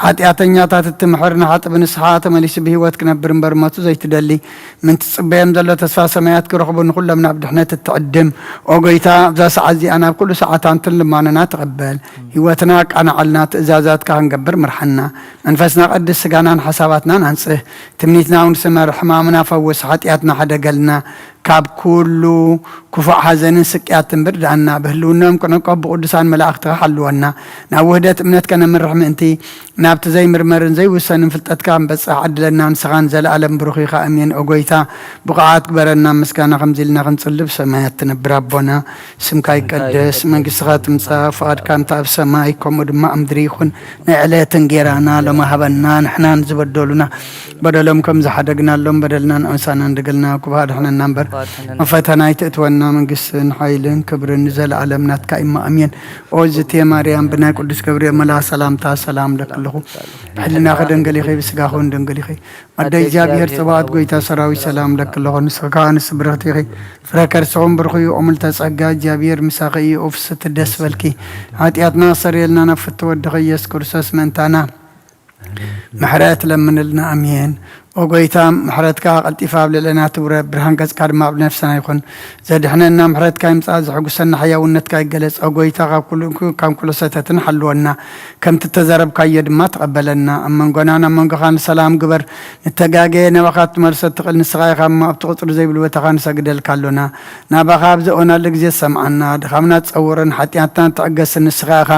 ሓጢኣተኛታት እትምሕር፣ ንሓጥእ ብንስሓ ተመሊሱ ብህይወት ክነብር እምበር ሞቱ ዘይትደሊ፣ ምን ትጽበዮም ዘሎ ተስፋ ሰማያት ክረኽቡ ንኹሎም ናብ ድሕነት እትዕድም፣ ኦ ጎይታ፣ ኣብዛ ሰዓት እዚኣ ናብ ኩሉ ሰዓት ኣንትን ልማኖና ተቐበል። ህይወትና ኣቃናዓልና፣ ትእዛዛትካ ክንገብር ምርሓና። መንፈስና ቀድስ፣ ስጋናን ሓሳባትናን ኣንጽህ። ትምኒትና እውን ስመር፣ ሕማምና ፈውስ፣ ሓጢኣትና ሓደገልና። ካብ ኩሉ ክፉእ ሓዘንን ስቅያትን ብርድኣና። ብህልውናኦም ክንዕቆብ ብቅዱሳን መላእኽትኻ ሓልወና። ናብ ውህደት እምነት ከነምርሕ ምእንቲ፣ ናብቲ ዘይምርመርን ዘይውሰንን ፍልጠትካ ክንበጽሕ ዓድለና። ንስኻ ንዘለኣለም ብሩኽ ኢኻ። ኣሜን። ኦ ጎይታ፣ ብቑዓት ግበረና። ምስጋና ከምዚ ኢልና ክንጽሊ፣ ብሰማያት ትነብር ኣቦና፣ ስምካ ይቀደስ፣ መንግስትኻ ትምጻእ፣ ፍቓድካ እንተ ኣብ ሰማይ ከምኡ ድማ ኣብ ምድሪ ይኹን። ናይ ዕለት እንጌራና ሎሚ ሃበና፣ ንሕናን ዝበደሉና በደሎም ከም ዝሓደግናሎም በደልናን ኣምሳናን ድግልና፣ ክፉእ ኣድሕነና እምበር፣ መፈተና ኣይትእትወና። መንግስትን ሓይልን ክብርን ንዘለኣለም ናትካ እማ፣ ኣሜን። ኦ ዝቴ ማርያም፣ ብናይ ቅዱስ ገብርኤል መልኣኽ ሰላምታ ሰላም ለክልኹ። ብሕልናኺ ደንገል ኢኺ፣ ብስጋኹን ደንገል ኢኺ። ኣደ እግዚኣብሔር ጽባኦት፣ ጎይታ ሰራዊት፣ ሰላም ለክልኹ። ንስኺ ከኣ ንስ ብርኽቲ ኢኺ፣ ፍረ ከርስኹም ብሩኽ እዩ። ኦ ምልተ ጸጋ፣ እግዚኣብሔር ምሳኺ እዩ። ኦ ፍስቲ ደስ በልኪ፣ ሓጢኣትና ኣሰርየልና፣ ናብ ፍትወ ወድኺ ኢየሱስ ክርስቶስ ምእንታና ምሕረት ለምንልና። ኣሜን። ኦ ጎይታ፣ ምሕረትካ ቀልጢፋ ኣብ ልዕለና ትውረድ፣ ብርሃን ገጽካ ድማ ኣብ ነፍስና ይኹን። ዘድሕነና ምሕረትካ ይምጻእ፣ ዘሐጉሰና ሕያውነትካ ይገለጽ። ኦ ጎይታ፣ ካብ ኩሉ፣ ካብ ኩሉ ሰተትን ሓልወና፣ ከምቲ እተዘረብካዮ ድማ ተቐበለና። ኣብ መንጎናን ኣብ መንጎኻን ሰላም ግበር። ንተጋገየ ናባኻ ክትመልሶ እትኽእል ንስኻ ኢኻ እሞ፣ ኣብቲ ቁጽሪ ዘይብሉ ቦታኻ ንሰግደልካ ኣሎና። ናባኻ ኣብ ዘእወናሉ ግዜ ሰምዓና። ድኻምና ትጸውርን ሓጢኣትና ትዕገስን ንስኻ ኢኻ።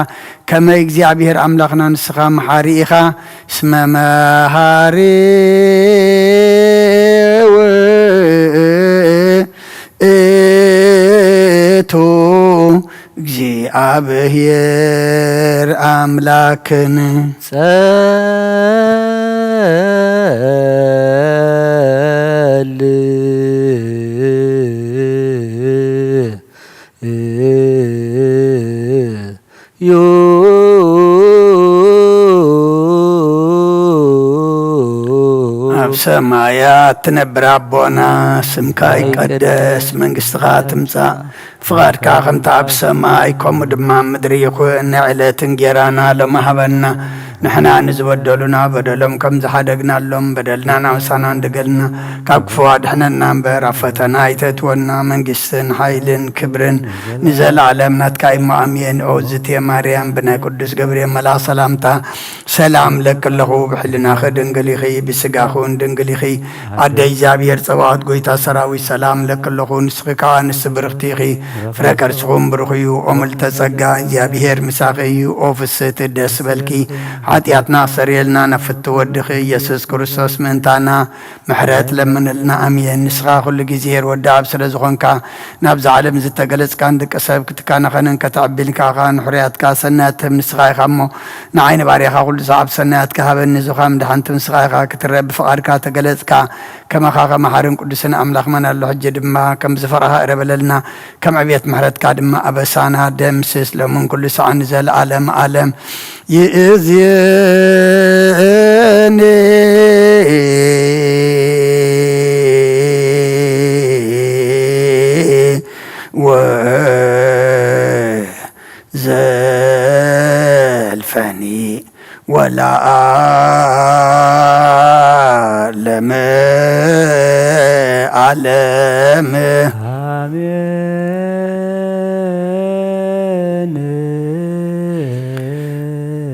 ከመይ እግዚኣብሔር ኣምላኽና ንስኻ መሓሪ ኢኻ። እስመ መሃሪ ውእቱ እግዚኣብሔር ኣምላክን። ጸል ዩ ኣብ ሰማያት ትነብር ኣቦና፣ ስምካ ይቀደስ፣ መንግስትኻ ትምጻእ፣ ፍቓድካ ከምቲ ኣብ ሰማይ ከምኡ ድማ ኣብ ምድሪ ይኹን። ናይ ዕለት እንጌራና ሎሚ ሃበና። ንሕና ንዝበደሉና በደሎም ከም ዝሓደግናሎም በደልናን ኣምሳናን ድገልና፣ ካብ ክፉእ ኣድሕነና እምበር፣ ኣብ ፈተና ኣይተእትወና። መንግስትን ሓይልን ክብርን ንዘለኣለም ናትካ እሞ፣ ኣሜን። ኦ ዝቴ ማርያም፣ ብናይ ቅዱስ ገብርኤል መልኣኽ ሰላምታ ሰላም ለኪ ኣለኹ። ብሕልናኺ ድንግል ኢኺ፣ ብስጋኺ እውን ድንግል ኢኺ። ኣደ እግዚኣብሔር ጸባኦት፣ ጎይታ ሰራዊት፣ ሰላም ለኪ ኣለኹ። ንስኺ ከኣ ኣንስቲ ብርኽቲ ኢኺ፣ ፍረ ከርስኹም ብሩኽ እዩ። ኦ ምልዕተ ጸጋ፣ እግዚኣብሔር ምሳኺ እዩ። ኦ ፍስህቲ፣ ደስ በልኪ፣ ሓጢኣትና ኣሰርየልና፣ ናብ ፍትው ወድኺ ኢየሱስ ክርስቶስ ምእንታና ምሕረት ለምንልና። ኣሜን። ንስኻ ኩሉ ግዜ ሄር ወዲ ኣብ ስለ ዝኾንካ፣ ናብዛ ዓለም ዝተገለጽካ፣ ንደቂ ሰብ ክትካነኸንን ከተዕቢን ከኣ ንሕሩያትካ ሰናያት ትህብ ንስኻ ኢኻ እሞ፣ ንዓይ ንባርያኻ ኩሉ ሰዓብ ሰናያትካ ሃበኒ። ዙኻ ምድሓንቲ ንስኻ ኢኻ ክትረአ፣ ብፍቓድካ ተገለጽካ። ከማኻ ከመሓርን ቅዱስን ኣምላኽ መን ኣሎ? ሕጂ ድማ ከም ዝፈራኻ እረ በለልና፣ ከም ዕብየት ምሕረትካ ድማ ኣበሳና ደምስስ፣ ሎምን ኩሉ ሰዓት ንዘለኣለም ኣለም። ይእዜኒ ወዘልፈኒ ወለዓለመ ዓለም። ኣሜን።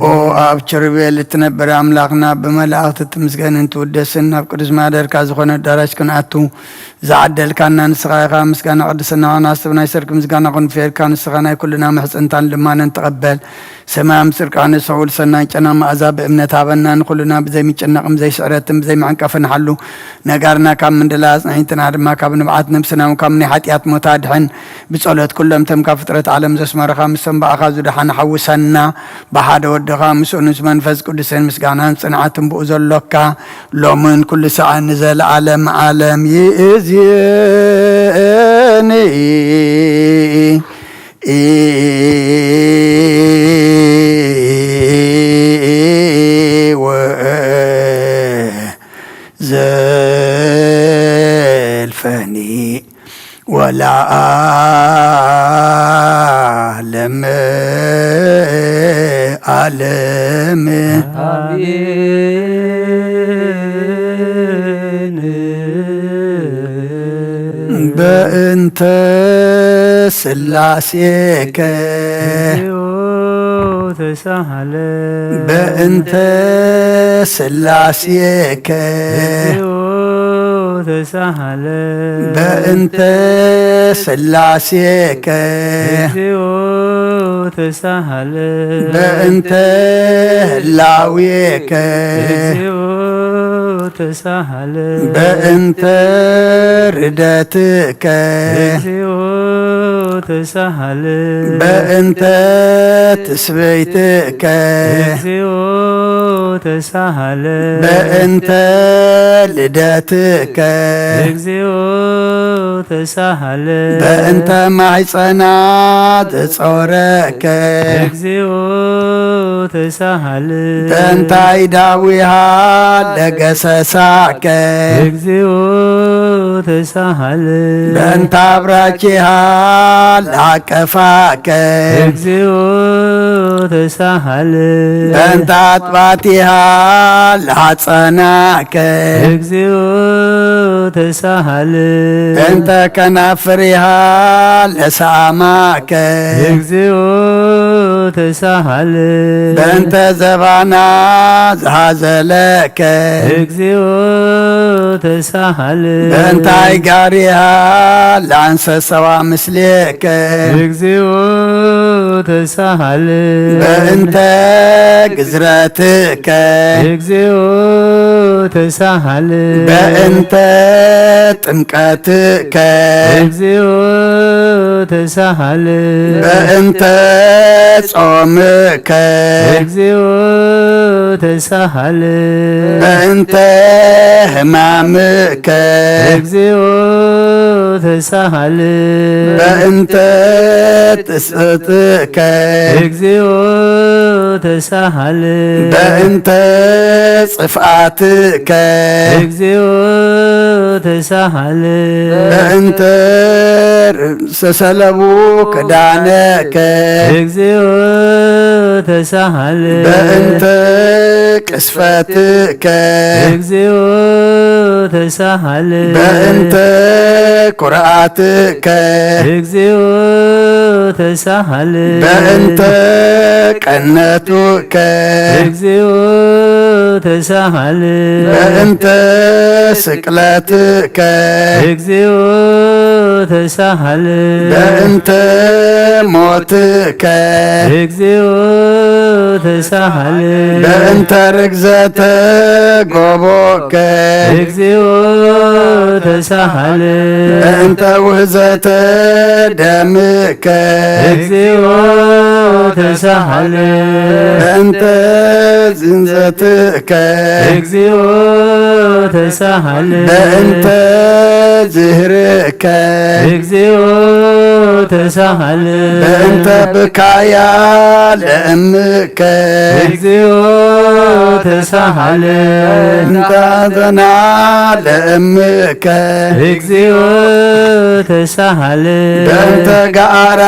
ኦ ኣብ ኪሩቤል እትነብር ኣምላኽና፣ ብመላእኽቲ ትምስገንን ትውደስን፣ ናብ ቅዱስ ማደርካ ዝኾነ ኣዳራሽ ክንኣቱ ዝዓደልካና ንስኻ ኢኻ። ምስጋና ቅድስና ኾነ ኣስብ ናይ ሰርክ ምስጋና ኹን፣ ፌርካ ንስኻ ናይ ኩልና ምሕጽንታን ልማነን ተቐበል። ሰማያም ጽድቃነ ሰውል ሰናይ ጨና መኣዛ ብእምነት ሃበና። ንኹልና ብዘይምጭናቕን ብዘይስዕረትን ብዘይመዕንቀፍን ሓሉ። ነጋርና ካብ ምንድላ ኣጽንዒትና ድማ ካብ ንብዓት ነብስና ካብ ናይ ሓጢኣት ሞት ኣድሕን። ብጸሎት ኩሎም እቶም ካብ ፍጥረት ዓለም ዘስመረኻ ምስቶም ብኣኻ ዝደሓነ ሓውሰና። ብሓደ ወድኻ ምስኡ ምስ መንፈስ ቅዱስን ምስጋናን ጽንዓትን ብኡ ዘሎካ ሎምን ኩሉ ሰዓት ንዘለዓለም ዓለም ይእዜኒ። ወዘልፈኒ ወለዓለመ ዓለም። በእንተ ስላሴከ። እግዚኦ ተሳሃለ። በእንተ ስላሴከ። እግዚኦ ተሳሃለ። በእንተ ስላሴከ። እግዚኦ ተሳሃለ። በእንተ ህላዌከ። እግዚኦ ተሳሃለ። በእንተ ርደትከ። እግዚኦ ተሳሃለ። በእንተ ትስብእትከ። እግዚኦ ተሳሃለ። በእንተ ልደትከ። እግዚኦ ተሳሃለ። በእንተ ማሕፀና ዘጾረከ። እግዚኦ ተሳሃለ። በእንታይ ዳዊሃ ለገሰሳከ። እግዚኦ ተሳሃለ። በእንተ ኣብራኪሃ ለዓቀፋከ። እግዚኦ ተሳሃለ። በእንተ ኣጥባቲሃ ለሓፀናከ። እግዚኦ ተሳሃለ። በእንተ ከናፍሪሃ ለሰኣማከ። እግዚኦ ተሳሃለ። በእንተ ዘባና ዝሃዘለከ። እግዚኦ ተሳሃለ። በእንታይ ጋሪሃ ለኣንሰሰዋ ምስሌከ። እግዚኦ ተሳሃለ። በእንተ ግዝረትከ። እግዚኦ ተሳሃለ። በእንተ ጥምቀትከ። እግዚኦ ተሳሃለ። በእንተ ጾምከ። እግዚኦ ተሳሃለ። በእንተ ሕማምከ። እግዚኦ ተሳሃለ። በእንተ ትስእትከ። እግዚኦ ተሳሃለ። በእንተ ጽፍኣትከ። እግዚኦ ተሳሃለ። በእንተ ርእሰ ሰለቡ ክዳነከ። እግዚኦ ተሳሃለ። በእንተ ቅስፈትከ። እግዚኦ ተሳሃለ። በእንተ ኩርዓትከ። እግዚኦ ተሳሃለ። በእንተ ቀነቱከ። እግዚኦ ተሳሃለ። በእንተ ስቅለትከ። እግዚኦ ተሳሃለ። በእንተ ሞትከ። እግዚኦ ተሳሃለ። በእንተ ርግዘተ ጎቦከ። እግዚኦ ተሳሃለ። በእንተ ውህዘተ ደምከ። እግዚኦ ተሳሃለ። በእንተ ዝንዘትከ። እግዚኦ ተሳሃለ። በእንተ ዝህርከ። እግዚኦ ተሳሃለ። በእንተ ብካያ ለእምከ። እግዚኦ ተሳሃለ። በእንተ ሐዘና ለእምከ። እግዚኦ ተሳሃለ። በእንተ ገኣራ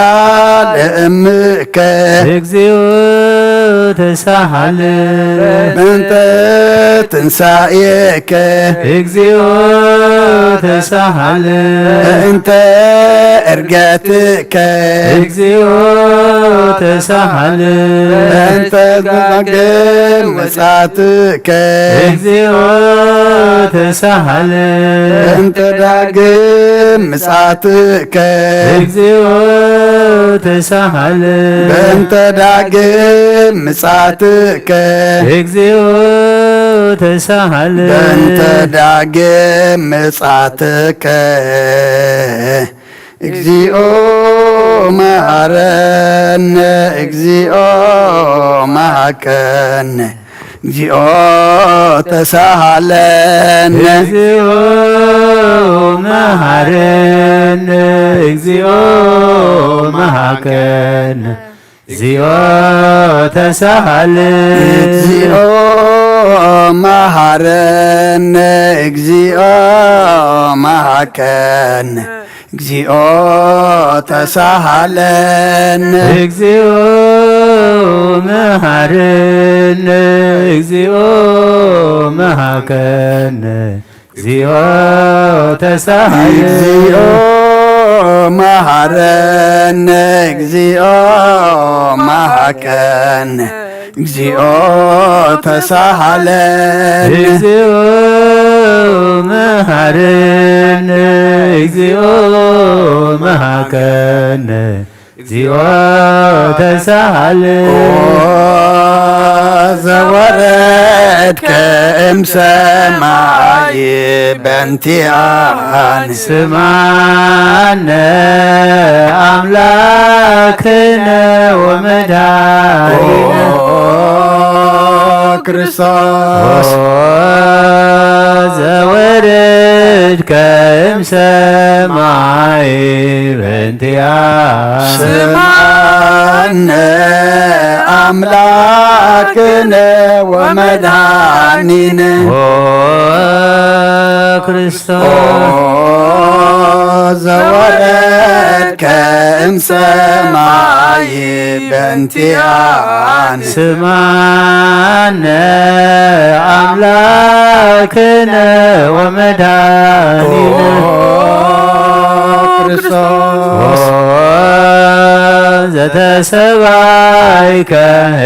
ለእምከ። እግዚኦ ተሳሃለ። በእንተ ትንሳኤከ። እግዚኦ ተሳሃለ። በእንተ እርገትከ። እግዚኦ ተሳሃለ። በእንተ ዳግም ምጻትከ። እግዚኦ ተሳሃለ። በእንተ ዳግም ምጻትከ። እግዚኦ ተሳሃለ። በእንተ ዳግም ምጻትከ። እግዚኦ ተሳሃለ። በእንተ ዳግም ምጻትከ። እግዚኦ መሐረነ፣ እግዚኦ መሐከነ፣ እግዚኦ ተሳሃለነ። እግዚኦ መሐረነ፣ እግዚኦ መሐከነ፣ እግዚኦ ተሳሃለነ። እግዚኦ መሐረነ፣ እግዚኦ መሐከነ፣ እግዚኦ ተሳሃለነ። እግዚኦ መሐረነ፣ እግዚኦ መሐከነ፣ እግዚኦ ተሳሃለነ። እግዚኦ መሃረነ እግዚኦ መሃከነ እግዚኦ ተሳሃለነ። እግዚኦ መሃረነ እግዚኦ መሃከነ እግዚኦ ተሳሃለ። ኦ ዘወረድከ እምሰማይ በንቲኣነ። ስማነ ኣምላክነ ወመድኃኒነ። ኦ ክርስቶስ። ኦ ዘወረድከ እምሰማይ በንቲኣነ። ስማነ ኣምላክነ ወመድኃኒነ። ኦ ክርስቶስ። ኦ ዘወረድከ እምሰማይ በንቲኣነ። ስማነ ኣምላክነ ወመድኃኒነ። ኦ ክርስቶስ። ኦ ዘተሰባይከ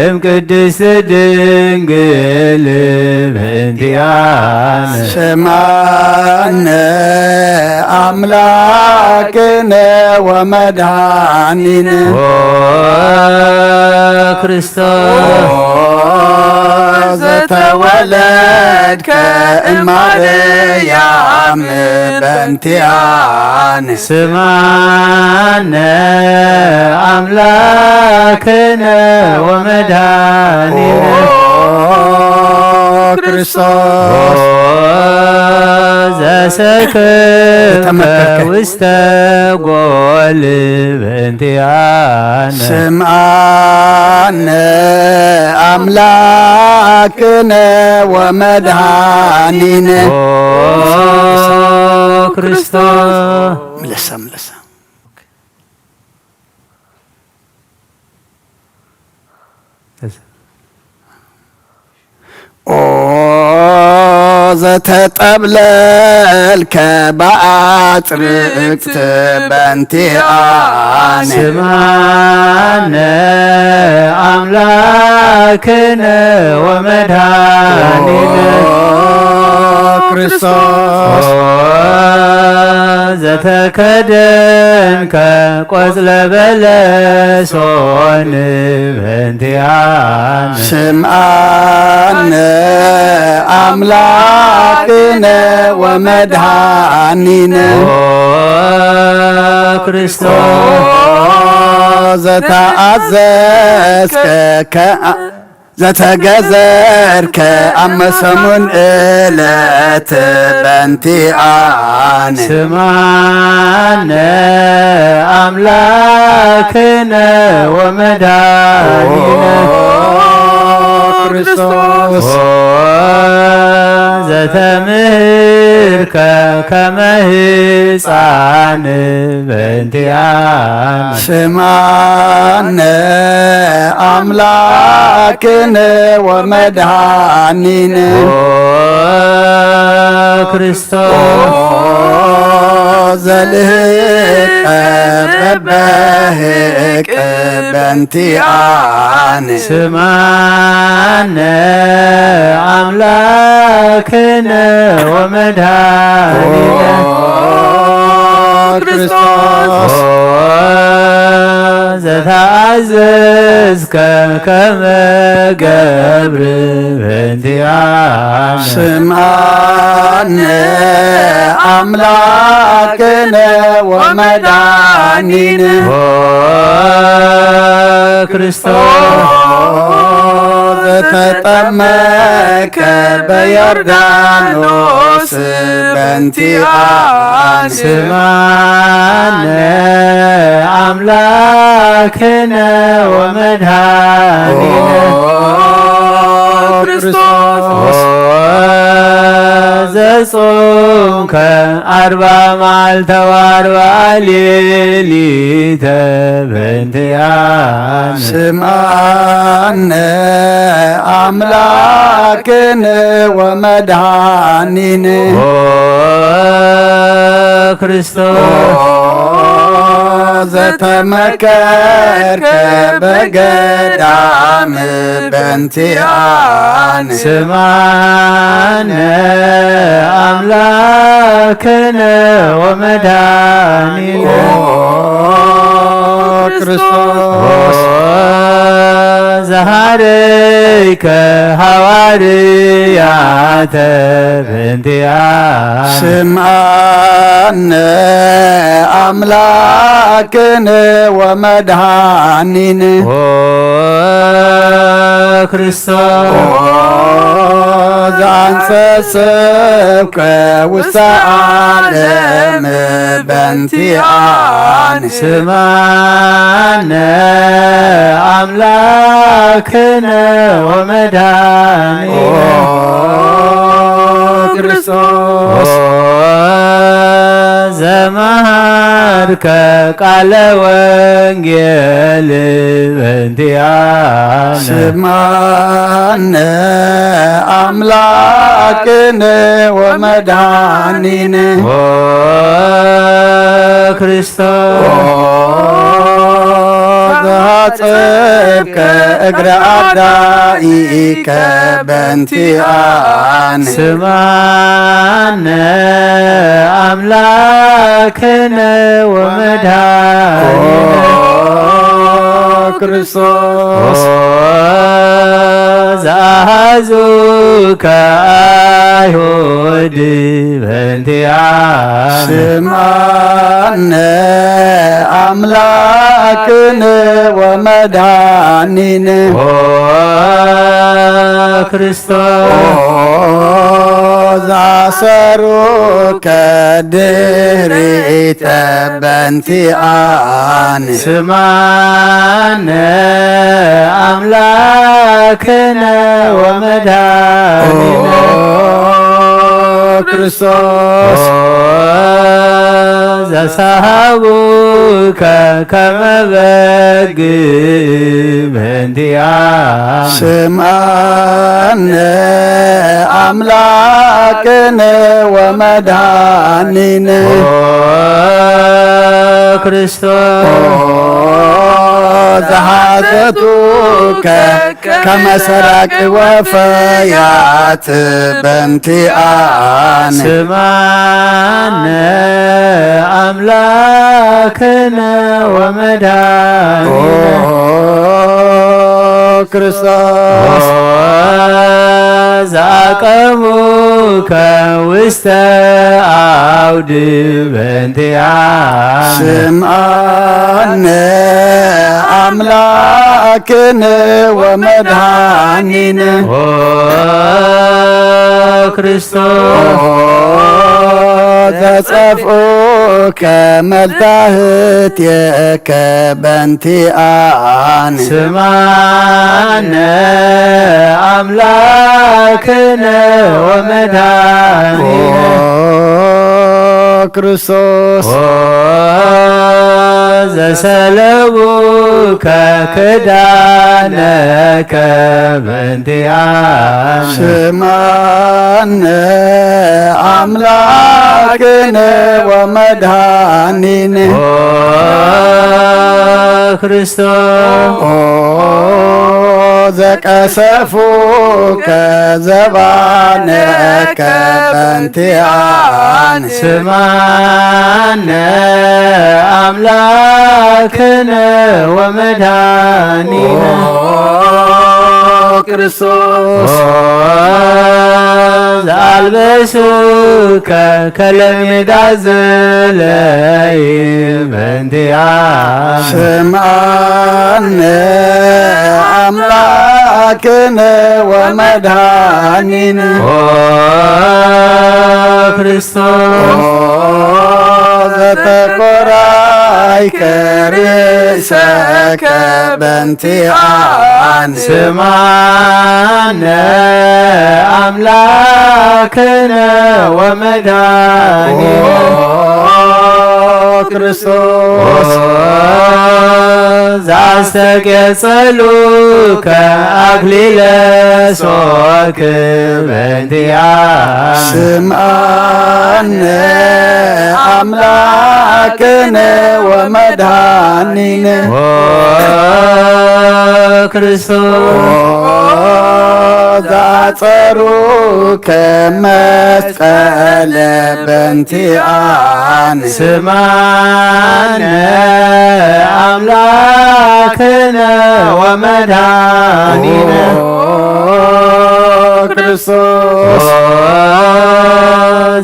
እም ቅድስት ድንግል በእንቲኣነ። ስማነ ኣምላክነ ወመድኃኒነ። ኦ ክርስቶስ። ኦ ዘተወለድከ እማርያም በእንቲኣነ። ስማነ ኣምላክነ ወመድኃኒነ። ኦ ክርስቶስ። ኦ ዘሰክብከ የተመከርከ። ውስተ ጎል በእንቲኣነ። ስምዓነ ኣምላክነ ወመድኃኒነ። ኦ ክርስቶስ። ምለሳ፣ ምለሳ። ኦ ዘተጠብለልከ ብኣጽርቅት በንቲኣነ። ስምዓነ ኣምላክነ ወመድኃኒነ። ኦ ክርስቶስ። ኦ ዘተከደንከ ቆጽለ በለሶን በእንቲኣነ። ስምዓነ ኣምላክነ ወመድኃኒነ። ኦ ክርስቶስ። ኦ ዘተኣዘዝከ ከ-፣ ዘተገዘርከ ኣብ መሰሙን እለት በንቲኣነ። ስምዓነ ኣምላክነ ወመድኃኒነ። ኦ ክርስቶስ። ኦ ዘተምህርከ ከመ ህፃን በእንቲኣነ። ስምዓነ ኣምላክነ ወመድኃኒነ። ኦ ክርስቶስ። ኦ ዘልህቀ በበህቅ በእንቲኣነ። ስምዓነ ኣምላክነ ወመድኃኒነ። ኦ ክርስቶስ። ኦ ዘተኣዘዝከ ከመ ገብር በእንቲኣነ። ስምዓነ ኣምላክነ ወመድኃኒነ። ኦ ክርስቶስ። ኦ ዘተጠመከ በዮርዳኖስ በእንቲኣነ። ስምዓነ ኣምላክነ ወመድኃኒነ። ኦ ክርስቶስ። ኦ ዘጾምከ ኣርባ መዓልተ ወኣርባ ሌሊተ በእንቲኣነ። ስምዓነ ኣምላክነ ወመድኃኒነ። ኦ ክርስቶስ። ኦ ዘተመከርከ በገዳም በንቲኣን። ስማነ ኣምላክነ ወመድኃኒነ ኦ ክርስቶስ። ዘሃረይከ ሃዋርያተ በንቲኣን። ስምዓነ ኣምላክነ ወመድኃኒነ ኦ ክርስቶስ። ኦ ዘአንሰሰብከ ውስተ ዓለም በንቲኣን። ስምዓነ ኣምላክነ ወመድኃኒነ ኦ ክርስቶስ። ኦ ዘመሃርከ ቃለ ወንጌል በንቲኣነ። ስምዓነ ኣምላክነ ወመድኃኒነ ኦ ክርስቶስ። ኦ ዘሃጸብከ እግረ ኣዳኢከ በንቲኣን። ስምዓነ ኣምላክነ ወመድኃኒነ ኦ ክርስቶስ። ኦ ዘአሐዙከ አይሁድ በንቲኣነ። ስምዓነ ኣምላክነ ወመድኃኒነ ኦ ክርስቶስ። ኦ ዘአሰሩከ ድሪተ በንቲኣን። ስምዓነ ኣምላክነ ወመድኃኒነ ኦ ክርስቶስ። ኦ ዘሰሃቡከ ከመ በግ በንቲኣን። ስምዓነ ኣምላክነ ወመድኃኒነ ኦ ክርስቶስ። ኦ ዘሐተቱከ ከመ ሰራቂ ወፈያት በንቲኣን። ስምዓነ ኣምላክነ ወመድኃኒነ ኦ ክርስቶስ። ኦ ዘአቀሙከ ውስተ አውድ በንቲኣነ። ስምዓነ ኣምላክነ ወመድኃኒነ ኦ ክርስቶስ። ኦ ዘጸፍኡከ መልታህትየከ በንቲኣን። ስምዓነ ኣምላክነ ወመድኃኒነ ኦ ክርስቶስ። ኦ ዘሰለቡከ ክዳነከ በንቲኣነ። ስምዓነ ኣምላክነ ወመድኃኒነ ኦ ክርስቶስ። ኦ ዘቀሰፉከ ዘባነከ በንቲኣነ። ስምዓነ ኣምላክነ ወመድኃኒነ ኦ ክርስቶስ። ኦ ዘአልበሱከ ከለሜዳ ዘለይ በንቲኣነ። ስምዓነ ኣምላክነ ወመድኃኒነ ኦ ክርስቶስ። ኦ ዘተኮራይከ ርእሰከ በንቲኣነ። ስምዓነ ኣምላክነ ወመድኃኒነ ኦ ክርስቶስ። ኦ ዘአስተቄጸሉከ አክሊለ ሶክ በንቲኣነ። ስምዓነ ኣምላክ ክነ ወመድኃኒነ ኦ ክርስቶስ ኦ ዘአጸሩከ መስቀለ በንቲአነ ስማነ አምላክነ ወመድኃኒነ ኦ ክርስቶስ ኦ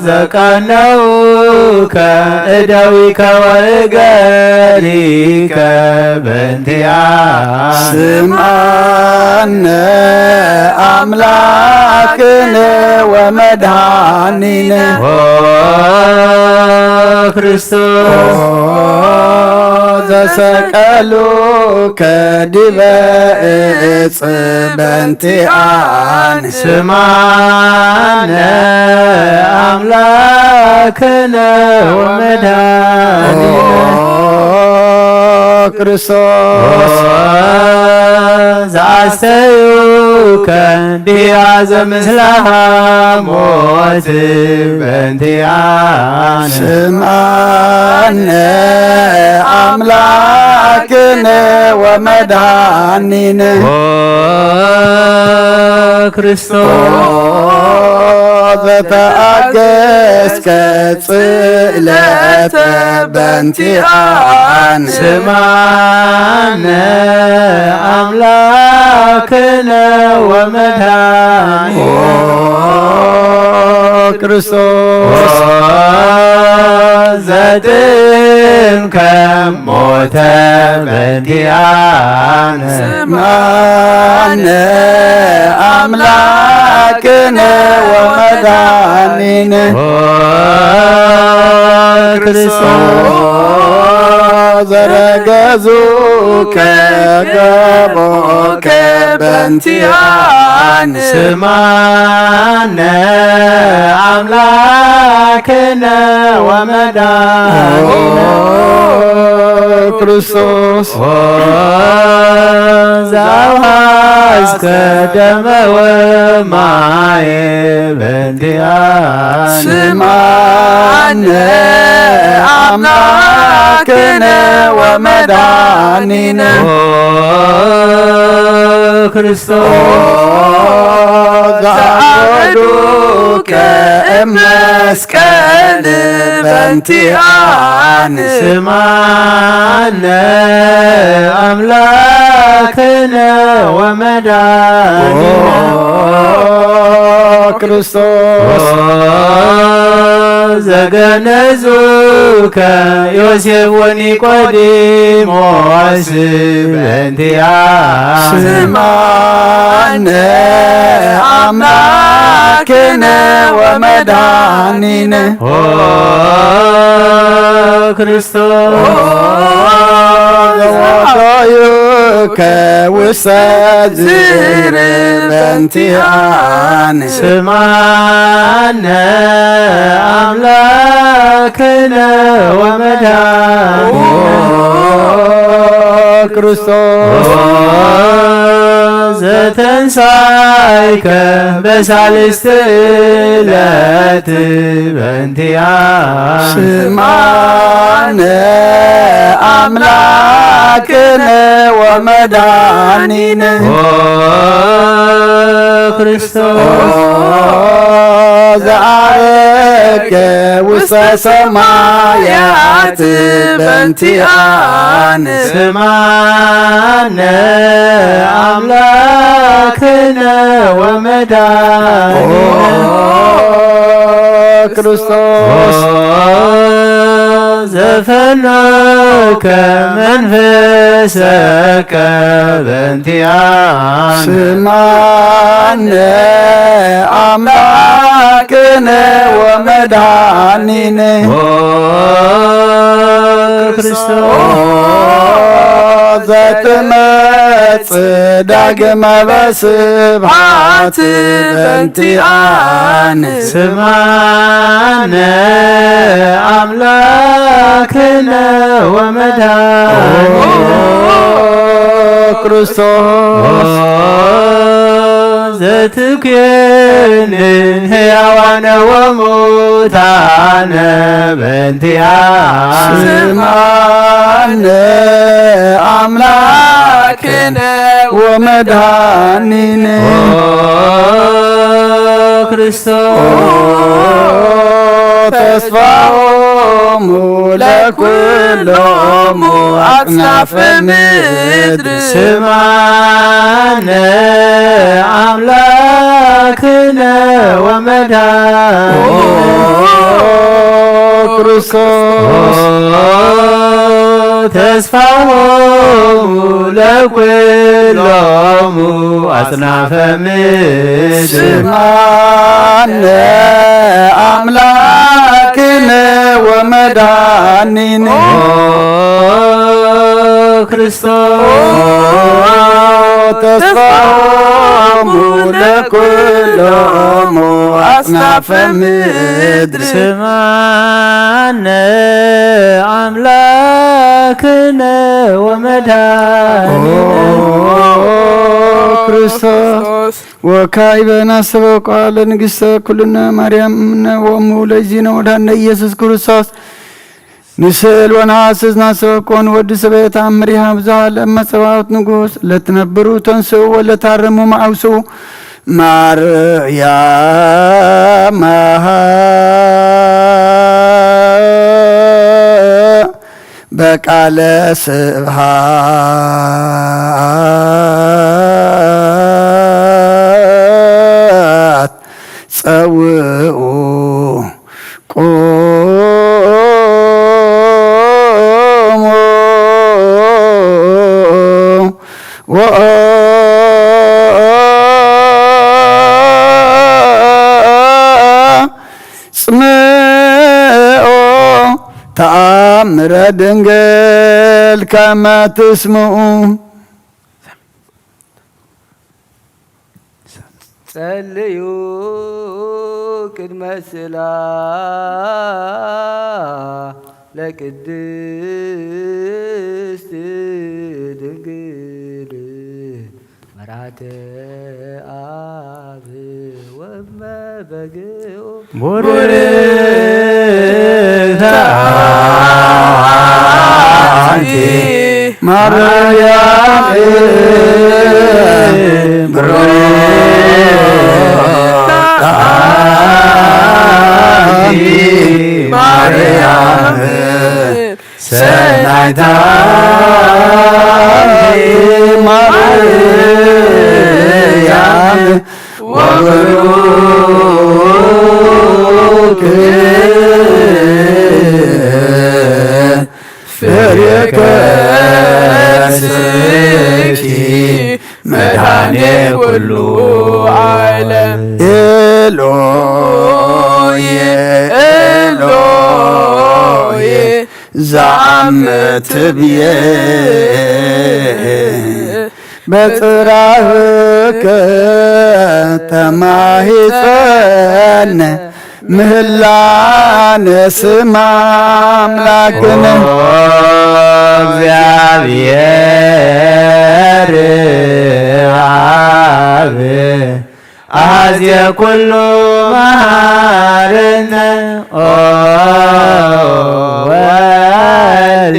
ዘቀነውከ እደዊከ ወእገሪከ በንቲአነ ስምዓነ አምላክነ ወመድኃኒነ ኦ ክርስቶስ ኦ ዘሰቀሉከ ዲበ እጽ በንቲአነ ስምዓነ አምላክነ ወመድኃኒነ ኦ ክርስቶስ ኦ ዘአስተዩከ ዲያዘ ምስለ ሐሞት በንቲአነ ስምዓነ አምላክነ ወመድኃኒነ ኦ ክርስቶስ ኦ ዘተአገስከ ጽለተ በንቲአነ ስምዓነ አምላክነ ወመድኃኒነ ኦ ክርስቶስ ኦ ዘጥንከ ሞተ በንቲአነ ስምዓነ አምላክነ ወመድኃኒነ ኦ ክርስቶስ ኦ ዘረገዙከ ገቦከ በንቲአነ ስምዓነ አምላክነ ወመድኃኒነ ኦ ክርስቶስ ኦ ዘአውሐዝከ ደመ ወማየ በንቲአነ ስምዓነ አምላክነ ወመድኃኒነ ኦ ክርስቶስ ኦ ዘአወዱከ እመስቀል በንቲአነ ስምዓነ አምላክነ ወመድኃኒነ ኦ ክርስቶስ ኦ ዘገነዙከ ዮሴፍ ወኒቆዲሞስ በንቲአነ ስምዓነ አምላክነ ወመድኃኒነ ኦ ክርስቶስ ኦ ዘወፈዩከ ውስተ ዝክር በንቲአነ ስምዓነ አምላክነ ወመድኃኒነ ኦ ክርስቶስ ኦ ዘተንሳይከ በሳልስት ዕለት በንቲአነ ስምዓነ አምላክነ ወመድኃኒነ ኦ ክርስቶስ ኦ ዘዐረገ ውስተ ሰማያት በንቲአነ ስምዓነ አምላክነ ወመድኃኒነ ኦ ክርስቶስ ኦ ዘፈኖከ መንፈሰከ በንቲአነ ስምዓነ አምላክነ ወመድኃኒነ ኦ ክርስቶስ ኦ ዘትመጽእ ዳግመ በስብሐት በንቲአነ ስምዓነ አምላክነ ወመድኃኒነ ኦ ክርስቶስ ኦ ዘትኩንን ሕያዋነ ወሙታነ ሙታነ በእንቲኣ ስምዓነ ኣምላክነ ወመድኃኒነ ኦ ክርስቶስ ተስፋሆሙ ለኩሎሙ ኣጽናፈ ምድር ስምዓነ ኣምላክነ ወመድኃኒነ ኦ ክርስቶስ ተስፋሆሙ ለኩሎሙ ኣጽናፈ ምድር ስምዓነ ኣምላክነ ወመድኃኒነ ኦ ክርስቶስ ተስፋሆሙ ለኩሎሙ ኣጽናፈ ምድር ስምዓነ ኣምላክነ ወመድኃኒነ ኦ ክርስቶስ ወካዕበ ናስተበቁዓ ለንግሥተ ኩልነ ማርያም እምነ ወእሙ ለእግዚእነ ወመድኃኒነ ኢየሱስ ክርስቶስ ንስእል ወነሐስስ ናስተበቆ ንወዲ ሰበ ተኣምር ይሃብ ዝሃለ መጸባኦት ንጉስ ለትነብሩ ተንስኡ ወለታረሙ መዓውስኡ ማርያም በቃለ ስብሃት ጸውኡ ቁሙ ወጽምኦ ተኣምረ ድንግል ከመ ትስምኡ። ጸልዩ ቅድመ ስእላ ለቅድስት ድንግል መርዓተ አብ ወመ በግኡ ቡርክት አንቲ ማርያም ብሩክት አንቲ ማርያም ሰናይታ አንቲ ማርያም ወብሩክ ፍሬ ከርስኪ መድኃኔ ኩሉ ዓለም። ኤሎዬ ኤሎዬ ዘአመ ትቤ በጽራህከ ተማሂፀነ ምህላነ ስም አምላክነ። ኦ እግዚአብሔር አብ አዜ ኩሉ መሃረነ ኦ ወልድ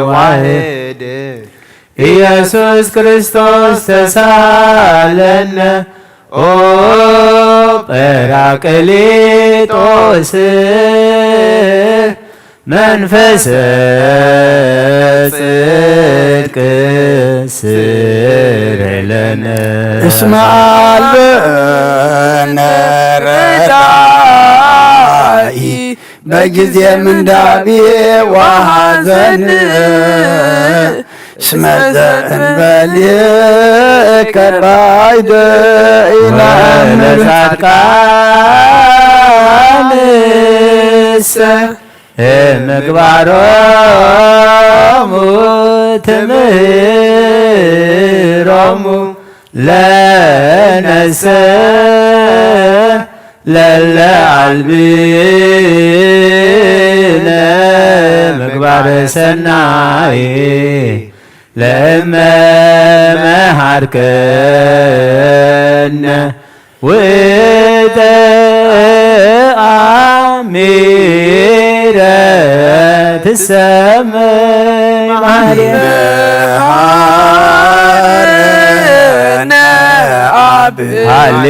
ዋሕድ ኢየሱስ ክርስቶስ ተሳለነ ኦ ጰራቅሊጦስ መንፈሰ ጽድቅ ስረለነ። እስመ አልበነ ረዳኢ በጊዜ ምንዳቤ ወሐዘን እስመ ዘእንበሌከ ባይደ ኢናምር። ወለጻድቃንሰ ምግባሮሙ ትምህሮሙ ለነሰ ለለ አልብነ ምግባረ ሰናይ ለእመ መሃርከነ ውእተ ምሕረት ትሰመይ ማሕሌት። መሓረነ ኣብ ሃሌሉያ።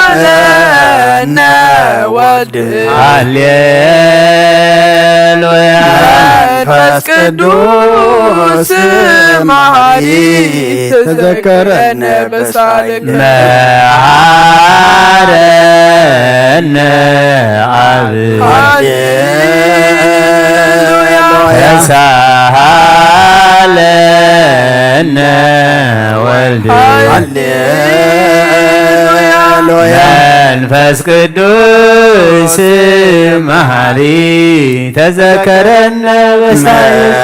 ተስሃለነ ወልድ። ሃሌሉያ። መንፈስ ቅዱስ መሓሪ ተዘከረነ በሳልከ። መሓረነ ኣብ ሃሌሉያ። ተሳሃለነ ወልድ። ሃሌሉያ። መንፈስ ቅዱስ መሓሪ ተዘከረነ በሳልከ።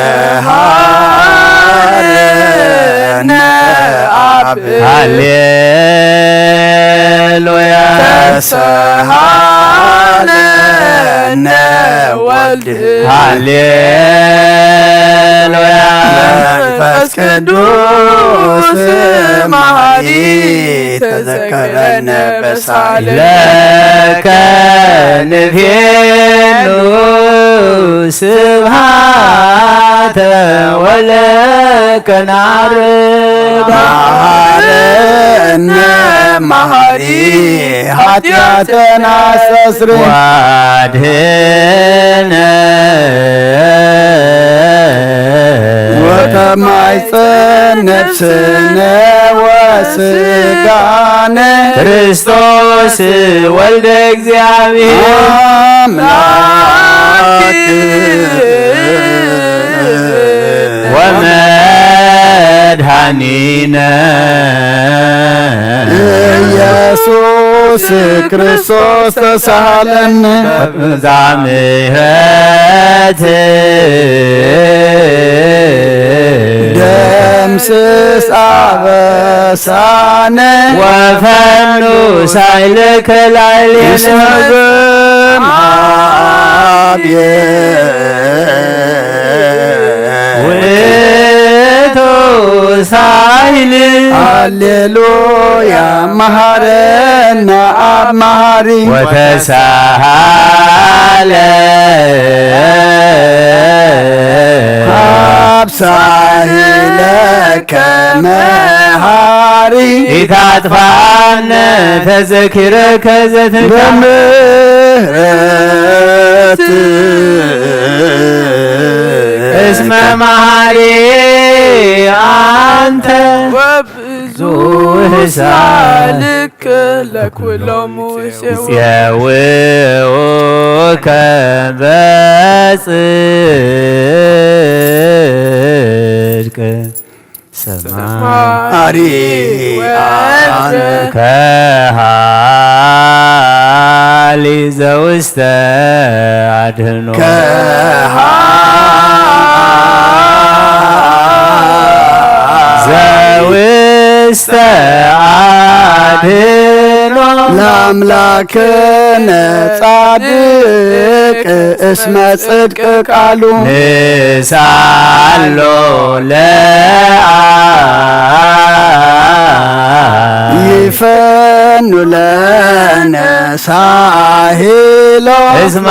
መሓረነ ኣብ ሃሌሉያ። ተሳሃለነ ወልድ። ሃሌሉያ። መንፈስ ቅዱስ መሓሪ ተዘከረነ በሳልከ። ለከ ንፌኑ ስብሃተ ወለከ ናርባ። መሓረነ መሓሪ ሓጢኣተና ኣስተስሪ። ዋድህነ ወተማይጸን ነፍስነ ወስጋነ። ክርስቶስ ወልደ እግዚኣብሔር ኣምላክ ወመድኃኒነ ኢየሱስ ክርስቶስ ተሳሃለነ። በብዛ ምሕረት ደምስስ ኣበሳነ ወፈኑ ሳይልከ ላዕሌነ። እስመ ዘእምአብየ ውእቱ ሳይል። ሃሌሉያ መሃረና ኣብ መሃሪ። ወተሳሃለ ካብ ሳይለከ መሃሪ። ኢታጥፋነ ተዘኪረከ ዘትንካ። በምህረት እስመ መሃሪ ኣንተ ወብዙ ሳልክ ለኩሎሙ ይጼውኡከ በጽድቅ ሰማሪ። ከሃሊ ዘውስተ አድህኖ። ከሃሊ ዘውስተ አድህኖ። ለአምላክነ ጻድቅ እስመ ጽድቅ ቃሉ። ንሳሎ ለአ ይፈኑ ለነ ሳሄሎ። እስማ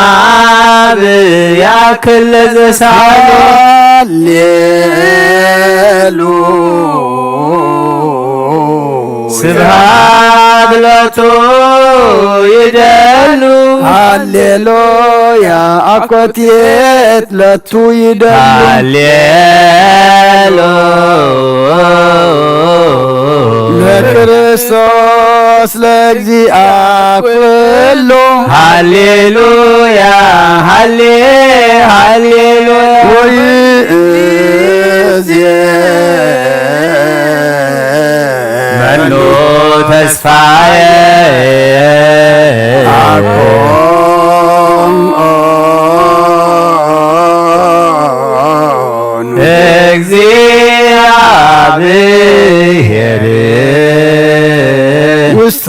ብያክል ለዘሳሎ። ሃሌሉ ስብሐት ሎቱ ይደሉ። ሃሌሉያ አኮቴት ለቱ ይደሉ። ሃሌሉ ለክርስቶስ ለእግዚአ ኩሉ። ሃሌሉያ ሃሌ ሃሌሉያ። ወይእዜ መኑ ተስፋዬ አኮ እግዚአብሔር ውስተ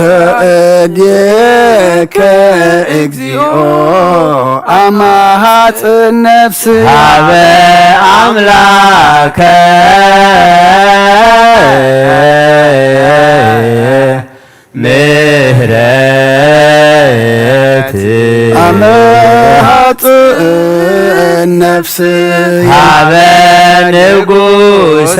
እዴከ እግዚኦ አማሃጽ ነፍስ ሀበ አምላከ ምሕረት ኣመ ሃጽእ ነፍስ ሃበ ንጉሰ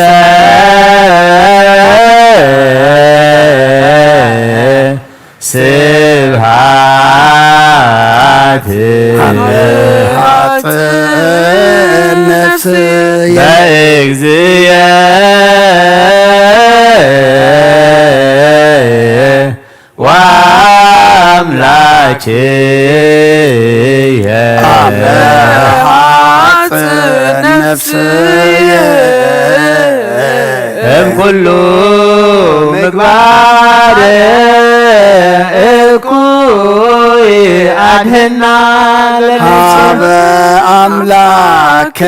ስብሃት ሃጽእ ነፍስ በእግዚየ ወአምላክየ ኣመ ሃጽእ ነፍስየ እምኩሉ ምግባር እኩይ ኣድህና ለነፍስየ ሃበ ኣምላከ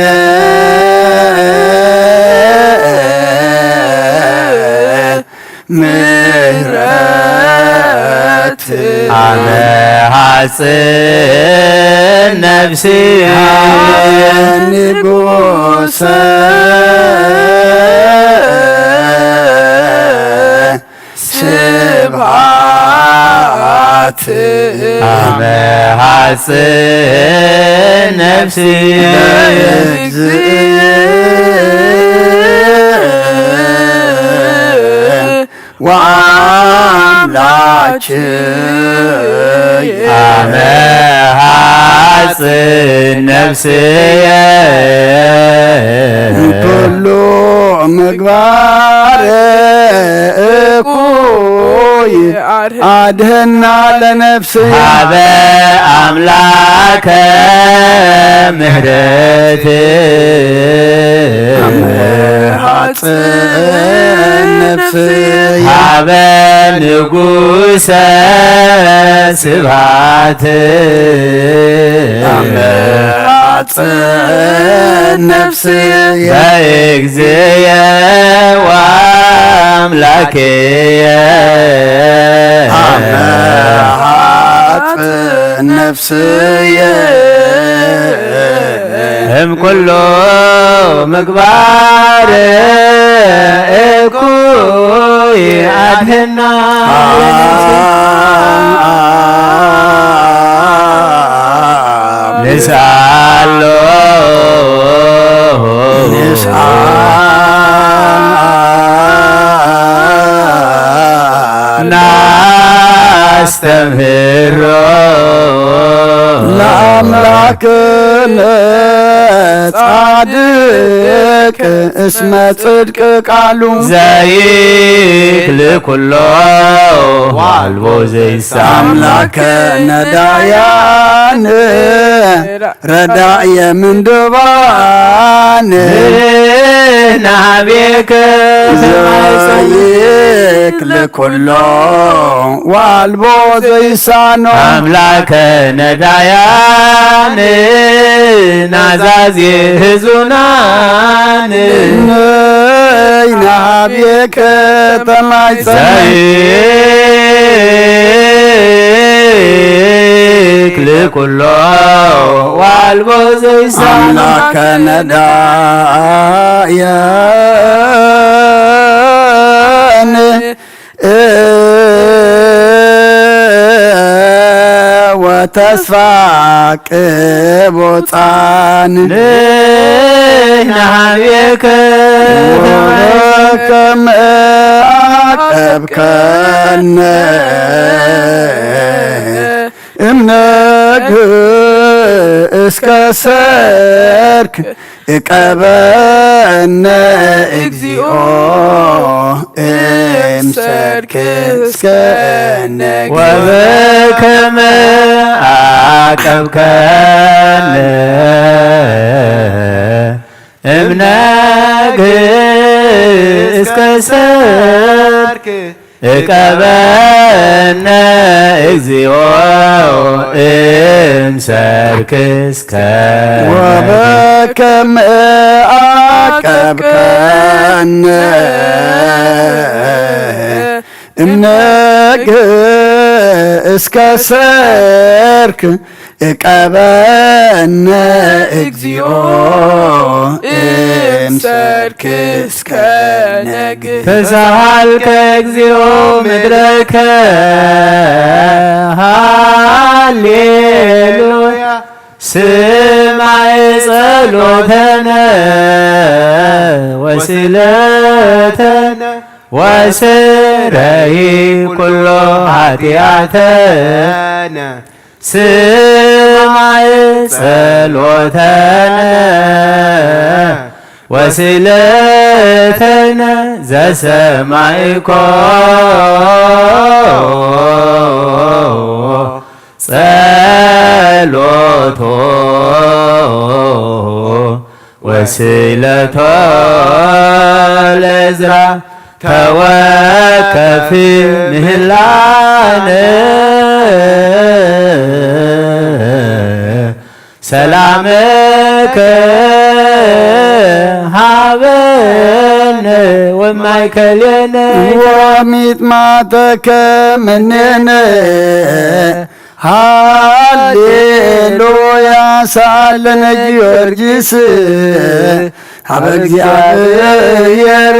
ምሕረት ኣመ ሃጽእ ነፍስየ ንጉሰ ስብሃት ኣመ ሃጽእ ነፍስየ ለእግዚእ ወአምላክየ ኣመ ሃጽእ ነፍስየ ኩሉ ምግባር እኩይ ኣድህና ለነፍስየ ሃበ ኣምላከ ምሕረት ሃጽእ ነፍስየ ሃበ ንጉሰ ስብሃት ሃጽእ ነፍስየ በእግዚየ ወአምላክየ ሃጽእ ነፍስየ እምኩሉ ምግባር እኩይ ኣድህና ንስኣሎ ናስተምህሮ ለኣምላክነ ጻድቅ እስመ ጽድቅ ቃሉ ዘይክል ኩሎ ዋልቦ ዘይሳ ኣምላከ ነዳያን ረዳየ ምንድባን ናቤከ ዘይክል ኩሎ ዋልቦ ዘይሳኖ ኣምላከ ነዳያን ናዛዜ ህዙናን ነይ ናቤከ ተማይጸነ ዘይክል ኩሎ ዋልቦ ዘይሳ ኣምላከ ነዳያን ወተስፋ ቅቡጻን ናቤከ ከመ አቀብከነ እምነግ እስከ ሰርክ እቀበነ እግዚኦ እምሰርክ እስከ ነግ ወበከመ አቀብከነ እምነግ እስከ ሰርክ እቀበነ እግዚኦ እምሰርክ እስከ ወበከመ አቀብከነ እምነግ እስከ ሰርክ እቀበነ እግዚኦ እምሰርክ እስከ ነግ ተሳሃልከ እግዚኦ ምድረከ ሃሌሉያ ስማዕ ጸሎተነ ወስለተነ ወስረይ ኩሎ ኃጢአተነ ስማዕ ጸሎተነ ወስለተነ ዘሰማዕኮ ጸሎቶ ወስለቶ ለእዝራ ተወከፍ ምህላነ ሰላምከ ሃበነ ወማይከልየነ ወሚጥማተከ ምኔነ ሃሌሉያ ሳለነ ጊዮርጊስ ሀበ እግዚኣብሔር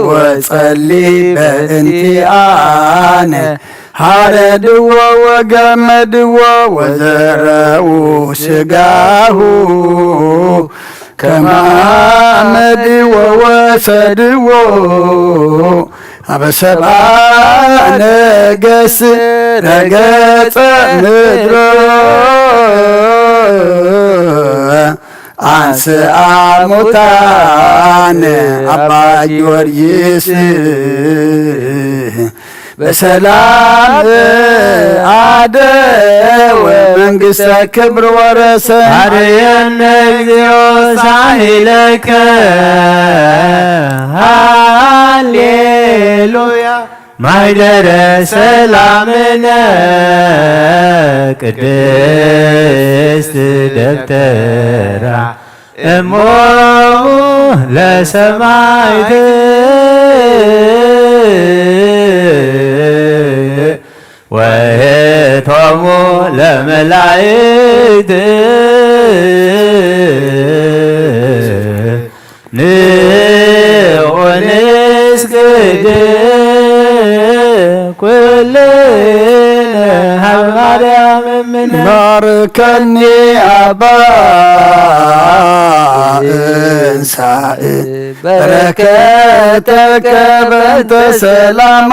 ወጸሊ በእንቲአነ ሐረድዎ ወገመድዎ ወዘረኡ ስጋሁ ከማመድዎ ወሰድዎ ሀበ ሰብአ ነገስ ረገጸ ምድሮ አንስአ ሙታነ አባ ጊዮርጊስ በሰላም አደወ መንግስተ ክብር ወረሰ። አርየነ እግዚኦ ሳሂለከ ሃሌሉያ ማይደረ ሰላምነ ቅድስት ደብተራ እሞሙ ለሰማይት ወህቶሙ ለመላይት ንዑ ንስግድ ኩልነ ሀበ ማርያም እምነ ባርከኒ አባ እንሳእ በረከተከ በእንተ ሰላማ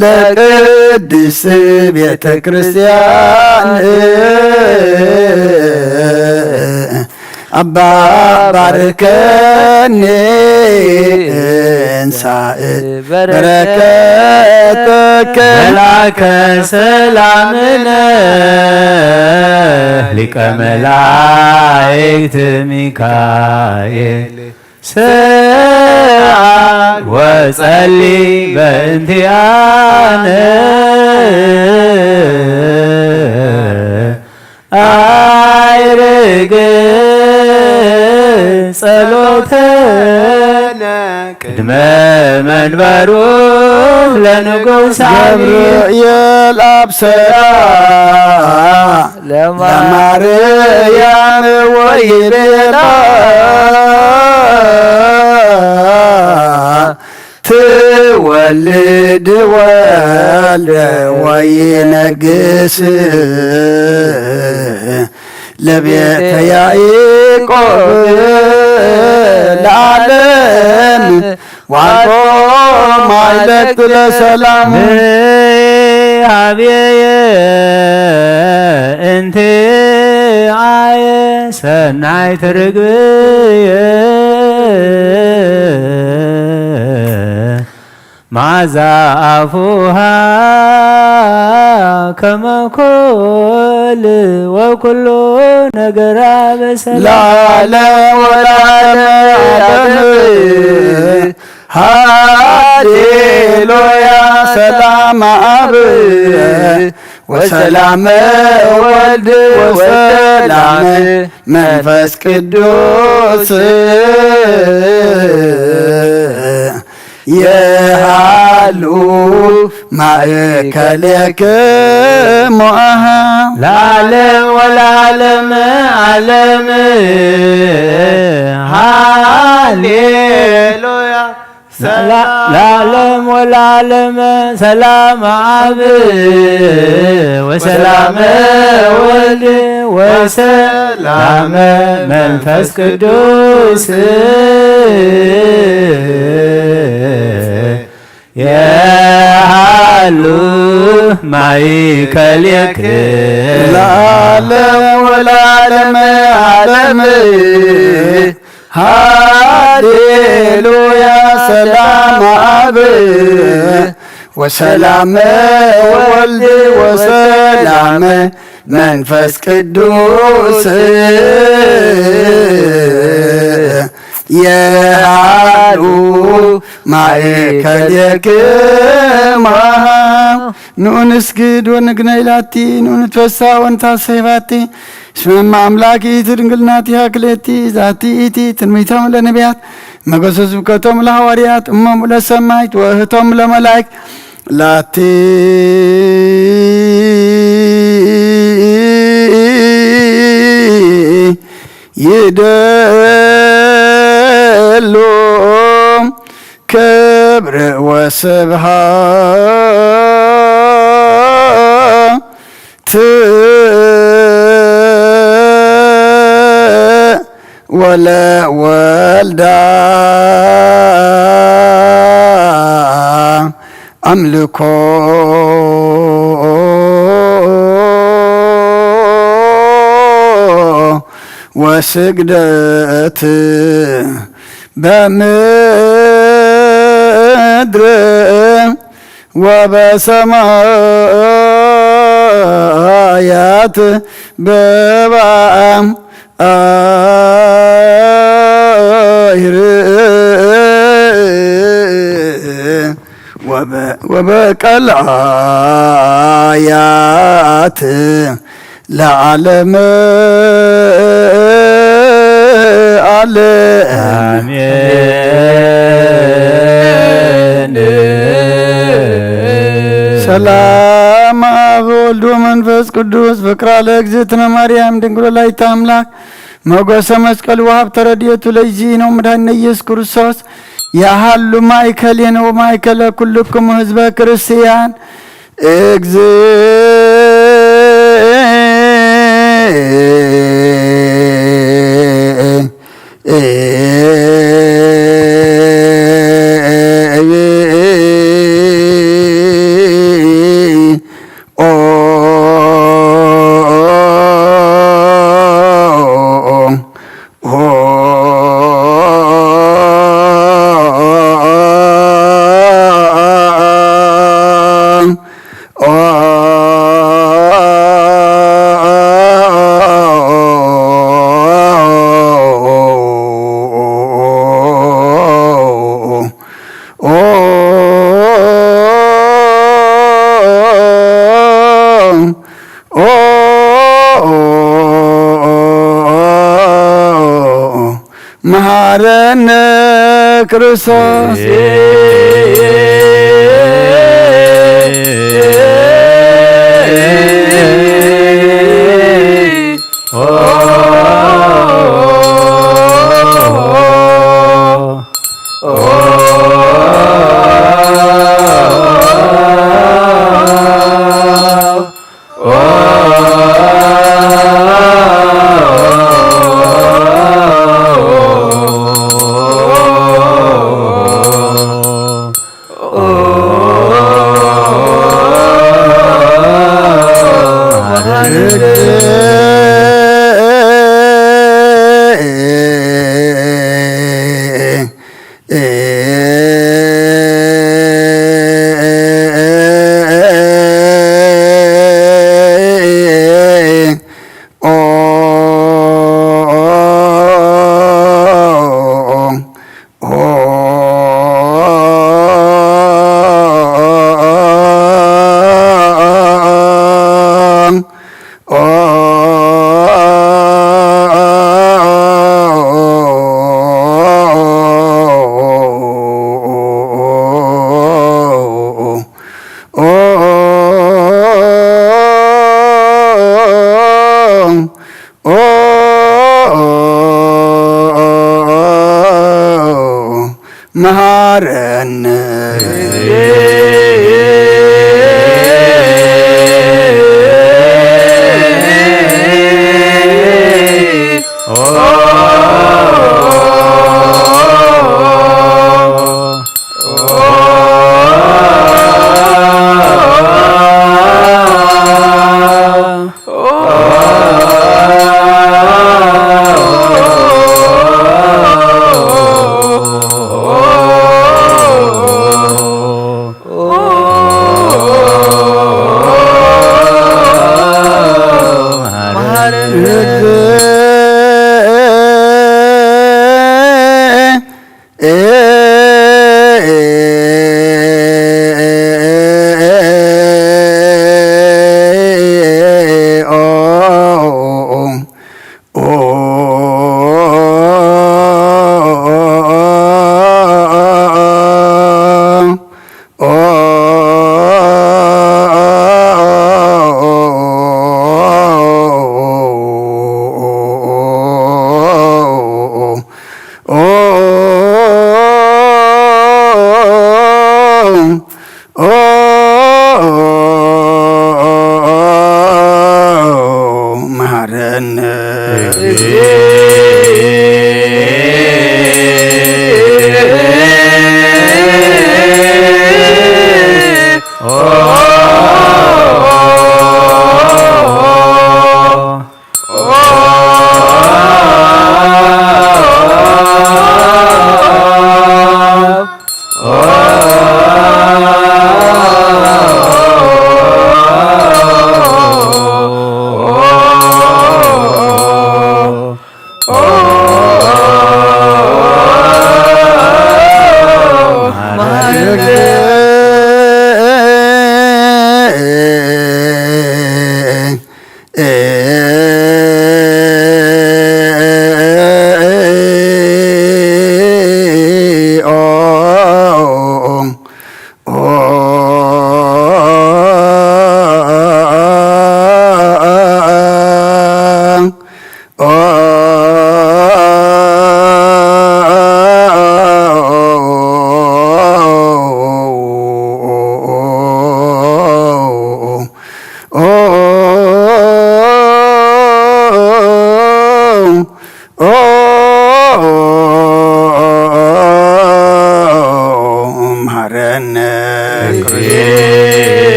ለቅድስት ቤተ ክርስቲያን አባ ባርከኒ እንሳእ በረከተከ መላከ ሰላምነ ሊቀ መላእክት ሚካኤል ሰአል ወጸሊ በእንቲአነ አይርግ ጸሎተነ ቅድመ መንበሩ ለንጉሳዊ ገብርኤል አብሰራ ለማርያም ወይቤላ ትወልድ ወልደ ወይነግስ ለቤተ ያዕቆብ ለዓለም ዋቆ ማይለክት ለሰላም ሀብየ እንት አየ ሰናይት ርግብየ መዓዛ አፉሃ ከመ ኮል ወኩሉ ነገራ በሰላም ለዓለም ወለዓለመ ዓለም ሃሌሉያ ሰላም አብ ወሰላም ወልድ ወሰላም መንፈስ ቅዱስ የሃ ሉ ማእከሌክሙ ለዓለም ወለዓለም ዓለም። ሃሌሉያ። ለዓለም ወለዓለም ሰላም አብ ወሰላም ወልድ ወሰላም መንፈስ ቅዱስ የሃሉ ማእከሌክሙ ለዓለም ወለዓለም ዓለም። ሃሌሉያ። ሰላም አብ ወሰላም ወልድ ወሰላም መንፈስ ቅዱስ የሃሉ ማእከሌክሙ። ንዑ ንስግድ ወንግነይ ላቲ፣ ንዑ ንትፈሳ ወንታሰይ ባቲ። እስመ እመ አምላክ ይእቲ ድንግል ናቲሃ ክልኤቲ፣ ዛቲ ይእቲ ትንቢቶም ለነቢያት፣ መገሶ ስብከቶም ለሐዋርያት፣ እሞም ለሰማይት፣ ወእህቶም ለመላይክ፣ ላቲ ይደሉ ክብር ወስብሐት ወለወልዳ አምልኮ ወስግደት በምድር ወበሰማያት በባ አይር ወበ- ወበቀላያት ለዓለም ዓለም። አሜን። ሰላም አብ ወልድ ወመንፈስ ቅዱስ ፍቅራ ለእግዝእትነ ማርያም ድንግል ወላዲተ አምላክ ሞገሰ መስቀሉ ወሀብተ ረድኤቱ ለእግዚእነ ወመድኃኒነ ኢየሱስ ክርስቶስ ያሃሉ ማእከሌነ ወማእከለ ኩልክሙ ህዝበ ክርስቲያን። እግዝእ መሐረነ ክርስቶስ። መሃረነ።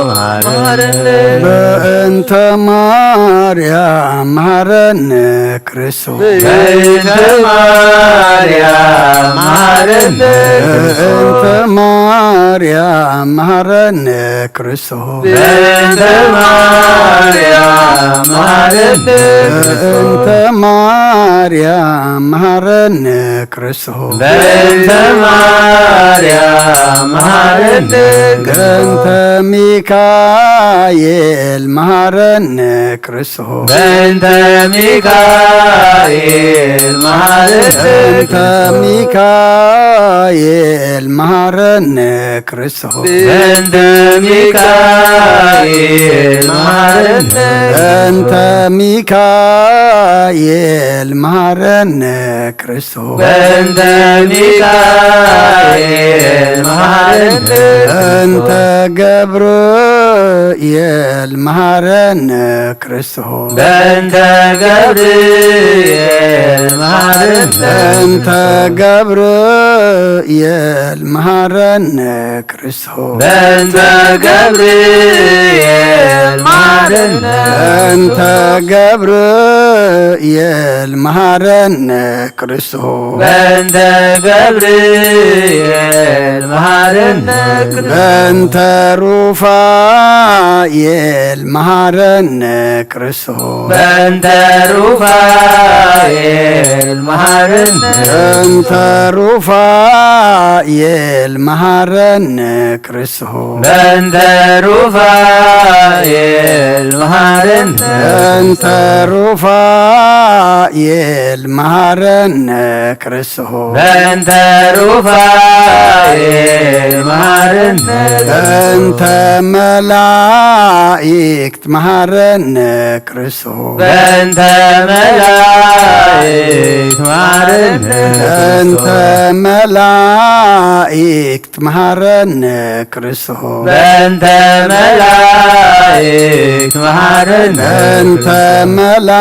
መሃረነ። በእንተ ማርያም መሃረነ ክርስቶስ። በእንተ ማርያም መሃረነ ክርስቶስ። በእንተ ማርያም መሃረነ ክርስቶስ። በእንተ ማርያም መሃረነ። በእንተ ማርያም መሃረነ ክርስቶስ። በእንተ ማርያም መሃረነ። በእንተ ሚካኤል መሃረነ ክርስቶስ። በእንተ ሚካኤል መሃረነ። በእንተ ሚካኤል መሃረነ ክርስቶስ። በእንተ ሚካኤል መሃረነ። በእንተ ሚካኤል መሃረነ ክርስቶስ። በእንተ ሚካኤል መሃረነ። በእንተ ገብርኤል መሃረነ ክርስቶስ። በእንተ ገብርኤል መሃረነ። በእንተ ገብርኤል መሃረነ ክርስቶስ። በእንተ ገብርኤል መሃረነ። በእንተ ገብርኤል መሃረነ ክርስቶስ። በእንተ ገብርኤል መሃረነ። በእንተ ሩፋ ሩፋኤል መሃረነ ክርስቶስ። በእንተ ሩፋኤል መሃረነ። በእንተ ሩፋኤል መሃረነ ክርስቶስ። በእንተ ሩፋኤል መሃረነ። በእንተ ሩፋኤል መሃረነ ክርስቶስ። በእንተ ሩፋኤል መሃረነ። በእንተ መላእክት መሃረነ ክርስቶስ። በእንተ መላእክት መሃረነ። በእንተ መላእክት መሃረነ ክርስቶስ። በእንተ መላእክት መሃረነ። በእንተ መላእክት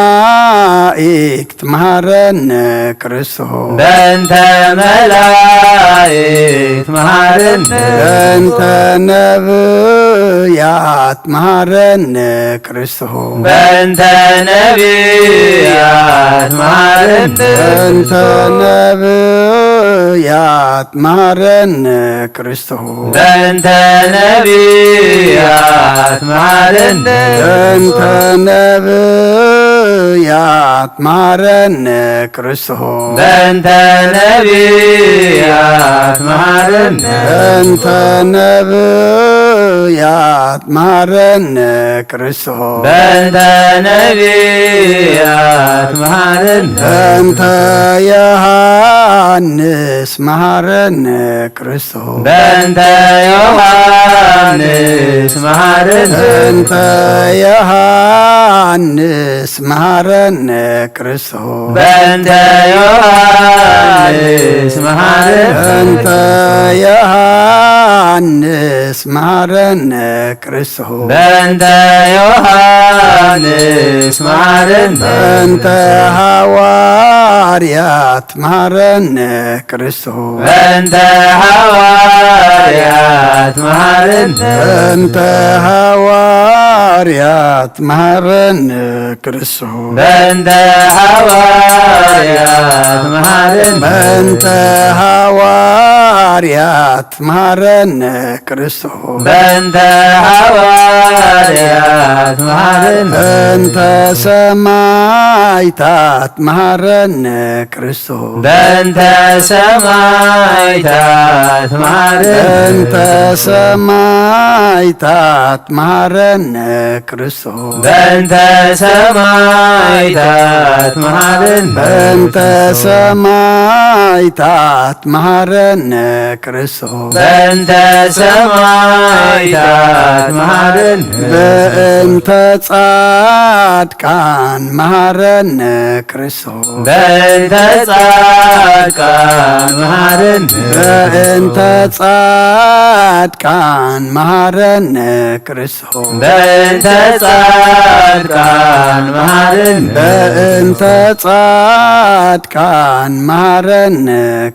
መሃረነ ክርስቶስ። በእንተ መላእክት መሃረነ። በእንተ ነብያት መሃረነ ክርስቶስ። በእንተ ነብያት መሃረነ። በእንተ ነብያት መሃረነ ክርስቶስ። በእንተ ነብያት መሃረነ። በእንተ ነብያት መሃረነ ክርስቶስ። በእንተ ነብያት መሃረነ። በእንተ ነብያት መሃረነ ክርስቶስ። በእንተ ነብያት መሃረነ። በእንተ ዮሐንስ መሃረነ ክርስቶስ። በእንተ ዮሐንስ መሃረነ። በእንተ ዮሐንስ መሃረነ ክርስቶስ። በእንተ ዮሐንስ መሃረነ። በእንተ ዮሐንስ መሃረነ ክርስቶስ። በእንተ ዮሐንስ መሃረነ። በእንተ ሐዋርያት መሃረነ ክርስቶስ። በእንተ ሐዋርያት መሃረነ። በእንተ ሐዋርያት መሃረነ ክርስቶስ። በእንተ ሐዋርያት መሃረነ። በእንተ ሐዋርያት መሃረነ ክርስቶስ። በእንተ ሐዋርያት መሃረነ። በእንተ ሰማዕታት መሃረነ ክርስቶስ። በእንተ ሰማዕታት መሃረነ። በእንተ ሰማዕታት መሃረነ ክርስቶስ። በእንተ ሰማዕታት መሃረነ። በእንተ ሰማዕታት መሃረነ ክርስቶስ። በእንተ ሰማዕታት መሃረነ። በእንተ ጻድቃን መሃረነ ክርስቶስ። በእንተ ጻድቃን መሃረነ። በእንተ ጻድቃን መሃረነ ክርስቶስ። በእንተ ጻድቃን መሃረነ። በእንተ ጻድቃን መሃረነ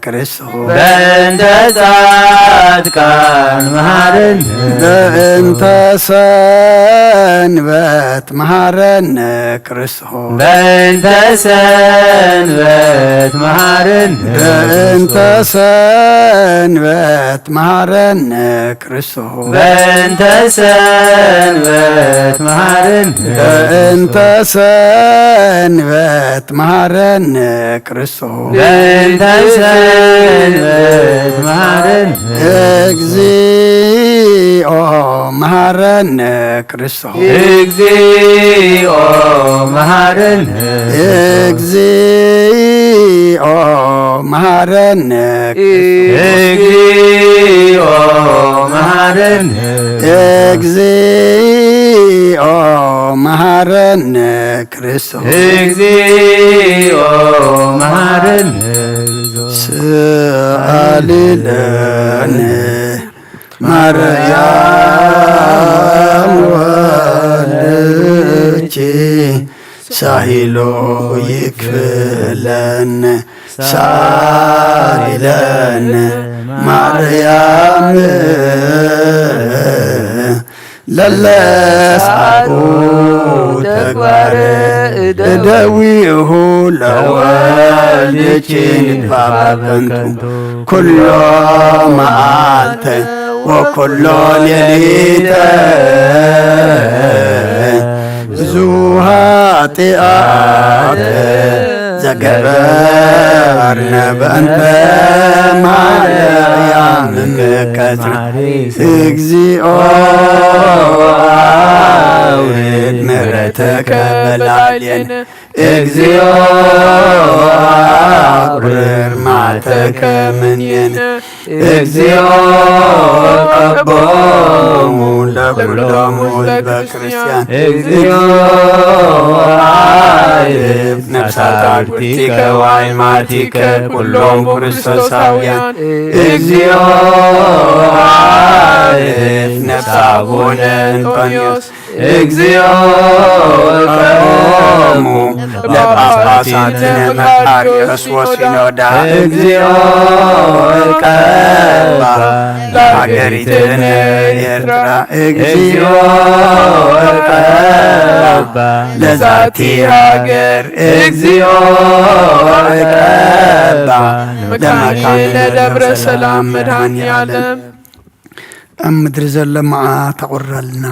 ክርስቶስ። በእንተ ጻድቃን መሃረነ። በእንተ ሰንበት መሃረነ ክርስቶስ። በእንተ ሰንበት መሃረነ። በእንተ ሰንበት መሃረነ ክርስቶስ። በእንተ ሰንበት መሃረነ። በእንተ ሰንበት መሃረነ ክርስቶስ። በእንተ ሰንበት መሃረነ። እግዚኦ መሃረነ ክርስቶስ። እግዚኦ መሃረነ። እግዚኦ መሃረነ። እግዚኦ መሃረነ። እግዚኦ መሃረነ ክርስቶስ። እግዚኦ መሃረነ። ስአሊ ለነ ማርያም ወልድኪ ሳሂሎ ይክፍለን ሳይለን ማርያም ለለስዓቁ ተግባረ እደዊሁ ለወልድኪ ንድፋፈንቱ ኩሎ መዓልተ ወኩሎ ሌሊተ ብዙ ኃጢአት ዘገበርነ በእንተ ማርያም እምከትነ። እግዚኦ አውርድ ምሕረትከ በላዕሌነ። እግዚኦ አቁርር መዓተከ እምኔነ። እግዚኦ ቀቦሙ ለኩሎሙ ህዝበ ክርስቲያን። እግዚኦ አድህብ ነፍሳት አርኩቲከ ወአይማቲከ ኩሎም ክርስቶሳውያን። እግዚኦ አድህብ ነፍስ አቡነ እንጦንዮስ። እግዚኦ ቀቦሙ ለጳጳሳትነ መቃርዮስ ወሲኖዳ። እግዚኦ ቀባ ለሀገሪትነ ኤርትራ። እግዚኦ ቀባ ለዛቲ ሀገር። እግዚኦ ቀባ ለመካነ ደብረ ሰላም መድኃኔ ዓለም። ኣብ ምድሪ ዘሎ መዓት ኣቑረልና።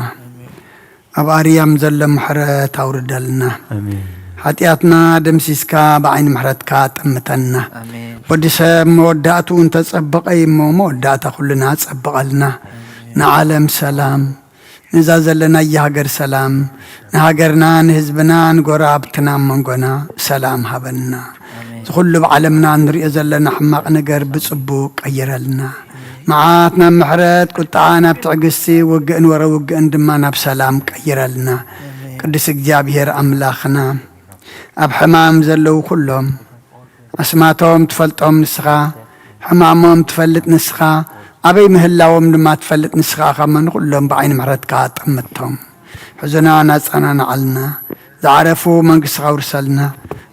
ኣብ ኣርያም ዘሎ ምሕረት ኣውርደልና። ኣሜን። ሓጢኣትና ደምሲስካ ብዓይኒ ምሕረትካ ጠምተና። ኣሜን። ወዲ ሰብ መወዳእትኡ እንተጸበቐ እዩ እሞ፣ መወዳእታ ኩልና ጸብቐልና። ኣሜን። ንዓለም ሰላም፣ ነዛ ዘለናያ ሃገር ሰላም፣ ንሃገርና፣ ንህዝብና፣ ንጎረባብትና፣ ኣብ መንጎና ሰላም ሃበና። ኣሜን። እዚ ኩሉ ብዓለምና እንሪኦ ዘለና ሕማቕ ነገር ብጽቡቕ ቀይረልና። መዓት ናብ ምሕረት፣ ቁጥዓ ናብ ትዕግስቲ፣ ውግእን ወረ ውግእን ድማ ናብ ሰላም ቀይረልና። ኣሜን። ቅዱስ እግዚኣብሔር ኣምላኽና፣ ኣብ ሕማም ዘለዉ ኩሎም ኣስማቶም ትፈልጦም ንስኻ፣ ሕማሞም ትፈልጥ ንስኻ፣ ኣበይ ምህላዎም ድማ ትፈልጥ ንስኻ ኢኻ እሞ ንኹሎም ብዓይኒ ምሕረትካ ጠምቶም። ሕዞና ኣጽናንዓልና፣ ዝዓረፉ መንግስትኻ ኣውርሰልና።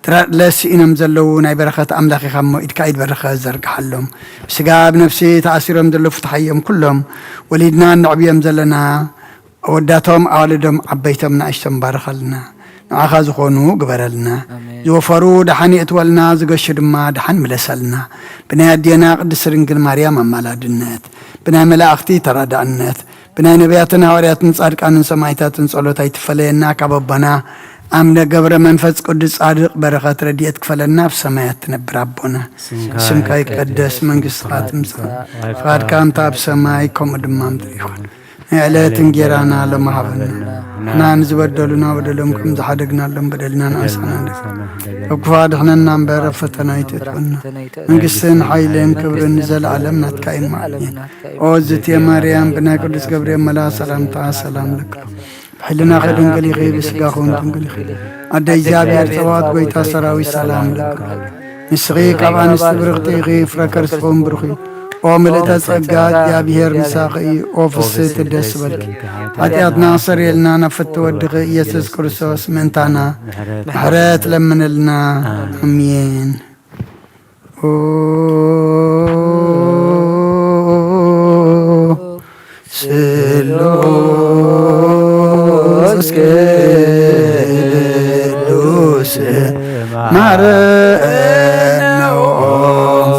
ትረድለ ስኢኖም ዘለዉ ናይ በረኸት ኣምላኽ ኢኻ እሞ ኢድካ ኢድ በረኸት ዘርግሓሎም። ብስጋ ብነፍሲ ተኣሲሮም ዘለዉ ፍትሓዮም ኩሎም። ወሊድና እነዕብዮም ዘለና ኣወዳቶም ኣዋልዶም ዓበይቶም ንኣሽቶም ባርኸልና። ንዓኻ ዝኾኑ ግበረልና። ኣሜን። ዝወፈሩ ደሓን የእትወልና፣ ዝገሹ ድማ ደሓን ምለሰልና። ብናይ ኣዴና ቅድስት ድንግል ማርያም ኣማላድነት፣ ብናይ መላእኽቲ ተራዳእነት፣ ብናይ ነቢያትን ሃዋርያትን ጻድቃንን ሰማዕታትን ጸሎት ኣይትፈለየና። ካብ ኣቦና ኣምደ ገብረ መንፈስ ቅዱስ ጻድቕ በረኸት ረድኤት ክፈለና። ኣብ ሰማያት ትነብር ኣቦና፣ ስምካ ስምካ ይቀደስ፣ ይቀደስ፣ መንግስትኻ መንግስትኻ ትምጻእ፣ ትምጻእ፣ ፍቓድካ እንተ ኣብ ሰማይ ከምኡ ድማ ምድሪ ይኹን። ናይ ዕለት እንጌራና ሎሚ ሃበና። ንሕና ንዝበደሉና በደሎም ከም ዝሓደግናሎም በደልና ንኣንሳና። ኣብ ክፉእ ኣድሕነና እምበር ኣብ ፈተና ኣይተእትወና። መንግስትን ሓይልን ክብርን ንዘለኣለም ናትካ እዩ። ኣሜን። ኦ ዝቴ ማርያም፣ ብናይ ቅዱስ ገብርኤል መልኣኽ ሰላምታ ሰላም ለኪ። ብሕልናኺ ድንግል ኢኺ፣ ብስጋኺ እውን ድንግል ኢኺ። ኣደ እግዚኣብሔር ጸባኦት፣ ጎይታ ሰራዊት፣ ሰላም ለኪ። ንስኺ ካብ ኣንስቲ ብርኽቲ ኢኺ፣ ፍረ ከርስኺ እውን ብሩኽ እዩ። ኦ ምልእተ ጸጋ፣ እግዚኣብሔር ምሳኺ እዩ። ኦ ፍስሕቲ ደስ በልኪ፣ ሓጢኣትና ኣሰርየልና፣ ናብ ፍትሒ ወድኺ ኢየሱስ ክርስቶስ ምእንታና ምሕረት ለምንልና። ኣሜን። ኦ ስሉስ ቅዱስ ማረነ፣ ኦ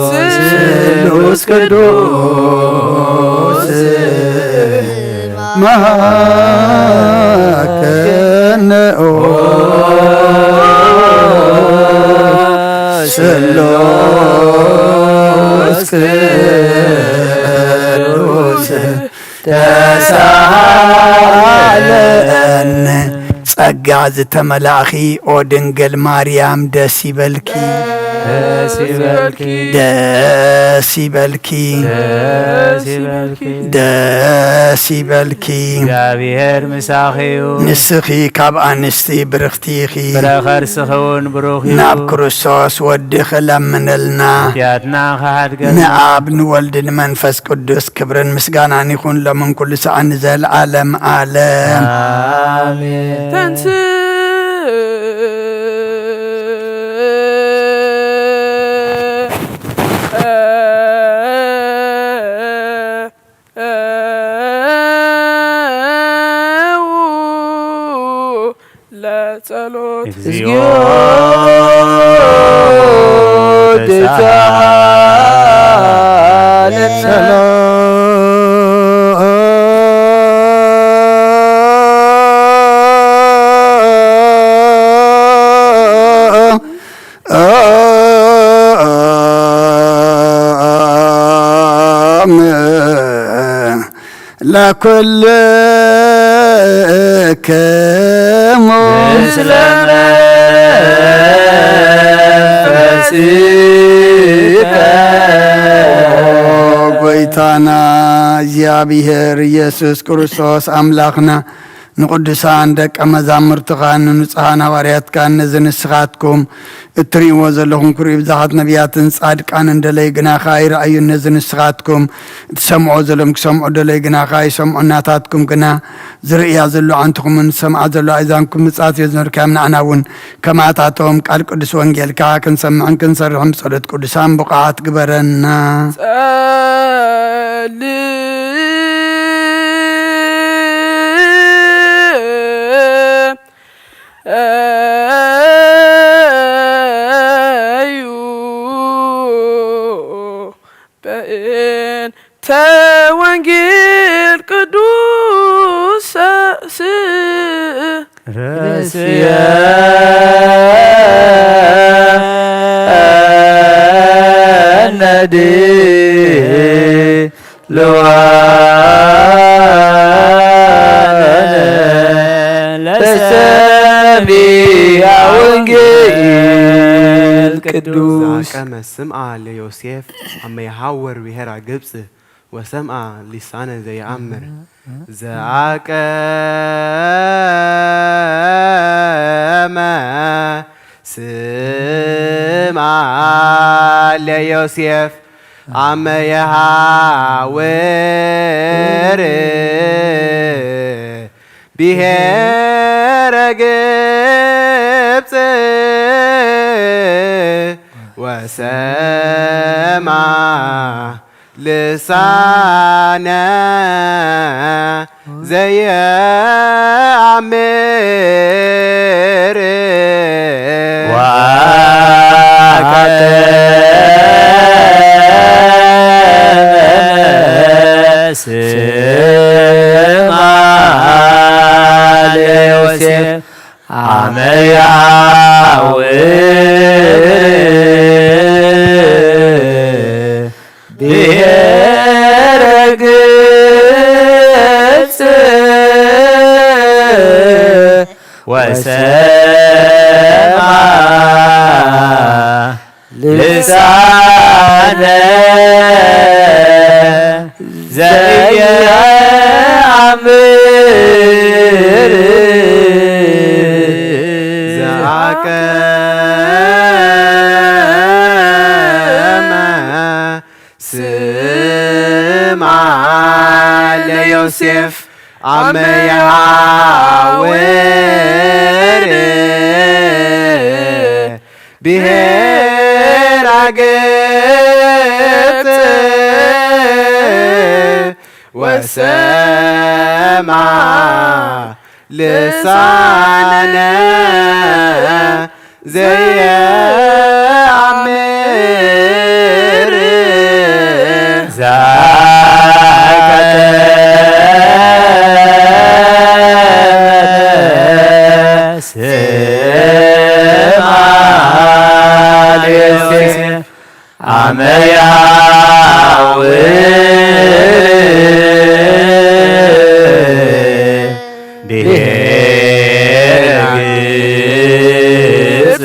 ስሉስ ቅዱስ መሃከነ፣ ኦ ስሉስ ቅዱስ ተሳሃለነ። ጸጋ ዝተመላእኺ ኦ ድንግል ማርያም ደስ ይበልኪ። ደስ ይበልኪ። ደስ ይበልኪ። ደስ ይበልኪ። ደስ ይበልኪ። እግዚኣብሔር ምሳኺ እዩ። ንስኺ ካብ ኣንስቲ ብርኽቲ ኢኺ። ፍረ ከርስኺ እውን ብሩኽ እዩ። ናብ ክርስቶስ ወድኺ ለምንልና። ሓጢኣትና ክሓድገልና። ንኣብ ንወልድ ንመንፈስ ቅዱስ ክብርን ምስጋናን ይኹን ሎምን ኩሉ ሰዓት ንዘለዓለም ዓለም። ኣሜን። ተንስ ለጸሎት። እግዚኦ ተሳሃለነ። ሰላም። ለኩልክሙ ምስለ መንፈስከ። ጎይታና እግዚኣብሔር ኢየሱስ ክርስቶስ ኣምላኽና ንቅዱሳን ደቀ መዛሙርትኻን ንንጹሓን ሃዋርያትካን ነዚ ንስኻትኩም እትርእይዎ ዘለኹም ክርእዩ ብዙሓት ነቢያትን ጻድቃንን ደለይ ግናኻ ኣይረኣዩን። ነዚ ንስኻትኩም እትሰምዖ ዘለኹም ክሰምዑ ደለይ ግናኻ ኣይሰምዑን። ናታትኩም ግና ዝርእያ ዘሎ ኣዕንትኹምን ዝሰምዓ ዘሎ ኣእዛንኩም ምጽኣት ስለ ዝነበርካዮም ንዓና እውን ከማታቶም ቃል ቅዱስ ወንጌልካ ክንሰምዕን ክንሰርሕን ብጸሎት ቅዱሳን ብቑዓት ግበረና። ጸልእ እዩ በእንተ ወንጌል ቅዱስ ርእስየ ነዲ ልዋነ ለሰሚዐ ወንጌል ቅዱስ። ዛቀመ ስምዐ ለዮሴፍ አመ የሐውር ብሔራ ግብጽ ወሰምዐ ሊሳነ ዘየአምር። ዘአቀመ ስምዐ ለዮሴፍ አመ የሐውር ብሔረ ግብጽ ወሰምዐ ልሳነ ዘየአምር ወአቀመ ስምዐ ለዮሴፍ አመ የሐውር ብሔረ ግብጽ ወሰምዐ ልሳነ ዘኢየአምር ዘአቀመ ስምዐ ለዮሴፍ አመ የሐውር ብሔራ ግብጽ ወሰምዐ ልሳነ ዘየአምር ዘአቀመ ስምዐ ለዮሴፍ አመ የሐውር ብሔረ ግብጽ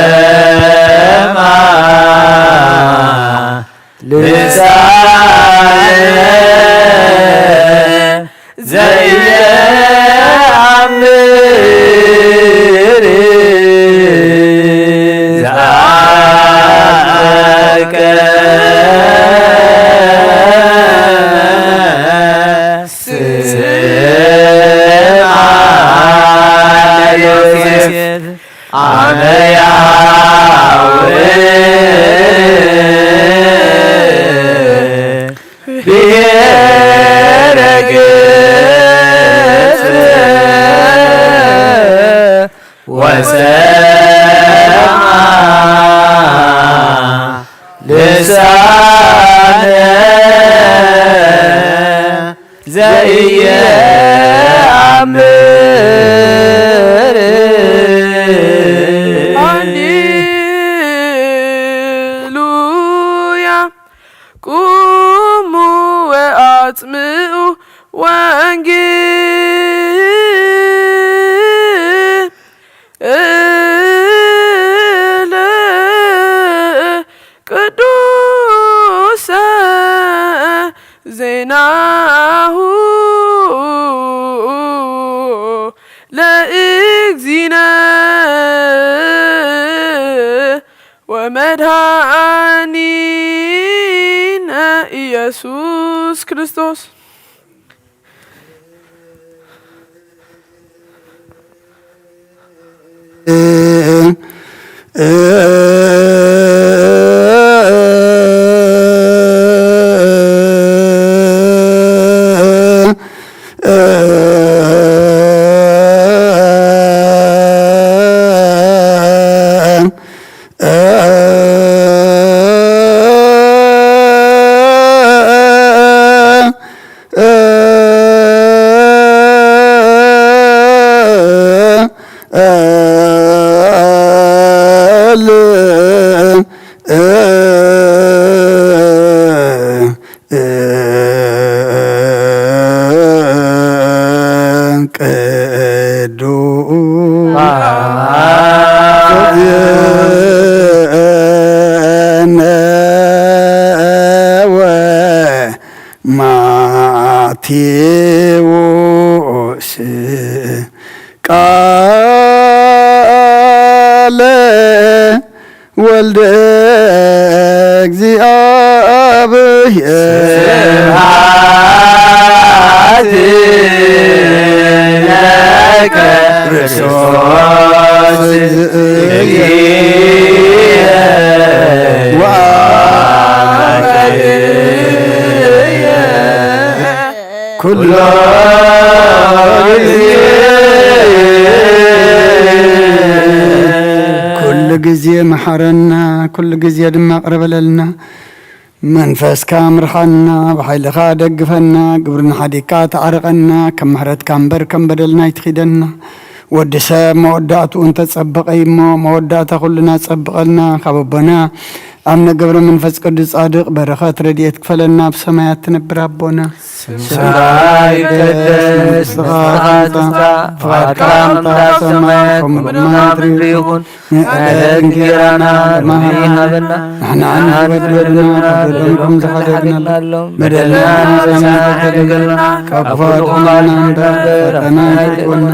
ወሰምዐ ልሳነ ዘኢየአምር ዘአቀመ ስምዐ ለዮሴፍ አመ የሐውር ብሔረ ግብጽ ወሰምዐ ልሳነ ዘኢየአምር። ሃሌሉያ። ናሁ ለእግዚእነ ወመድኃኒነ ኢየሱስ ክርስቶስ። ቅዱስ ማቴዎስ ቃለ ወልደ እግዚአብሔር ስብሐት ለከ ክርስቶስ ወአበየ ኩሎ ጊዜ ኩሉ ግዜ መሓረና፣ ኩሉ ግዜ ድማ ቅረበለልና። መንፈስካ ምርሓና፣ ብሓይልኻ ደግፈና፣ ግብርና ሓዲግካ ተዓርቐና፣ ከም ምሕረትካ እምበር ከም በደልና ኣይትኺደና። ወዲ ሰብ መወዳእትኡ እንተጸበቐ እሞ፣ መወዳእታ ኩልና ጸብቐልና። ካብ ኣቦና ኣቡነ ገብረ መንፈስ ቅዱስ ጻድቕ በረኸት ረድኤት ክፈለና፣ ኣብ ሰማያት ትነብር ኣቦና። ስምካ ይትቀደስ፣ መንግስትኻ ትምጻእ፣ ፍቓድካ ከም ኣብ ሰማይ ከምኡ ድማ ኣብ ምድሪ ይኹን። ንዕለት እንጌራና ሎሚ ሃበና፣ ንሕና ንበድለና በደሎም ከም ዝሓደግናሎም፣ በደልና ንስኻ ሓደገልና፣ ካብ ክፉ ኣድሕነና እምበር ፈተና ኣይትግበና።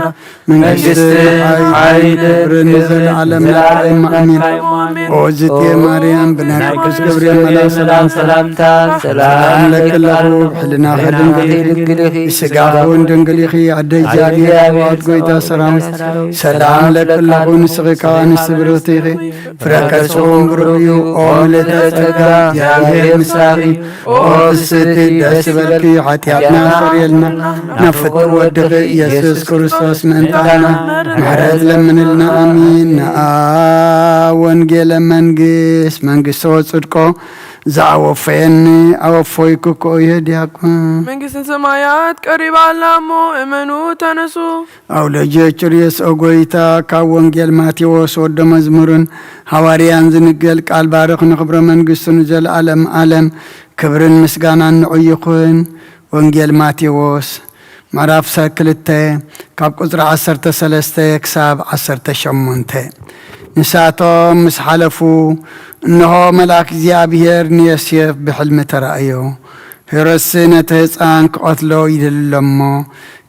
መንግስቲ፣ ሓይሊ፣ ክብሪ ንዘለዓለም ናትካ እዩ። ኣሜን። ኦ ዝቴ ማርያም፣ ብናይ ቅዱስ ገብርኤል መልኣክ ሰላም ሰላምታ ሰላም ለኪ ኣለኹ፣ ብሕልናኺ ድንግል ኢኺ፣ ብስጋኺ እውን ድንግል ኢኺ። ኣደ እግዚኣብሔር፣ ኣደ ኣቦት፣ እግዚኣብሔር፣ ጎይታ ሰራዊት፣ ሰላም ለኪ ኣለኹ፣ ንስኺ ከኣ ኣንስቲ ብርኽቲ ኢኺ። ፍረ ከርስኺ እውን ብሩኽ እዩ። ኦ ምልዕተ ጸጋ፣ እግዚኣብሔር ምሳኺ፣ ኦ ፍስሕቲ፣ ደስ ይበልኪ፣ ሓጢኣትና ይሰረየልና፣ ናብ ፍቁር ወድኺ ኢየሱስ ክርስቶስ ምእንታና ምሕረት ለምንልና። ኣሜን። ነኣ ወንጌለ መንግስት፣ መንግስቶ ጽድቆ፣ ዘኣወፈየኒ ኣወፈይኩ እኮ እየ ዲያቆን። መንግስተ ሰማያት ቀሪባ ኣላ እሞ እመኑ ተነሱ። ኣውሎጊዮስ ኦ ጎይታ፣ ካብ ወንጌል ማቴዎስ ወዶ መዝሙርን ሃዋርያን ዝንገል ቃል ባርኽ ንኽብረ መንግስቱ ንዘለዓለም ዓለም። ክብርን ምስጋናን ንዑ ይኹን። ወንጌል ማቴዎስ ምዕራፍ ሰ-፣ ክልተ ካብ ቁጽሪ ዓሰርተ ሰለስተ ክሳብ ዓሰርተ ሸሞንተ። ንሳቶም ምስ ሓለፉ፣ እንሆ፣ መልኣክ እግዚኣብሔር ንዮሴፍ ብሕልሚ ተራእዮ። ሄሮድስ ነቲ ህጻን ክቐትሎ ይደሊ ኣሎ እሞ፣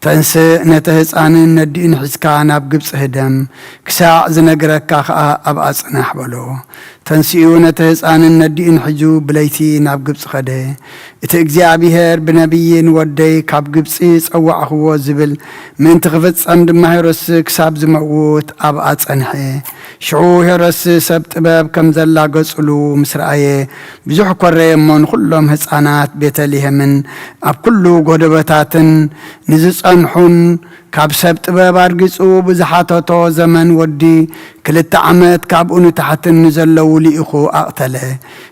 ተንስእ፣ ነቲ ህጻንን ነዲኡን ሒዝካ ናብ ግብጺ ህደም፣ ክሳዕ ዝነግረካ ከኣ ኣብኣ ጽናሕ በሎ። ተንሲኡ ነቲ ህጻንን ነዲኡን ሒዙ ብለይቲ ናብ ግብጺ ኸደ። እቲ እግዚኣብሔር ብነቢይ ንወደይ ካብ ግብጺ ጸዋዕኽዎ ዝብል ምእንቲ ክፍጸም ድማ ሄሮድስ ክሳብ ዝመውት ኣብኣ ጸንሐ። ሽዑ ሄሮድስ ሰብ ጥበብ ከም ዘላገጹሉ ምስ ረኣየ፣ ብዙሕ ኰረየ እሞ ንኹሎም ህጻናት ቤተልሔምን ኣብ ኩሉ ጎደቦታትን ንዝጸንሑን ካብ ሰብ ጥበብ ኣርጊጹ ብዝሓተቶ ዘመን ወዲ ክልተ ዓመት ካብኡ ንታሕትን ንዘለዉ ልኢኹ ኣቕተለ።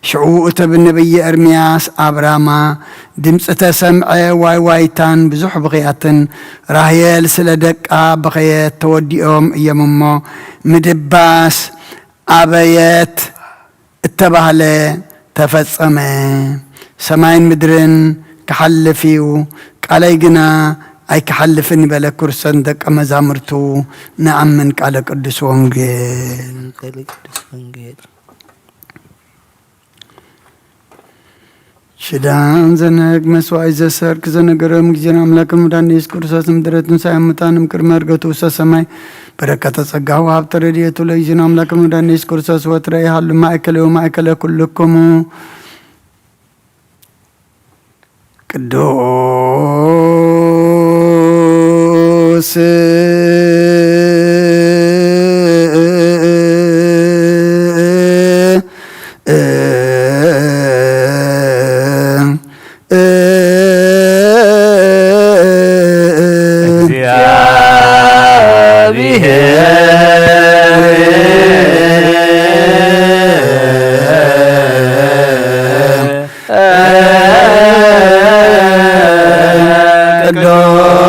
ሽዑ እቲ ብነቢይ ኤርምያስ ኣብ ራማ ድምጺ ተሰምዐ፣ ዋይዋይታን ብዙሕ ብኽያትን፣ ራሄል ስለ ደቃ በኸየት፣ ተወዲኦም እዮም እሞ፣ ምድባስ ኣበየት እተባህለ ተፈጸመ። ሰማይን ምድርን ክሓልፍ እዩ፣ ቃለይ ግና ኣይክሓልፍን በለ። ክርስቶስ ንደቀ መዛሙርቱ ንኣምን። ቃለ ቅዱስ ወንጌል። ቃለ ቅዱስ ወንጌል። ቸ ድዳን ዘነግ መስዋዕት ዘሰርክ ዘነገረ ምግዜን ኣምላክ ምዳን ኢየሱስ ክርስቶስ ምድረ ትንሳኤ ሙታን እምቅድመ ዕርገቱ ውስተ ሰማይ በረከተ ጸጋ ወሃብተ ረድኤቱ ለእግዚእነ ኣምላክ ምዳን ኢየሱስ ክርስቶስ ወትረ ይሃሉ ማእከለ ወማእከለ ኩልክሙ። ቅዱስ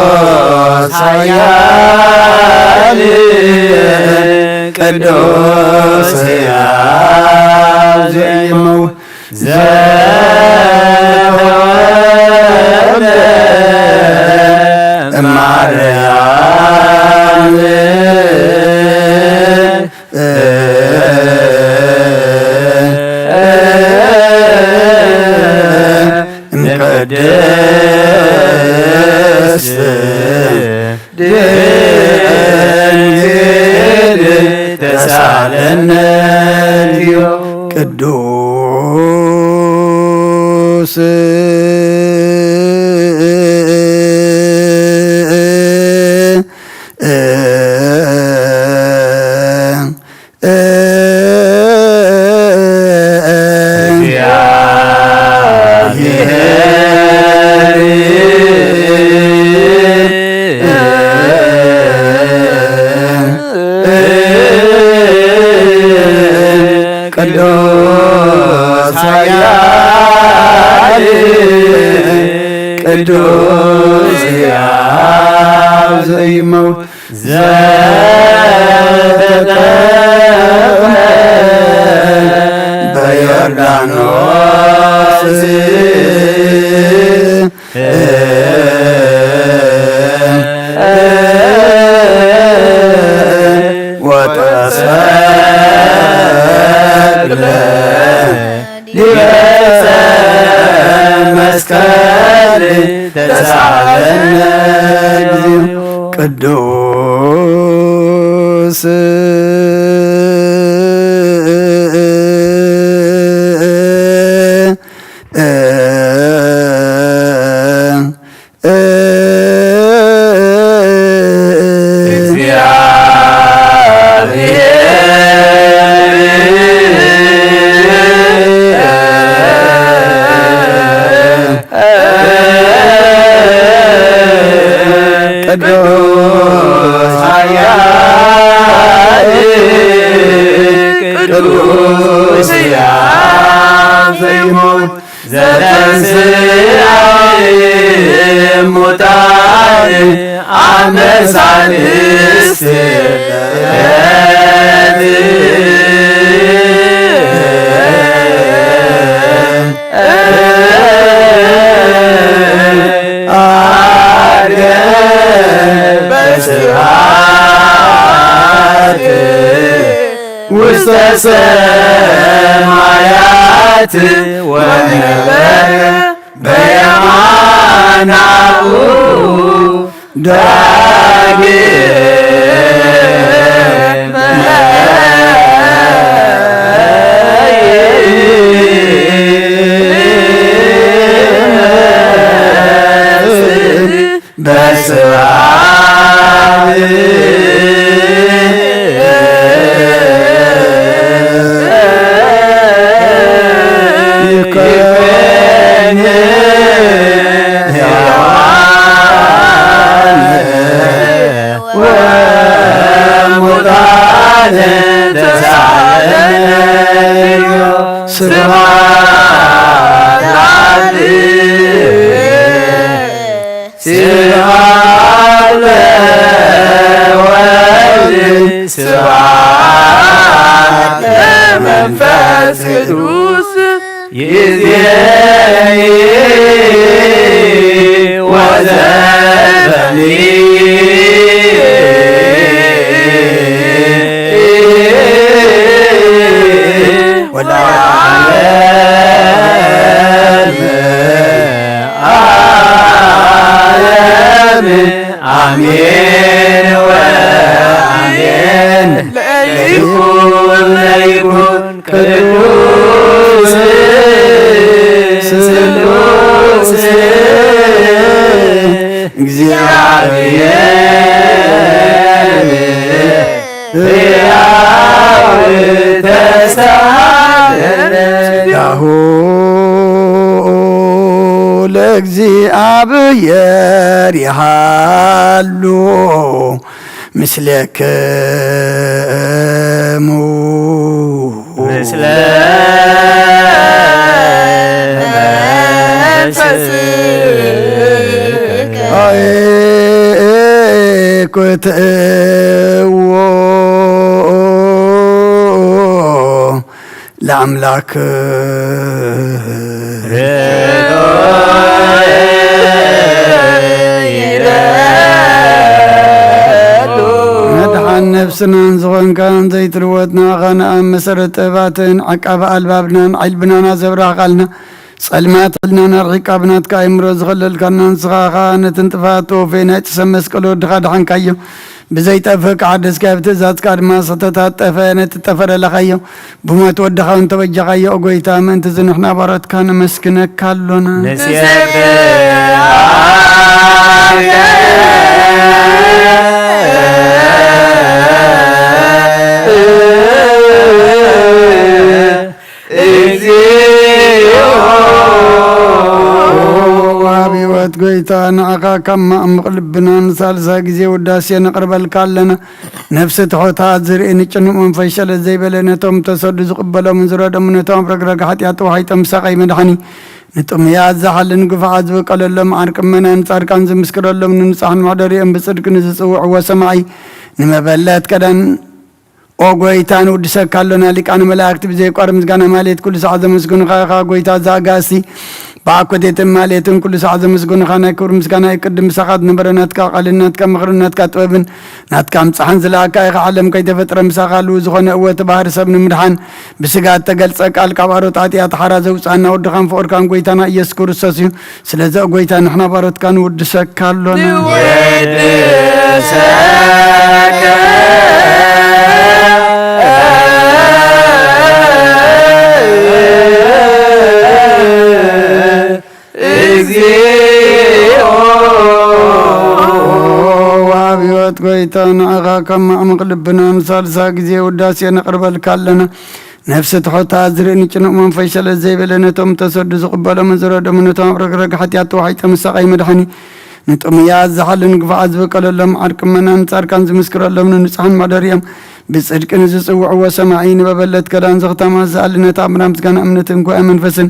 ቅዱስ ኃያል ቅዱስ ሕያው ዘይመውት ዘተወልደ እማርያም እምቅድስት ድንግል ተሳለነ። ቅዱስ ቅዱስ ኃያል ቅዱስ ሕያው ዘይመውት ዘተጠምቀ በዮርዳኖስ ወተሰቅለ ዲበ መስቀል ተሳለነ። ቅዱስ ቅዱስ ኃያል ቅዱስ ሕያው ዘይሞት ዘተንሥአ እሙታን አመሳልስት ዕለት አርገ በስብሐት ውስተ ሰማያት ወነበረ በየማናሁ ዳግመ በስብሐት ይኮን ሕያዋን ወሙታን ተሳለነ። ስብሐት ለአብ ስብሐት ለወልድ ስብሐት ለመንፈስ ቅዱስ ይእዜኒ ወዘልፈኒ ወለዓለመ። ቅዱስ ስሉስ እግዚአብሔር ሕያው ተስፋ ለነ። ዳሁ ለእግዚአብሔር ይሃሉ ምስሌክሙ። ምስለ መንፈስከ። አኩትዎ ለአምላክ። መድሓን ነፍስናን ዝኾንካን ዘይትልወጥ ንኣኻ ንኣብ መሰረት ጥበባትን ዓቃቢ ኣልባብናን ዓይልብናን ኣዘብራህ ቃልና ጸልማት ሕልናን ኣርሒቃ ብናትካ ኣእምሮ ዝኸለልካና ንስኻ ኸኣ ነቲ ንጥፋት ተወፌ ናይ ጥሰ መስቀል ወድኻ ደሓንካዮ። ብዘይጠፍእ ከሓደስካዮ ብትእዛዝካ ድማ ዝተታጠፈ ነቲ ጠፈረ ለኻዮ። ብሞት ወድኻ እውን ተበጃኻዮ። ኦ ጎይታ፣ ምእንቲ እዚ ንሕና ባሮትካ ነመስግነካ ኣሎና። ንሴብሐካ እግዚኦ። ኣብ ህይወት ጎይታ ንኣኻ ካብ ማእሙቕ ልብና ንሳልሳይ ግዜ ውዳሴ ነቕርበልካ ኣለና። ነፍሲ ትሑታት ዝርኢ ንጭኑቕ መንፈስ ሸለል ዘይበለ ነቶም ተሰዱ ዝቕበሎምን ዝረደሙ ነቶም ኣብ ረግረግ ሓጢኣት ተዋሒጦም ዝሳቐዩ መድሓኒ ንጥሙያት ዝሓሊ ንግፉዓት ዝበቀለሎም ዓርቂ እመናን ጻድቃን ዝምስክረሎም ንንጹሓን መሕደሪኦም ብጽድቂ ንዝጽውዕዎ ሰማዒ ንመበለት ከዳን ኦ ጎይታ ንውድሰካ ኣሎና። ሊቃነ መላእክቲ ብዘይቋር ምስጋና ማሌት ኩሉ ሰዓት ዘመስግኑኻ ኢኻ። ጎይታ ዘኣጋእዝቲ ብኣኮቴትን ማሌትን ኩሉ ሰዓት ዘመስግኑኻ ናይ ክብሪ ምስጋና እዩ። ቅድም ምሳኻ ዝነበረ ናትካ ቃልን ናትካ ምኽርን ናትካ ጥበብን ናትካ ምጻሕን ዝለኣካ ኢኻ። ዓለም ከይተፈጥረ ምሳኻ ህልው ዝኾነ እወ እቲ ባህሪ ሰብ ንምድሓን ብስጋ እተገልጸ ቃል ካብ ኣሮት ኣጢኣት ሓራ ዘውጽኣና ወድኻን ፍቕርካን ጎይታና ኢየሱስ ክርስቶስ እዩ። ስለዚ ኦ ጎይታ ንሕና ባሮትካ ንውድሰካ ኣሎና። ንውድሰከ እግዚኦ። ኣብዮት ጎይታ ንኣኻ ካብ ማዕሙቕ ልብና ንሳልሳ ግዜ ውዳሴ ነቕርበልካ ኣለና። ነፍሲ ትሑታት ዝርኢ ንጭኑቕ መንፈስ ሸለል ዘይበለ ነቶም ተሰዱ ዝቕበሎም ዝረደሙ ነቶም ኣብ ረግረግ ሓጢኣት ተዋሒጦም ዝሳቐዩ መድሓኒ ንጥሙያት ዝሓልን ግፉዓት ዝበቀለሎም ዓርቂ እመናን ጻድቃን ዝምስክረሎም ንንጹሓን መሕደሪኦም ብጽድቂ ንዝጽውዕዎ ሰማዒ ንመበለት ከዳን ዘኽተማ ዝኣሊ ነታ ኣምራ ምስጋና እምነትን ጉባኤ መንፈስን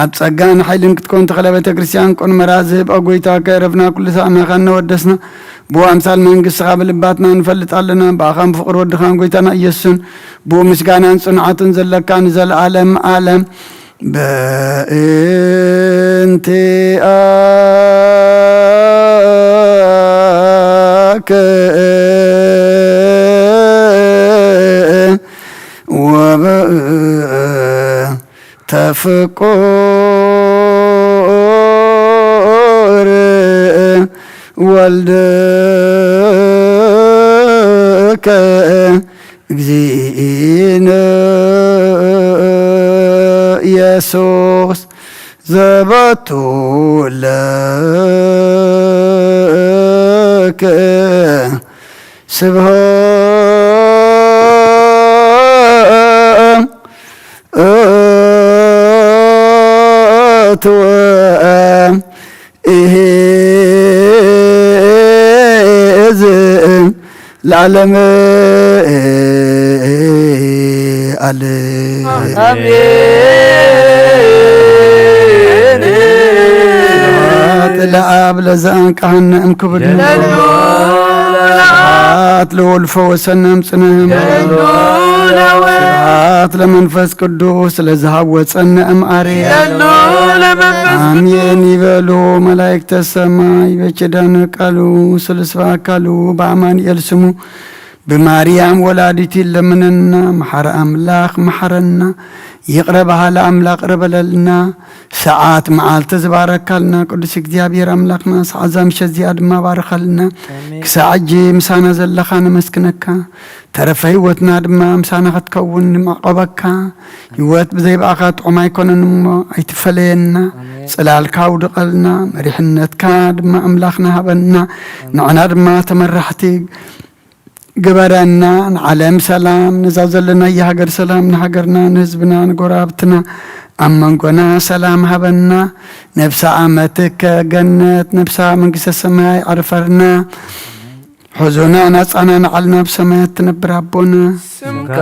ኣብ ጸጋን ሓይልን ክትኮን ተኽለ ቤተ ክርስቲያን ቁንመራ ዝህብ ኦ ጎይታ ከየረፍና ኩሉ ሰዓናኻ እናወደስና ብኡ ኣምሳል መንግስትኻ ብልባትና ንፈልጥ ኣለና። ብኣኻን ብፍቕሪ ወድኻን ጎይታና ኢየሱስን ብኡ ምስጋናን ጽንዓትን ዘለካ ንዘለኣለም ኣለም በእንቲኣክ ወበእንተ ፍቁር ወልድከ እግዚእነ ኢየሱስ ዘባቱ ለከ ስብሐት ወእሂዝ ለዓለመ ዓለም። ኣሜን። ስብሐት ለአብ ለዘአንቀሐነ እምክብድ። ስብሐት ለወልድ ፈወሰነ እምጽነህም። ስብሐት ለመንፈስ ቅዱስ ለዘሃወፀነ እምአሬ። አሜን ይበሉ መላእክተ ሰማይ በኪዳነ ቃሉ ስለ ስብሐ አካሉ በአማኑኤል ስሙ ብማርያም ወላዲት ይለምነና። መሓሪ ኣምላኽ መሓረና። ይቕረ በሃሊ ኣምላኽ ይቕረ በለልና። ሰዓት መዓልቲ ዝባረካልና ቅዱስ እግዚኣብሔር ኣምላኽና ሰዓት እዛ ምሸት እዚኣ ድማ ባርኸልና። ኣሜን። ክሳዕ ሕጂ ምሳና ዘለኻ ነመስግነካ። ተረፈ ህይወትና ድማ ምሳና ክትከውን ንዕቆበካ። ህይወት ብዘይ ብኣኻ ጥዑም ኣይኮነን እሞ ኣይትፈለየና። ኣሜን። ጽላልካ ኣውድቐልና፣ መሪሕነትካ ድማ ኣምላኽና ሃበና። ኣሜን። ንዓና ድማ ተመራሕቲ ግበረና። ንዓለም ሰላም፣ ነዛ ዘለናያ ሃገር ሰላም፣ ንሃገርና፣ ንህዝብና፣ ንጎረባብትና፣ ኣብ መንጎና ሰላም ሃበና። ነብሳ ኣመትከ ገነት፣ ነብሳ መንግስተ ሰማይ ኣርፈርና። ሕዙና ናጻና ንዓልና ኣብ ሰማያት ትነብር ኣቦና። ስምካ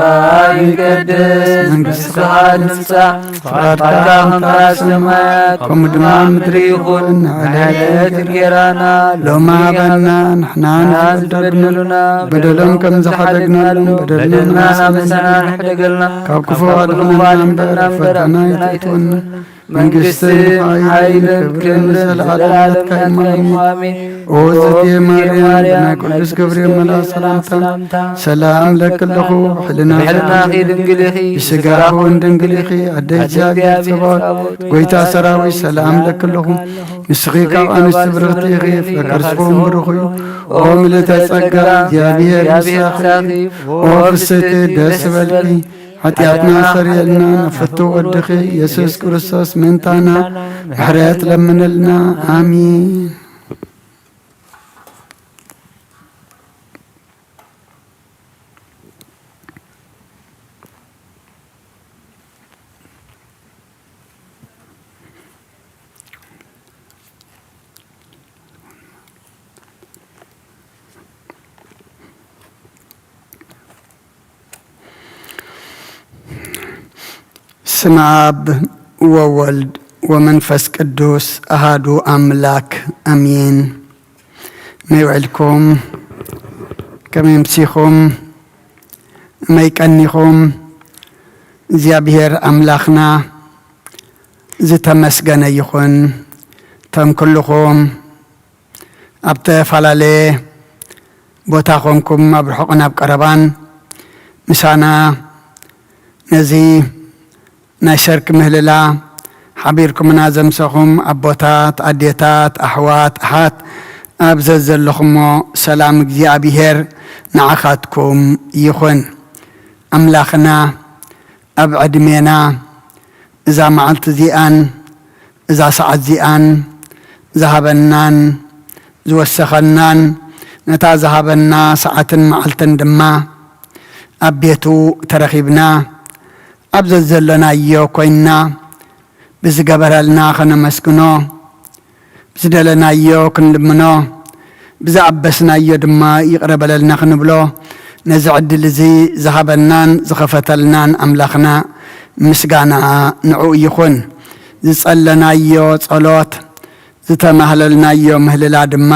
ይቀደስ፣ መንግስትኻ ትምጻእ፣ ፍቓድካ ከም ኣብ ሰማያት ከምኡ ድማ ኣብ ምድሪ ይኹን። ንዕለተ እንጌራና ሎሚ ሃበና፣ ንሕና ንዝበደሉና በደሎም ከም ዝሓደግናሎም በደልና ንሕደገልና፣ ካብ ክፉ ኣድሕነና እምበር፣ ፈተና ኣይተእትወና። መንግስትን ሓይልን ክብርን ዘለዓለም ናትካ እዩ። ኣሜን። ኦ ዝቴ ማርያም፣ ብናይ ቅዱስ ገብርኤል መልኣክ ሰላምታ ሰላም ለኪ ኣለኹ። ብሕልናኺ ድንግል ኢኺ፣ ብስጋኺ እውን ድንግል ኢኺ። ኣደ እግዚኣብሔር ጸባኦት፣ ጎይታ ሰራዊት፣ ሰላም ለኪ ኣለኹ። ንስኺ ካብ ኣንስቲ ብርኽቲ ኢኺ፣ ፍረ ከርስኺ እውን ብሩኽ እዩ። ኦ ምልእተ ጸጋ፣ እግዚኣብሔር ምሳኺ፣ ኦ ፍስሕቲ ደስ ይበልኪ። ሓጢኣትና ሰሪየልና፣ ናብ ፍቱው ወድኺ ኢየሱስ ክርስቶስ ምእንታና ምሕረት ለምንልና። ኣሚን። ስመ ኣብ ወወልድ ወመንፈስ ቅዱስ ኣሃዱ ኣምላክ ኣሜን። ከመይ ውዒልኩም? ከመይ ኣምሲኹም? ከመይ ቀኒኹም? እግዚኣብሔር ኣምላኽና ዝተመስገነ ይኹን። እቶም ኩልኹም ኣብ ዝተፈላለየ ቦታ ኾንኩም ኣብ ርሑቕን ኣብ ቀረባን ምሳና ነዚ ናይ ሰርክ ምህልላ ሓቢርኩምና ዘምሰኹም ኣቦታት፣ ኣዴታት፣ ኣሕዋት፣ ኣሓት ኣብ ዘዘለኹሞ ሰላም እግዚኣብሔር ንዓኻትኩም ይኹን። ኣምላኽና ኣብ ዕድሜና እዛ መዓልቲ እዚኣን እዛ ሰዓት እዚኣን ዝሃበናን ዝወሰኸናን፣ ነታ ዝሃበና ሰዓትን መዓልትን ድማ ኣብ ቤቱ ተረኺብና ኣብ ዘዘለናዮ ኮይንና ብዝገበረልና ከነመስግኖ፣ ብዝደለናዮ ክንልምኖ፣ ብዝኣበስናዮ ድማ ይቕረ በለልና ክንብሎ፣ ነዚ ዕድል እዚ ዝሃበናን ዝኸፈተልናን ኣምላኽና ምስጋና ንዕኡ ይኹን። ዝጸለናዮ ጸሎት፣ ዝተማህለልናዮ ምህልላ ድማ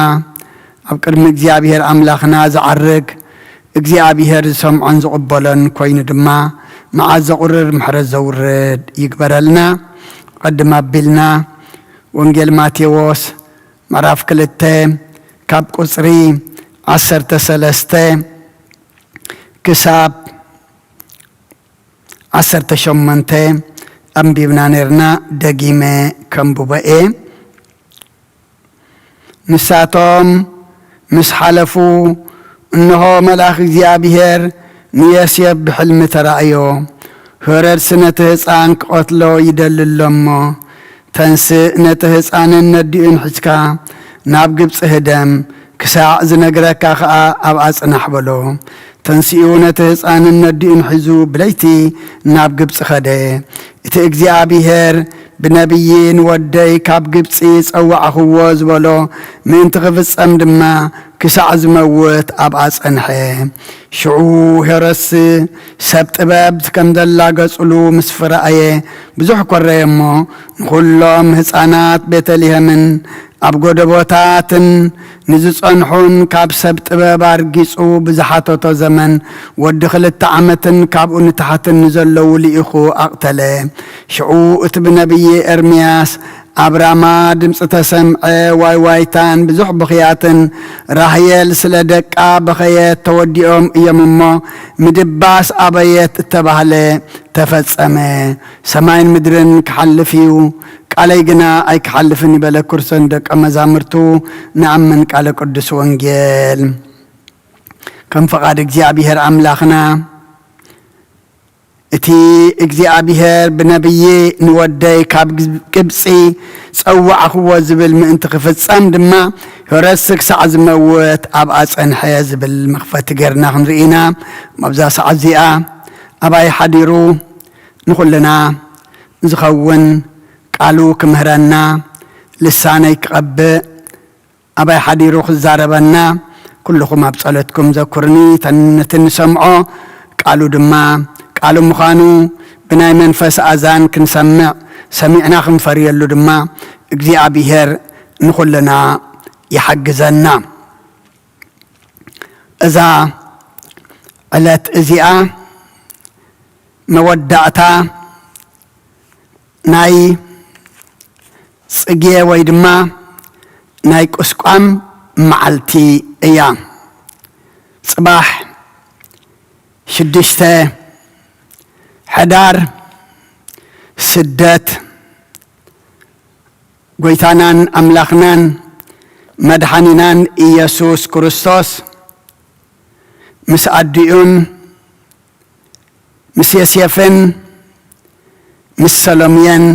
ኣብ ቅድሚ እግዚኣብሔር ኣምላኽና ዝዓርግ፣ እግዚኣብሔር ዝሰምዖን ዝቕበሎን ኮይኑ ድማ መዓት ዘቑርር ምሕረት ዘውርድ ይግበረልና። ቅድም ኣቢልና ወንጌል ማቴዎስ ምዕራፍ ክልተ ካብ ቁጽሪ ዓሰርተ ሰለስተ ክሳብ ዓሰርተ ሸሞንተ ኣንቢብና ነርና፣ ደጊመ ከንብቦ እየ። ንሳቶም ምስ ሓለፉ፣ እንሆ፣ መልኣኽ እግዚኣብሔር ንዮሴፍ ብሕልሚ ተራእዮ። ሄሮድስ ነቲ ህፃን ክቐትሎ ይደሊ ኣሎ እሞ፣ ተንስእ፣ ነቲ ህፃንን ነዲኡን ሒዝካ ናብ ግብፂ ህደም፣ ክሳዕ ዝነግረካ ኸኣ ኣብኣ ጽናሕ በሎ። ተንሲኡ ነቲ ህፃንን ነዲኡን ሒዙ ብለይቲ ናብ ግብፂ ኸደ። እቲ እግዚኣብሔር ብነቢይ ንወደይ ካብ ግብፂ ጸዋዕኽዎ ዝበሎ ምእንቲ ክፍጸም ድማ ክሳዕ ዝመውት ኣብኣ ጸንሐ። ሽዑ ሄሮድስ ሰብ ጥበብ ከም ዘላገጹሉ ምስ ረኣየ ብዙሕ ኰረየ እሞ፣ ንኹሎም ህፃናት ቤተልሔምን ኣብ ጎደቦታትን ንዝጸንሑን ካብ ሰብ ጥበብ ኣርጊጹ ብዝሓተቶ ዘመን ወዲ ክልተ ዓመትን ካብኡ ንታሕትን ንዘለዉ ልኢኹ ኣቕተለ። ሽዑ እቲ ብነቢይ ኤርምያስ ኣብ ራማ ድምፂ ተሰምዐ፣ ዋይ ዋይታን ብዙሕ ብኽያትን፣ ራህየል ስለ ደቃ በኸየት፣ ተወዲኦም እዮም እሞ ምድባስ ኣበየት እተባህለ ተፈጸመ። ሰማይን ምድርን ክሓልፍ እዩ፣ ቃለይ ግና ኣይክሓልፍን እዩ በለ። ክርስቶስ ንደቀ መዛሙርቱ ንኣምን ቃለ ቅዱስ ወንጌል። ከም ፈቓድ እግዚኣብሔር ኣምላኽና፣ እቲ እግዚኣብሔር ብነቢይ ንወደይ ካብ ግብጺ ጸዋዕኽዎ ዝብል ምእንቲ ክፍጸም ድማ፣ ሄሮድስ ክሳዕ ዝመውት ኣብኣ ጸንሐ ዝብል መኽፈቲ ጌርና ክንርኢ ኢና። ኣብዛ ሰዓት እዚኣ ኣባይ ሓዲሩ ንኹልና ዝኸውን ቃሉ ክምህረና ልሳነይ ክቐብእ ኣባይ ሓዲሩ ክዛረበና፣ ኩልኹም ኣብ ጸሎትኩም ዘኩርኒ። ተን-፣ ነቲ እንሰምዖ ቃሉ ድማ ቃሉ ምዃኑ ብናይ መንፈስ ኣዛን ክንሰምዕ፣ ሰሚዕና ክንፈርየሉ ድማ እግዚኣብሔር ንኹልና ይሓግዘና። እዛ ዕለት እዚኣ መወዳእታ ናይ ጽጌ ወይ ድማ ናይ ቁስቋም መዓልቲ እያ። ጽባሕ ሽዱሽተ ሕዳር፣ ስደት ጎይታናን ኣምላኽናን መድሓኒናን ኢየሱስ ክርስቶስ ምስ ኣዲኡን ምስ ዮሴፍን ምስ ሰሎምየን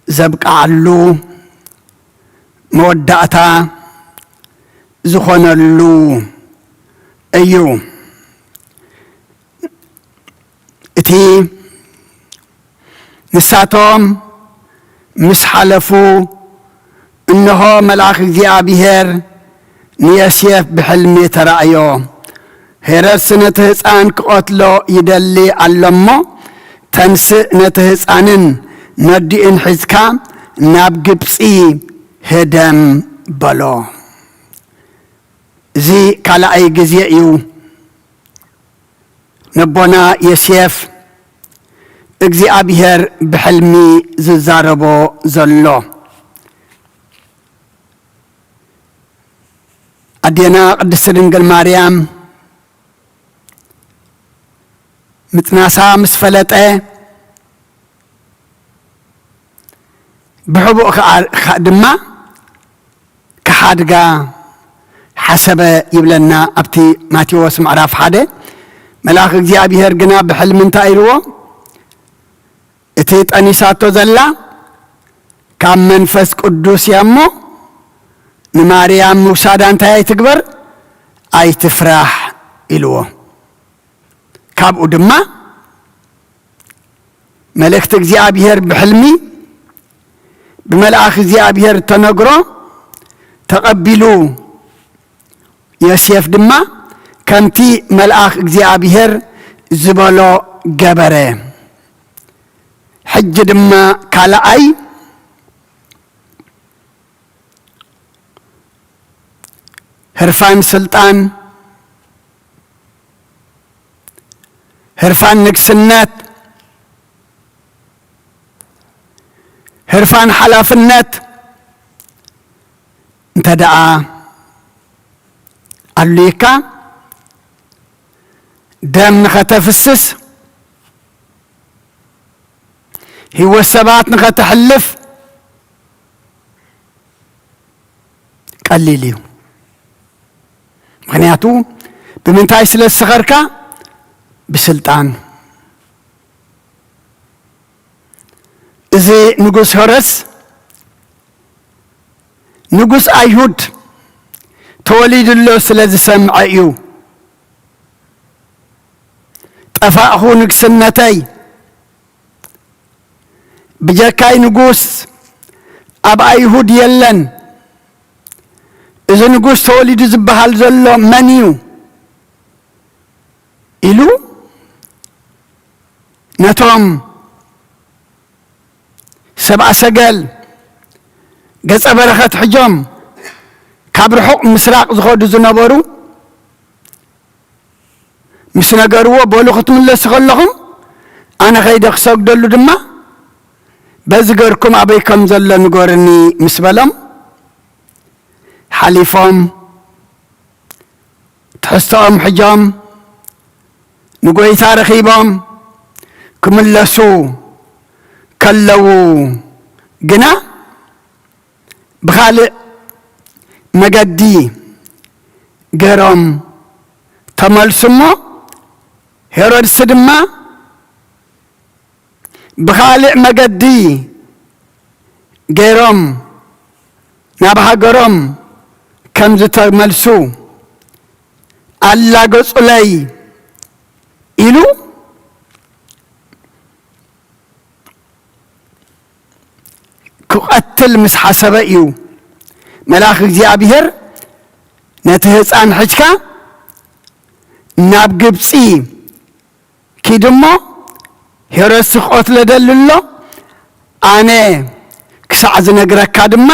ዘብቅዓሉ መወዳእታ ዝኾነሉ እዩ። እቲ ንሳቶም ምስ ሓለፉ፣ እንሆ፣ መልኣኽ እግዚኣብሔር ንዮሴፍ ብሕልሚ ተራእዮ። ሄሮድስ ነቲ ህፃን ክቐትሎ ይደሊ ኣሎ እሞ፣ ተንስእ፣ ነቲ ህፃንን ነዲኡን ሒዝካ ናብ ግብፂ ህደም በሎ። እዚ ካልኣይ ግዜ እዩ። ነቦና ዮሴፍ እግዚኣብሔር ብሕልሚ ዝዛረቦ ዘሎ። ኣዴና ቅድስቲ ድንግል ማርያም ምጥናሳ ምስ ፈለጠ፣ ብሕቡእ ከኣ፣ ከኣ ድማ ክሓድጋ ሓሰበ ይብለና ኣብቲ ማቴዎስ ምዕራፍ ሓደ። መልኣኽ እግዚኣብሔር ግና ብሕልሚ እንታይ ኢልዎ? እቲ ጠኒሳቶ ዘላ ካብ መንፈስ ቅዱስ እያ እሞ፣ ንማርያም ምውሳዳ እንታይ ኣይትግበር? ኣይትፍራሕ ኢልዎ። ካብኡ ድማ መልእኽቲ እግዚኣብሔር ብሕልሚ ብመልኣኽ እግዚኣብሔር ተነግሮ ተቐቢሉ። ዮሴፍ ድማ ከምቲ መልኣኽ እግዚኣብሔር ዝበሎ ገበረ። ሕጂ ድማ ካልኣይ ህርፋን ስልጣን፣ ህርፋን ንግስነት፣ ህርፋን ሓላፍነት እንተ ደኣ ኣሉይካ፣ ደም ንኸተፍስስ፣ ህይወት ሰባት ንኸተሕልፍ፣ ቀሊል እዩ። ምኽንያቱ ብምንታይ ስለ ዝሰኸርካ? ብስልጣን። እዚ ንጉስ ሄሮድስ ንጉስ ኣይሁድ ተወሊዱ ኣሎ ስለ ዝሰምዐ እዩ። ጠፋእኹ ንግስነተይ፣ ብጀካይ ንጉስ ኣብ ኣይሁድ የለን። እዚ ንጉስ ተወሊዱ ዝበሃል ዘሎ መን እዩ? ኢሉ ነቶም ሰብኣ ሰገል ገጸ በረኸት ሕጆም ካብ ርሑቕ ምስራቕ ዝኸዱ ዝነበሩ ምስ ነገርዎ፣ በሉ ክትምለሱ ከለኹም ኣነ ኸይደ ክሰግደሉ ድማ በዚ ገርኩም ኣበይ ከም ዘሎ ንገሩኒ ምስ በሎም፣ ሓሊፎም ትሕዝቶኦም ሕጆም ንጎይታ ረኺቦም ክምለሱ ከለዉ ግና ብኻልእ መገዲ ገይሮም ተመልሱ እሞ፣ ሄሮድስ ድማ ብኻልእ መገዲ ገይሮም ናብ ሃገሮም ከም ዝተመልሱ ኣላገጹለይ ኢሉ ክቐትል ምስ ሓሰበ እዩ መልኣኽ እግዚኣብሔር ነቲ ህፃን ሒዝካ ናብ ግብፂ ኪድ እሞ ሄሮድስ ክቐትሎ ደሊ ኣሎ፣ ኣነ ክሳዕ ዝነግረካ ድማ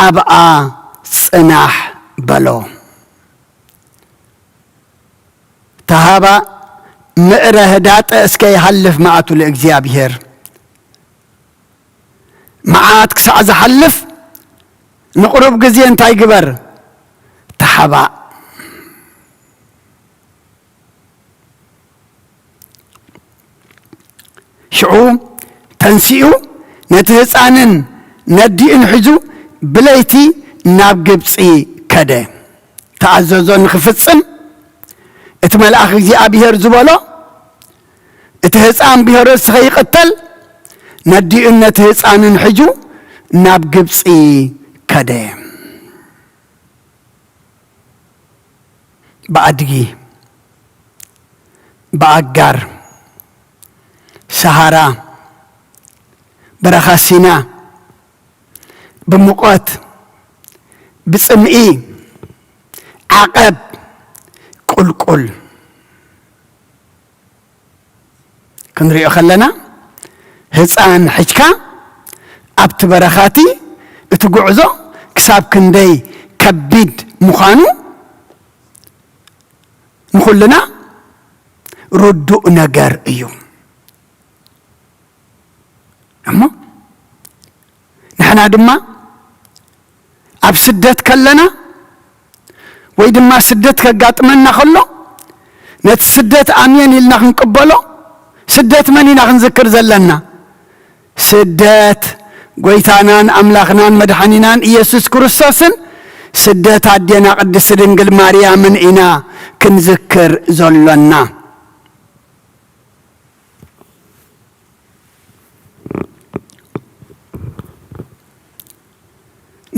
ኣብኣ ጽናሕ በሎ። ተሃባ ምዕረ ህዳጠ እስከ ይሃልፍ መዓቱ ለእግዚኣብሔር። መዓት ክሳዕ ዝሓልፍ ንቕሩብ ግዜ እንታይ ግበር? ተሓባእ። ሽዑ ተንሲኡ ነቲ ህፃንን ነዲኡን ሒዙ ብለይቲ ናብ ግብፂ ከደ። ተኣዘዞ ንኽፍጽም እቲ መልኣኽ እግዚኣብሔር ዝበሎ፣ እቲ ህፃን ብሄሮድስ ከይቕተል ነዲኡን ነቲ ህፃንን ሒዙ ናብ ግብፂ ከደ። ብኣድጊ፣ ብኣጋር፣ ሰሃራ፣ በረኻ ሲና፣ ብሙቐት፣ ብጽምኢ፣ ዓቐብ፣ ቁልቁል ክንሪኦ ከለና፣ ህፃን ሒዝካ ኣብቲ በረኻቲ እቲ ጉዕዞ ክሳብ ክንደይ ከቢድ ምዃኑ ንኹልና ርዱእ ነገር እዩ። እሞ ንሕና ድማ ኣብ ስደት ከለና ወይ ድማ ስደት ከጋጥመና ከሎ ነቲ ስደት ኣሜን ኢልና ክንቅበሎ፣ ስደት መን ኢና ክንዝክር ዘለና? ስደት ጎይታናን ኣምላኽናን መድሓኒናን ኢየሱስ ክርስቶስን ስደት ኣዴና ቅድስቲ ድንግል ማርያምን ኢና ክንዝክር ዘሎና።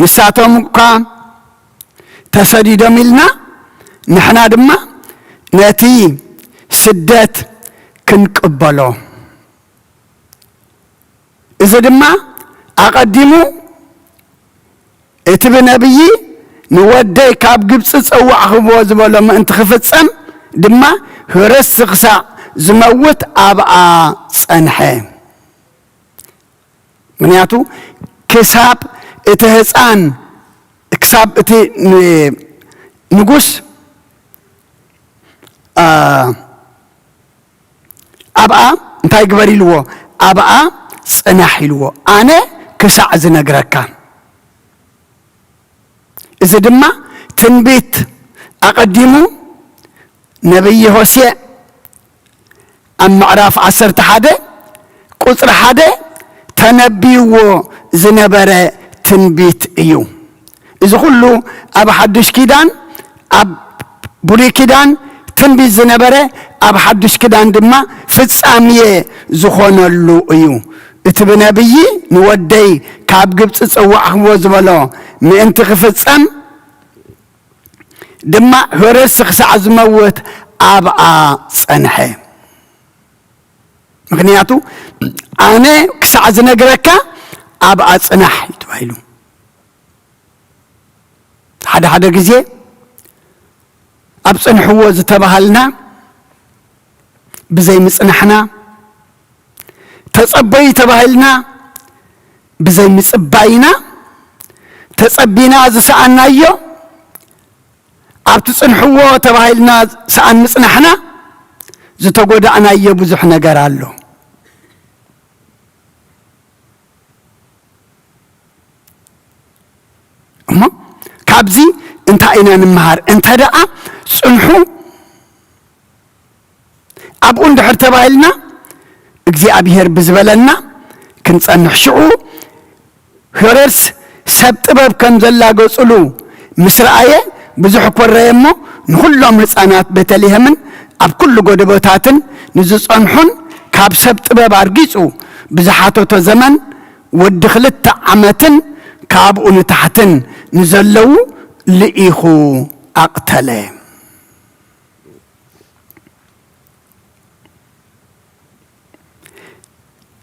ንሳቶም እኳ ተሰዲዶም ኢልና ንሕና ድማ ነቲ ስደት ክንቅበሎ። እዚ ድማ ኣቐዲሙ እቲ ብነቢይ ንወደይ ካብ ግብፂ ጸዋዕኽዎ ዝበሎ ምእንቲ ክፍጸም ድማ ህረስ ክሳዕ ዝመውት ኣብኣ ጸንሐ። ምኽንያቱ ክሳብ እቲ ህፃን ክሳብ እቲ ን- ንጉስ ኣ፣ ኣብኣ እንታይ ግበር ኢልዎ? ኣብኣ ጽናሕ ኢልዎ፣ ኣነ ክሳዕ ዝነግረካ። እዚ ድማ ትንቢት ኣቐዲሙ ነቢይ ሆሴዕ ኣብ ምዕራፍ ዓሰርተ ሓደ ቁጽሪ ሓደ ተነብይዎ ዝነበረ ትንቢት እዩ። እዚ ኩሉ ኣብ ሓዱሽ ኪዳን፣ ኣብ ብሉይ ኪዳን ትንቢት ዝነበረ ኣብ ሓዱሽ ኪዳን ድማ ፍጻሜ ዝኾነሉ እዩ። እቲ ብነቢይ ንወደይ ካብ ግብጺ ጸዋዕኽዎ ዝበሎ ምእንቲ ክፍጸም ድማ ሄሮድስ ክሳዕ ዝመውት ኣብኣ ጸንሐ። ምኽንያቱ ኣነ ክሳዕ ዝነግረካ ኣብኣ ጽናሕ እዩ ተባሂሉ። ሓደ ሓደ ግዜ ኣብ ጽንሕዎ ዝተባሃልና ብዘይ ምጽናሕና፣ ተጸበዩ ተባሂልና ብዘይ ምጽባይና፣ ተጸቢና ዝሰኣናዮ ኣብቲ ጽንሕዎ ተባሂልና ሰኣን ምጽናሕና ዝተጎዳእናዮ ብዙሕ ነገር ኣሎ። እሞ ካብዚ እንታይ ኢና ንምሃር? እንተ ደኣ ጽንሑ ኣብኡ እንድሕር ተባሂልና እግዚኣብሔር ብዝበለና ክንጸንሕ። ሽዑ ሄሮድስ ሰብ ጥበብ ከም ዘላገጹሉ ምስ ረኣየ ብዙሕ ኮረየ እሞ ንኹሎም ህፃናት ቤተልሔምን ኣብ ኩሉ ጎደቦታትን ንዝጸንሑን ካብ ሰብ ጥበብ ኣርጊጹ ብዝሓተቶ ዘመን ወዲ ክልተ ዓመትን ካብኡ ንታሕትን ንዘለዉ ልኢኹ ኣቕተለ።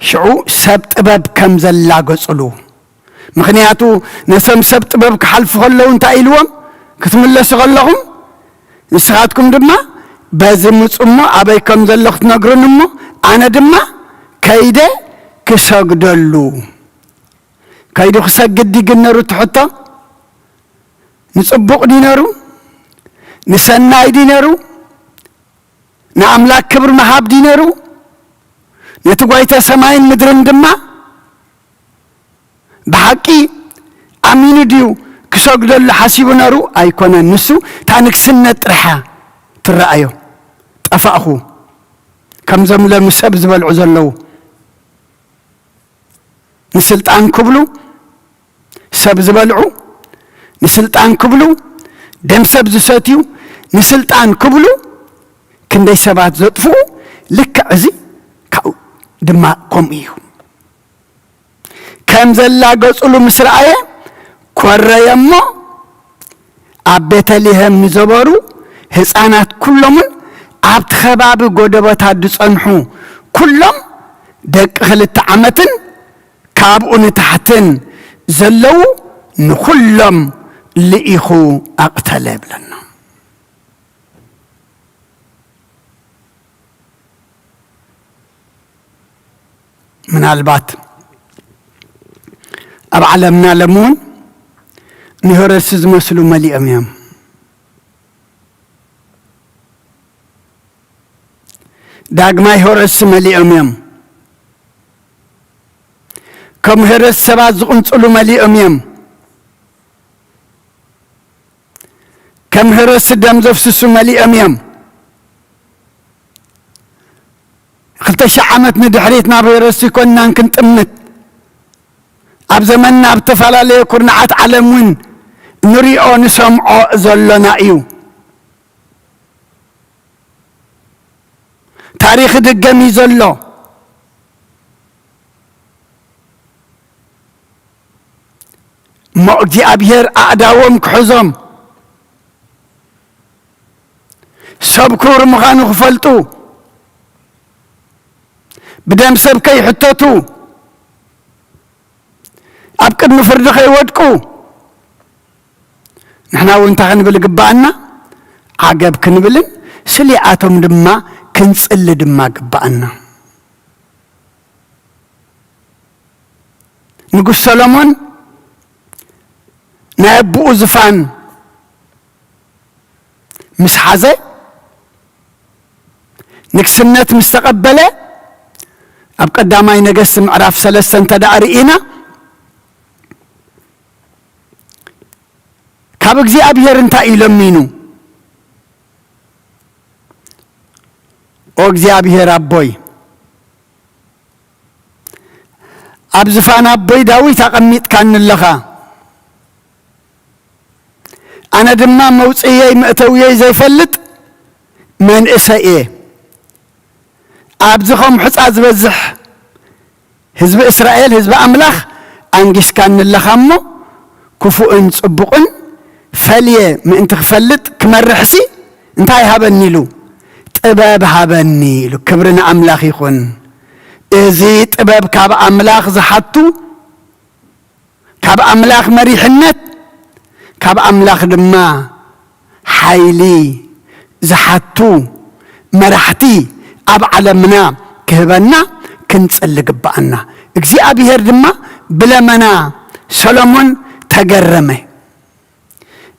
ሽዑ ሰብ ጥበብ ከም ዘላገጹሉ። ምኽንያቱ ነቶም ሰብ ጥበብ ክሓልፉ ከለዉ እንታይ ኢልዎም? ክትምለሱ ከለኹም ንስኻትኩም ድማ በዚ ምጹ እሞ ኣበይ ከም ዘሎ ክትነግሩኒ እሞ ኣነ ድማ ከይደ ክሰግደሉ። ከይዱ ክሰግድ ድዩ ግን ነሩ እቲ ሕቶ? ንጽቡቕ ድዩ ነሩ? ንሰናይ ድዩ ነሩ? ንኣምላክ ክብሪ ምሃብ ድዩ ነሩ? ነቲ ጓይታ ሰማይን ምድርን ድማ ብሓቂ ኣሚኑ ድዩ ክሰግደሉ ሓሲቡ ነሩ? ኣይኮነን። ንሱ እታ ንግስነት ጥራሕ ትረኣዮ። ጠፋእኹ፣ ከምዞም ሎሚ ሰብ ዝበልዑ ዘለዉ። ንስልጣን ክብሉ ሰብ ዝበልዑ፣ ንስልጣን ክብሉ ደም ሰብ ዝሰትዩ፣ ንስልጣን ክብሉ ክንደይ ሰባት ዘጥፍኡ፣ ልክዕ እዚ ካብኡ ድማ ከምኡ እዩ። ከም ዘላገጹሉ ምስ ረኣየ፣ ኮረየ እሞ፣ ኣብ ቤተልሔም ንዘበሩ ህፃናት ኩሎምን ኣብቲ ከባቢ ጎደቦታት ዝጸንሑ ኩሎም ደቂ ክልተ ዓመትን ካብኡ ንታሕትን ዘለዉ ንኹሎም ልኢኹ ኣቕተለ ይብለና። ምናልባት ኣብ ዓለምና ሎሚ እውን ንሄሮድስ ዝመስሉ መሊኦም እዮም። ዳግማይ ሄሮድስ መሊኦም እዮም። ከም ሄሮድስ ሰባት ዝቕንጽሉ መሊኦም እዮም። ከም ሄሮድስ ደም ዘፍስሱ መሊኦም እዮም። ክልተ ሺሕ ዓመት ንድሕሪት ናብ ሄሮድስ ይኮንናን ክንጥምት። ኣብ ዘመንና ኣብ ዝተፈላለየ ኩርናዓት ዓለም እውን ንሪኦ ንሰምዖ ዘሎና እዩ። ታሪኽ ይድገም እዩ ዘሎ። እሞ እግዚኣብሔር ኣእዳዎም ክሕዞም፣ ሰብ ክቡር ምዃኑ ክፈልጡ፣ ብደም ሰብ ከይሕተቱ፣ ኣብ ቅድሚ ፍርዲ ከይወድቁ፣ ንሕና እውን እንታይ ክንብል ይግባኣና? ዓገብ ክንብልን ስሊኣቶም ድማ ክንጽሊ ድማ ግባኣና። ንጉስ ሰሎሞን ናይ ኣቦኡ ዝፋን ምስ ሓዘ፣ ንግስነት ምስ ተቐበለ፣ ኣብ ቀዳማይ ነገስት ምዕራፍ ሰለስተ እንተ ደኣ ርኢና፣ ካብ እግዚኣብሔር እንታይ እዩ ለሚኑ? ኦ እግዚኣብሔር ኣቦይ፣ ኣብ ዝፋን ኣቦይ ዳዊት ኣቐሚጥካኒ ኣለኻ። ኣነ ድማ መውፅእየይ መእተውየይ ዘይፈልጥ መንእሰይ እየ። ኣብዚ ከም ሑፃ ዝበዝሕ ህዝቢ እስራኤል፣ ህዝቢ ኣምላኽ ኣንጊስካኒ ኣለኻ እሞ፣ ክፉእን ጽቡቕን ፈልየ ምእንቲ ክፈልጥ ክመርሕሲ እንታይ ሃበኒ ኢሉ? ጥበብ ሃበኒ ኢሉ። ክብሪ ንኣምላኽ ይኹን። እዚ ጥበብ ካብ ኣምላኽ ዝሓቱ፣ ካብ ኣምላኽ መሪሕነት፣ ካብ ኣምላኽ ድማ ሓይሊ ዝሓቱ መራሕቲ ኣብ ዓለምና ክህበና ክንጽሊ ግብኣና። እግዚኣብሔር ድማ ብለመና ሰሎሞን ተገረመ።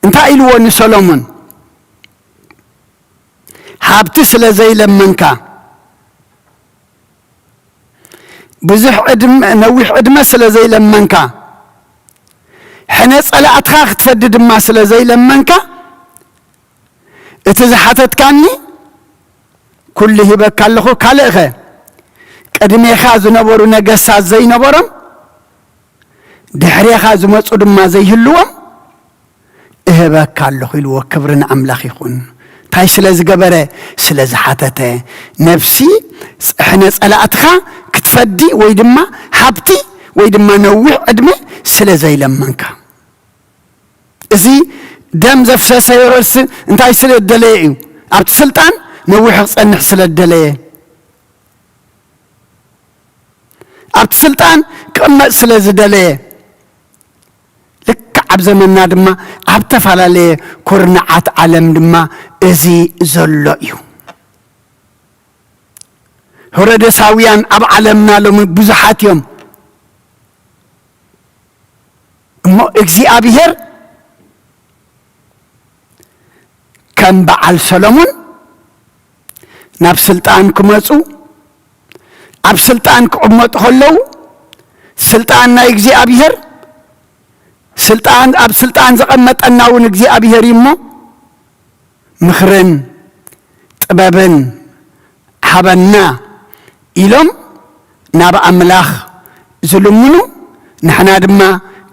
እንታይ ኢልዎ ንሰሎሞን? ሃብቲ ስለ ዘይለመንካ፣ ብዙሕ ዕድመ፣ ነዊሕ ዕድመ ስለ ዘይለመንካ፣ ሕነ ጸላእትኻ ክትፈዲ ድማ ስለ ዘይለመንካ፣ እቲ ዝሓተትካኒ ኩሉ ሂበካ ኣለኹ። ካልእኸ ቅድሜኻ ዝነበሩ ነገስታት ዘይነበሮም፣ ድሕሬኻ ዝመጹ ድማ ዘይህልዎም፣ እህበካ ኣለኹ ኢልዎ። ክብሪ ንኣምላኽ ይኹን። እንታይ ስለ ዝገበረ? ስለ ዝሓተተ። ነፍሲ ሕነ ጸላእትኻ ክትፈዲ ወይ ድማ ሃብቲ ወይ ድማ ነዊሕ ዕድመ ስለ ዘይለመንካ። እዚ ደም ዘፍሰሰ ሄሮድስ እንታይ ስለ ዝደለየ እዩ? ኣብቲ ስልጣን ነዊሕ ክጸንሕ ስለ ዝደለየ፣ ኣብቲ ስልጣን ክቕመጥ ስለ ዝደለየ፣ ልክዕ ኣብ ዘመንና ድማ ኣብ ዝተፈላለየ ኩርናዓት ዓለም ድማ እዚ ዘሎ እዩ። ሄሮደሳውያን ኣብ ዓለምና ሎሚ ብዙሓት እዮም። እሞ እግዚኣብሔር ከም በዓል ሰሎሞን ናብ ስልጣን ክመጹ፣ ኣብ ስልጣን ክቕመጡ ከለዉ፣ ስልጣን ናይ እግዚኣብሔር፣ ስልጣን፣ ኣብ ስልጣን ዘቐመጠና እውን እግዚኣብሔር እዩ እሞ፣ ምኽርን ጥበብን ሃበና ኢሎም ናብ ኣምላኽ ዝልምኑ፣ ንሕና ድማ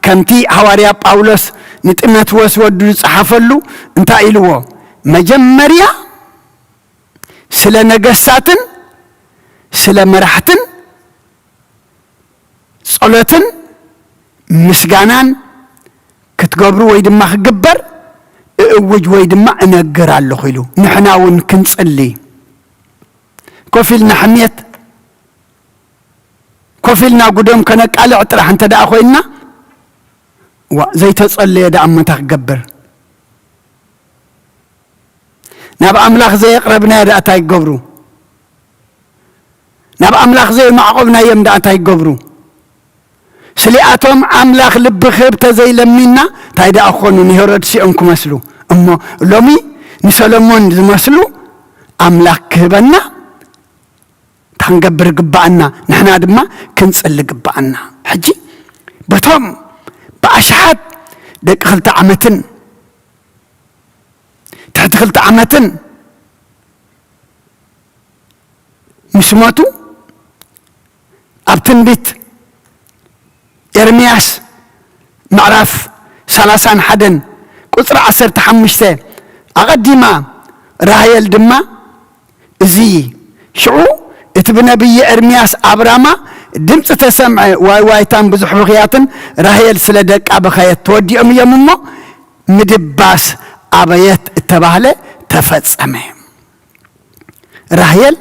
ከምቲ ሃዋርያ ጳውሎስ ንጢሞቴዎስ ወዱ ዝጸሓፈሉ እንታይ ኢልዎ? መጀመርያ ስለ ነገስታትን ስለ መራሕትን ጸሎትን ምስጋናን ክትገብሩ ወይ ድማ ክግበር እእውጅ ወይ ድማ እነግር ኣለኹ ኢሉ። ንሕና እውን ክንጽሊ፣ ኮፍ ኢልና ሕሜት፣ ኮፍ ኢልና ጉዶም ከነቃልዕ ጥራሕ እንተ ደኣ ኮይንና፣ ዋ፣ ዘይተጸለየ ደኣ እሞ እንታይ ክገብር? ናብ ኣምላኽ ዘየቕረብናዮ ደኣ እንታይ ክገብሩ? ናብ ኣምላኽ ዘየማዕቆብናዮም ደኣ እንታይ ክገብሩ? ስሊኣቶም ኣምላኽ ልቢ ክህብ ተዘይለሚንና እንታይ ደኣ ክኾኑ? ንሄሮድስ እዮም ክመስሉ። እሞ ሎሚ ንሰሎሞን ዝመስሉ ኣምላኽ ክህበና እንታይ ክንገብር ግባኣና? ንሕና ድማ ክንጽሊ ግባኣና። ሕጂ በቶም ብኣሽሓት ደቂ ክልተ ዓመትን ትሕቲ ክልተ ዓመትን ምስ ሞቱ፣ ኣብ ትንቢት ኤርምያስ ምዕራፍ ሰላሳን ሓደን ቁጽሪ ዓሰርተ ሓሙሽተ ኣቐዲማ ራሄል ድማ እዚ ሽዑ እቲ ብነቢይ ኤርምያስ ኣብ ራማ ድምፂ ተሰምዐ፣ ዋይ ዋይታን ብዙሕ ብኽያትን፣ ራሄል ስለ ደቃ በኸየት። ተወዲኦም እዮም እሞ ምድባስ ኣበየት እተባህለ ተፈጸመ። ራሄል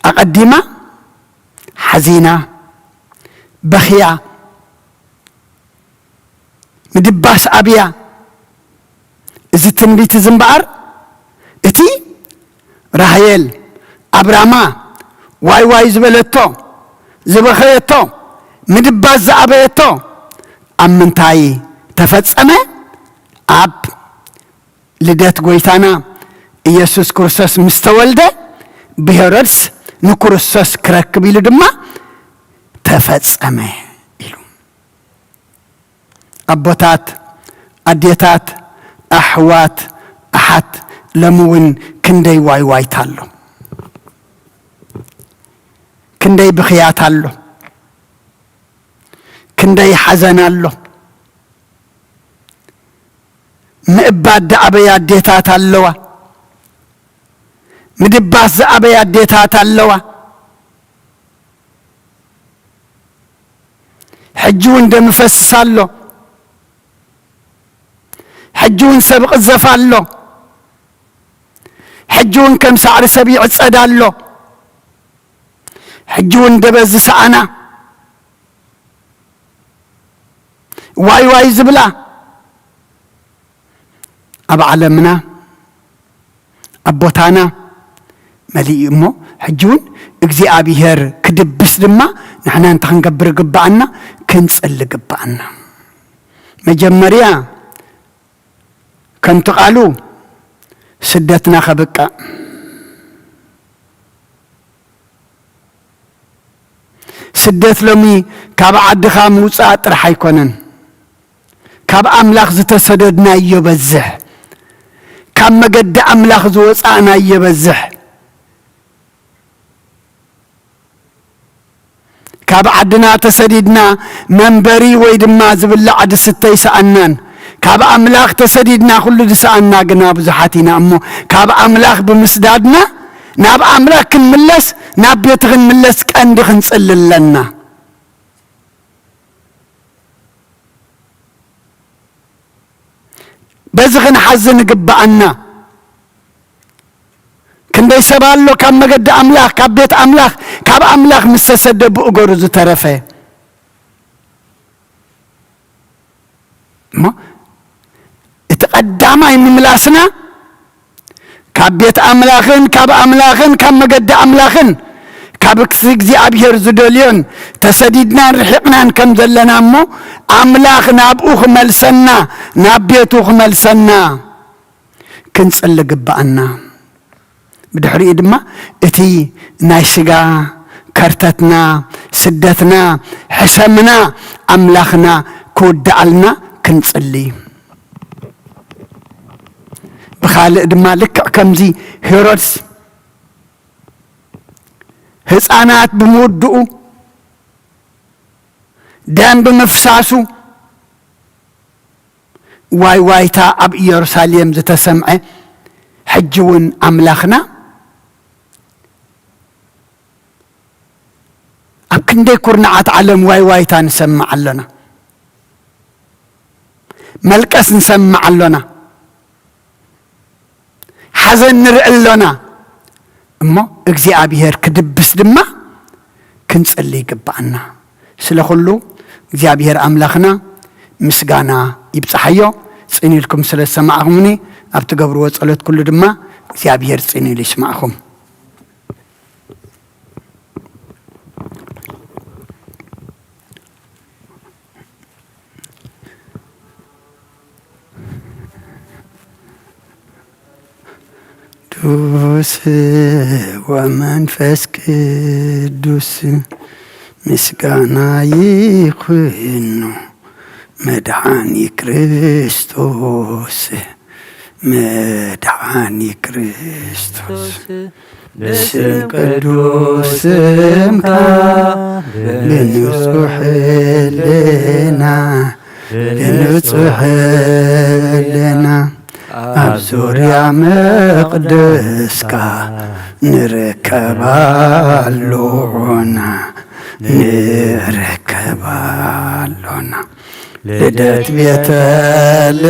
ኣቐዲማ ሓዚና፣ በኽያ፣ ምድባስ ኣብያ። እዚ ትንቢት እዚ እምበኣር፣ እቲ ራሄል ኣብ ራማ ዋይ ዋይ ዝበለቶ፣ ዝበኸየቶ፣ ምድባስ ዝኣበየቶ ኣብ ምንታይ ተፈጸመ? ኣብ ልደት ጐይታና ኢየሱስ ክርስቶስ ምስ ተወልደ፣ ብሄሮድስ ንክርስቶስ ክረክብ ኢሉ ድማ ተፈጸመ ኢሉ። ኣቦታት፣ ኣዴታት፣ ኣሕዋት፣ ኣሓት፣ ሎሚ እውን ክንደይ ዋይዋይታ ኣሎ፣ ክንደይ ብኽያት ኣሎ፣ ክንደይ ሓዘን ኣሎ። ምእባድ ዝኣበያ ኣዴታት ኣለዋ፣ ምድባስ ዝኣበያ ኣዴታት ኣለዋ። ሕጂ እውን ደም ይፈስስ ኣሎ። ሕጂ እውን ሰብ ይቕዘፍ ኣሎ። ሕጂ እውን ከም ሳዕሪ ሰብ ይዕጸድ ኣሎ። ሕጂ እውን ደበ ዝሰኣና፣ ዋይ ዋይ ዝብላ ኣብ ዓለምና ኣብ ቦታና መሊኡ እሞ፣ ሕጂ እውን እግዚኣብሔር ክድብስ ድማ ንሕና እንታይ ክንገብር ግብኣና? ክንጽሊ ግብኣና። መጀመርያ ከምቲ ቃሉ ስደትና ከብቅዕ። ስደት ሎሚ ካብ ዓድኻ ምውጻእ ጥራሕ ኣይኮነን። ካብ ኣምላኽ ዝተሰደድናዮ በዝሕ፣ ካብ መገዲ ኣምላኽ ዝወጻእናዮ በዝሕ። ካብ ዓድና ተሰዲድና መንበሪ ወይ ድማ ዝብላዕ ዝስተ ይሰኣናን፣ ካብ ኣምላኽ ተሰዲድና ኩሉ ዝሰኣና ግና ብዙሓት ኢና እሞ፣ ካብ ኣምላኽ ብምስዳድና ናብ ኣምላኽ ክንምለስ፣ ናብ ቤቱ ክንምለስ ቀንዲ ክንጽሊ ኣለና። በዚ ክንሓዝን ይግብኣና። ክንደይ ሰብ ኣሎ ካብ መገዲ ኣምላኽ፣ ካብ ቤት ኣምላኽ፣ ካብ ኣምላኽ ምስ ተሰደ ብእገሩ ዝተረፈ። እሞ እቲ ቀዳማይ ምምላስና ካብ ቤት ኣምላኽን ካብ ኣምላኽን ካብ መገዲ ኣምላኽን ካብ ክስ እግዚኣብሔር ዝደልዮን ተሰዲድናን ርሒቕናን ከም ዘለና እሞ ኣምላኽ ናብኡ ክመልሰና ናብ ቤቱ ክመልሰና ክንጽሊ ግብኣና። ብድሕሪኡ ድማ እቲ ናይ ስጋ ከርተትና፣ ስደትና፣ ሕሰምና ኣምላኽና ክውድኣልና ክንጽሊ። ብኻልእ ድማ ልክዕ ከምዚ ሄሮድስ ህፃናት ብምውድኡ ደም ብምፍሳሱ ዋይ ዋይታ ኣብ ኢየሩሳሌም ዝተሰምዐ፣ ሕጂ እውን ኣምላኽና ኣብ ክንደይ ኩርናዓት ዓለም ዋይ ዋይታ ንሰምዕ ኣሎና፣ መልቀስ ንሰምዕ ኣሎና። ሓዘን ንርኢ ኣሎና እሞ እግዚኣብሔር ክድብስ ድማ ክንጽሊ ይግብኣና። ስለ ኩሉ እግዚኣብሔር ኣምላኽና ምስጋና ይብጻሓዮ። ጽን ኢልኩም ስለ ዝሰማዕኹምኒ ኣብ ትገብርዎ ጸሎት ኩሉ ድማ እግዚኣብሔር ጽን ኢሉ ይስማዕኹም። ቅዱስ ወመንፈስ ቅዱስ ምስጋና ይኹኖ መድሓኒ ክርስቶስ መድሓኒ ክርስቶስ ብስም ቅዱስ ስምካ ብንጹሕ ህልና ብንጹሕ ህልና ኣብ ዙርያ መቕደስካ ንርከብ ኣሎና ንርከብ ኣሎና። ልደት ቤተልሔም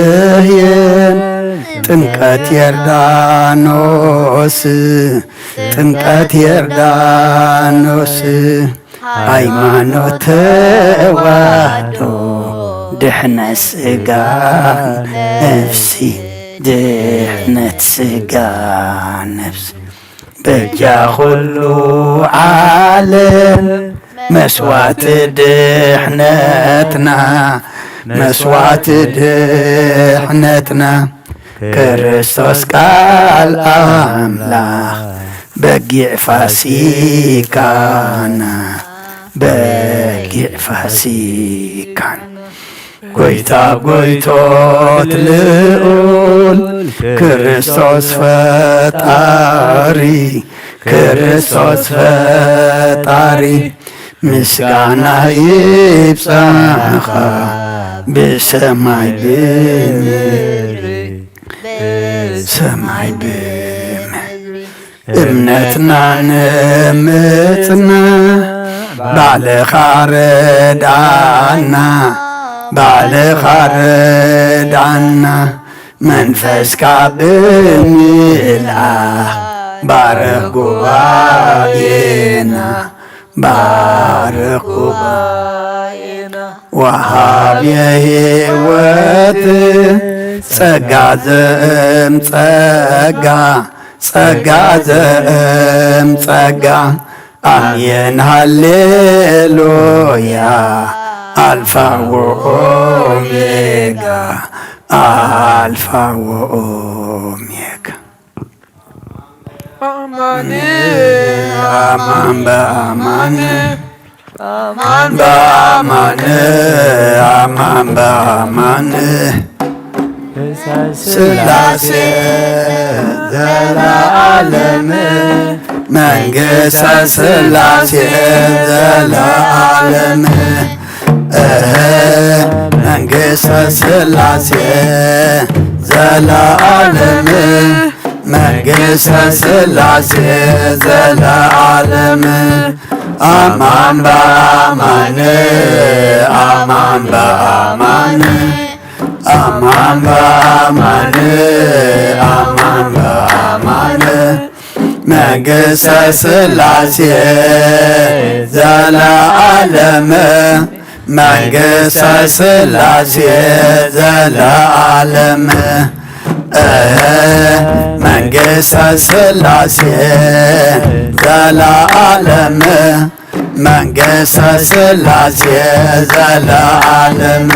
ጥምቀት ዮርዳኖስ ጥምቀት ዮርዳኖስ ሃይማኖት ተዋህዶ ድሕነት ስጋ ነፍሲ ድሕነት ስጋ ነፍሲ በጃ ኩሉ ዓለም መስዋዕቲ ድሕነትና መስዋዕቲ ድሕነትና ክርስቶስ ቃል ኣምላኽ በጊዕ ፋሲካና በጊዕ ፋሲካና ጎይታ ጎይቶት ልኡል ክርስቶስ ፈጣሪ ክርስቶስ ፈጣሪ ምስጋና ይብጻኻ ብሰማይ ብምድሪ ሰማይ ብምድሪ እምነትና ንምጽና ባዕልኻ ርድኣና ባዕልኻ ርድኣና መንፈስካ ብምልኣኽ ባርኽ ጉባኤና ባርኽ ጉባኤና ወሃብ የህይወት ጸጋ ዘእም ጸጋ ጸጋ ዘእም ጸጋ ኣሜን ሃሌሉያ ኣልፋ ወኦሜጋ ኣልፋ ወኦሜጋ ኣማን ኣማን በኣማን ኣማን በኣማን ኣማን በኣማን ስላሴ ዘለዓለም መንግስተ ስላሴ ዘለዓለም እህ መንግስተ መንግስተ ስላሴ ዘለዓለም፣ መንግስተ ስላሴ ዘለዓለም። ኣማን በኣማን፣ ኣማን በኣማን፣ ኣማን በኣማን፣ ኣማን በኣማን። መንግስተ ስላሴ ዘለዓለም፣ መንግስተ ስላሴ ዘለዓለም። እህ፣ መንግስተ ስላሴ ዘለዓለም፣ መንግስተ ስላሴ ዘለዓለም።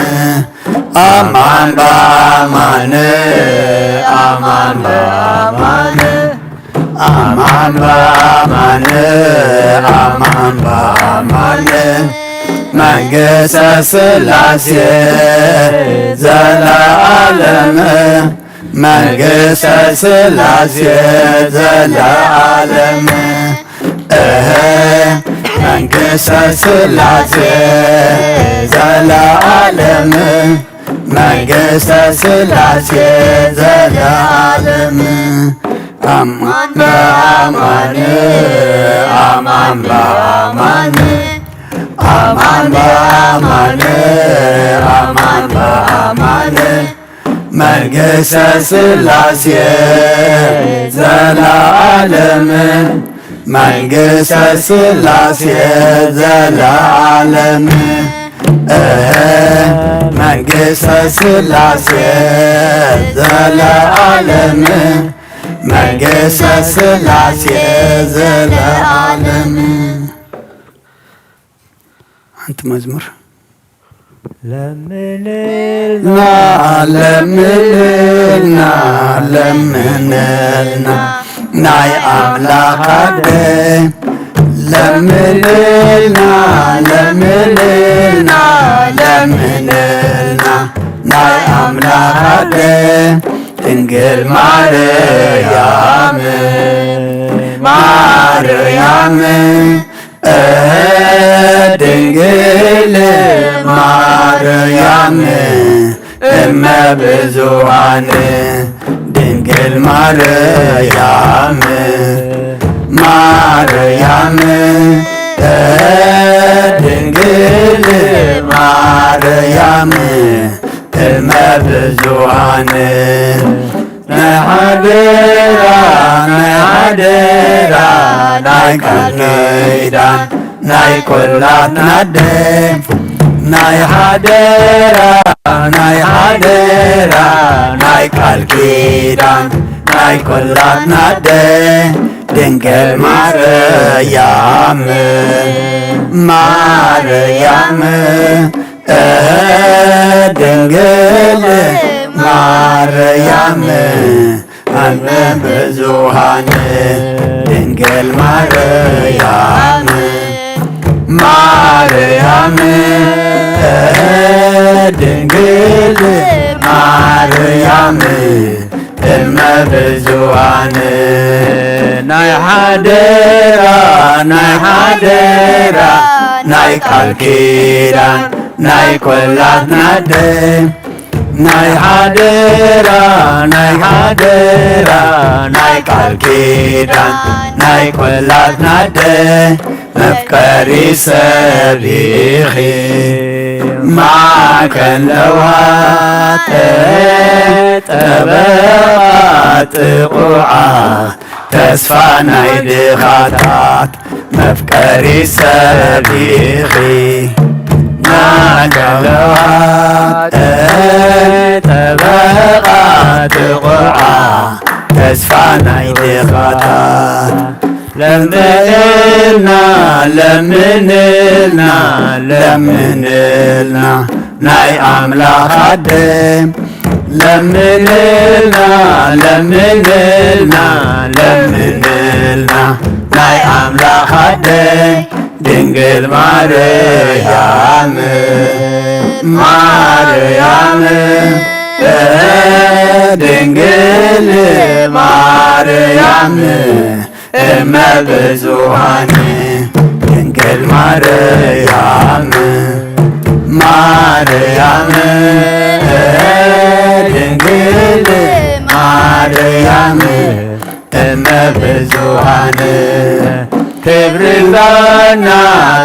ኣማን በኣማን፣ ኣማን በኣማን፣ ኣማን በኣማን፣ ኣማን በኣማን። መንግስተ ስላሴ ዘለዓለም፣ መንግስተ ስላሴ ዘለዓለም። እህ፣ መንግስተ ስላሴ ዘለዓለም፣ መንግስተ ስላሴ ዘለዓለም። ኣማን በኣማን፣ ኣማን በኣማን፣ ኣማን በኣማን፣ ኣማን በኣማን። መንግስተ ስላሴ ዘለዓለም፣ መንግስተ ስላሴ ዘለዓለም። እህ፣ መንግስተ ስላሴ ዘለዓለም፣ መንግስተ ስላሴ ዘለዓለም። ሓንቲ መዝሙር። ለምንልና፣ ለምንልና፣ ለምንልና፣ ናይ ኣምላኽ ኣደ። ለምንልና፣ ለምንልና፣ ለምንልና፣ ናይ ኣምላኽ ኣደ። ድንግል ማርያም፣ ማርያም፣ እህ፣ ድንግል ማርያም፣ እመ ብዙኃን፣ ድንግል ማርያም፣ ማርያም፣ እህ፣ ድንግል ማርያም፣ እመ ብዙኃን። ናይ ሓደራ፣ ናይ ሓደራ፣ ናይ ቃል ኪዳን፣ ናይ ኲላትና ኣደ። ናይ ሓደራ፣ ናይ ሓደራ፣ ናይ ቃል ኪዳን፣ ናይ ኲላትና ኣደ። ድንግል ማርያም፣ ማርያም፣ እህ፣ ድንግል ማርያም፣ እመ ብዙኃን፣ ድንግል ማርያም፣ ማርያም፣ እህ፣ ድንግል ማርያም፣ እመ ብዙኃን። ናይ ሓደራ፣ ናይ ሓደራ፣ ናይ ቃል ኪዳን፣ ናይ ኲላትና ኣደ። ናይ ሓደራ፣ ናይ ሓደራ፣ ናይ ቃል ኪዳን፣ ናይ ኲላትና ኣደ። መፍቀሪ ሰብ ኢኺ፣ ማእከል ለውሃት፣ ጠበቓ ጥቑዓት፣ ተስፋ ናይ ድኻታት። መፍቀሪ ሰብ ኢኺ፣ ማእከል ለውሃት፣ ጠበቓ ጥቑዓት፣ ተስፋ ናይ ድኻታት። ለምንልና፣ ለምንልና፣ ለምንልና፣ ናይ ኣምላኽ ኣደ። ለምንልና፣ ለምንልና፣ ለምንልና፣ ናይ ኣምላኽ ኣደ። ድንግል ማርያም፣ ማርያም፣ ድንግል ማርያም፣ እመ ብዙኃን፣ ድንግል ማርያም፣ ማርያም፣ ብዙሃን ክብሪ ኣሎና፣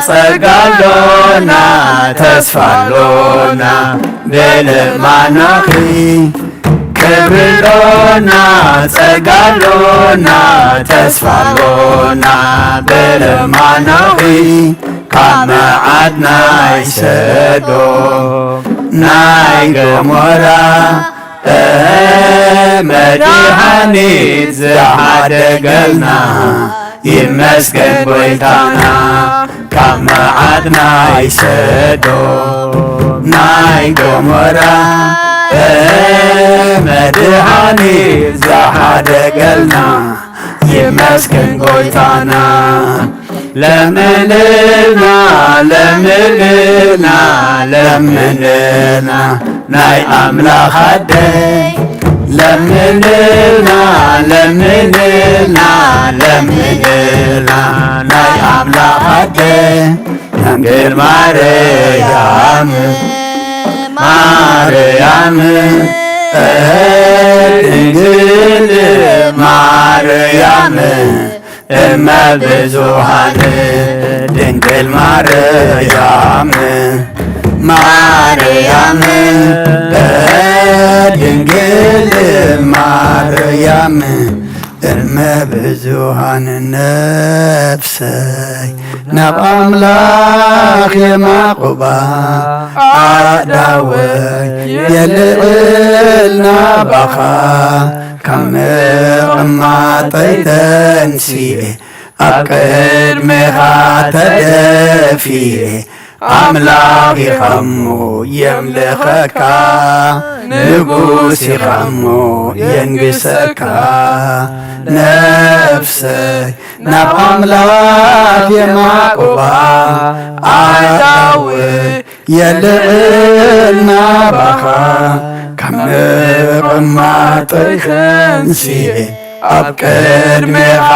ጸጋ ኣሎና፣ ተስፋ ኣሎና፣ ብልማኖኺ ክብሪ ኣሎና፣ ጸጋ ኣሎና፣ ተስፋ ኣሎና፣ ብልማኖኺ ካብ መዓት ናይ ሰዶም ናይ ገሞራ መድሓኒት ዝሓደገልና ይመስገን ጎይታና። ካብ መዓት ናይ ሰዶም ናይ ገሞራ መድሓኒት ዝሓደገልና ይመስገን ጎይታና። ለምንልና ለምንልና ለምንልና ናይ ኣምላኽ ኣደይ ለምንልና ለምንልና ለምንልና ናይ ኣምላኽ ኣደይ ድንግል ማርያም ማርያም ድንግል ማርያም እመ ብዙሃን ድንግል ማርያም ማርያም ድንግል ማርያም እመ ብዙሃን ነፍሰይ ናብ ኣምላኽ የማቑባ ኣእዳወይ የልዕል ናባኻ ካብ ምቕማጠይ ተንሲኤ ኣብ ቅድሜኻ ተደፊኤ ኣምላኽ ኢኻሞ የምልኸካ ንጉስ ኢኻሞ የንግሰካ ነፍሰይ ናብ ኣምላኽ የማቁባ ኣእዳወይ የልዕል ናባኻ ካብ ምቕማጠይ ተንሲኤ ኣብ ቅድሜኻ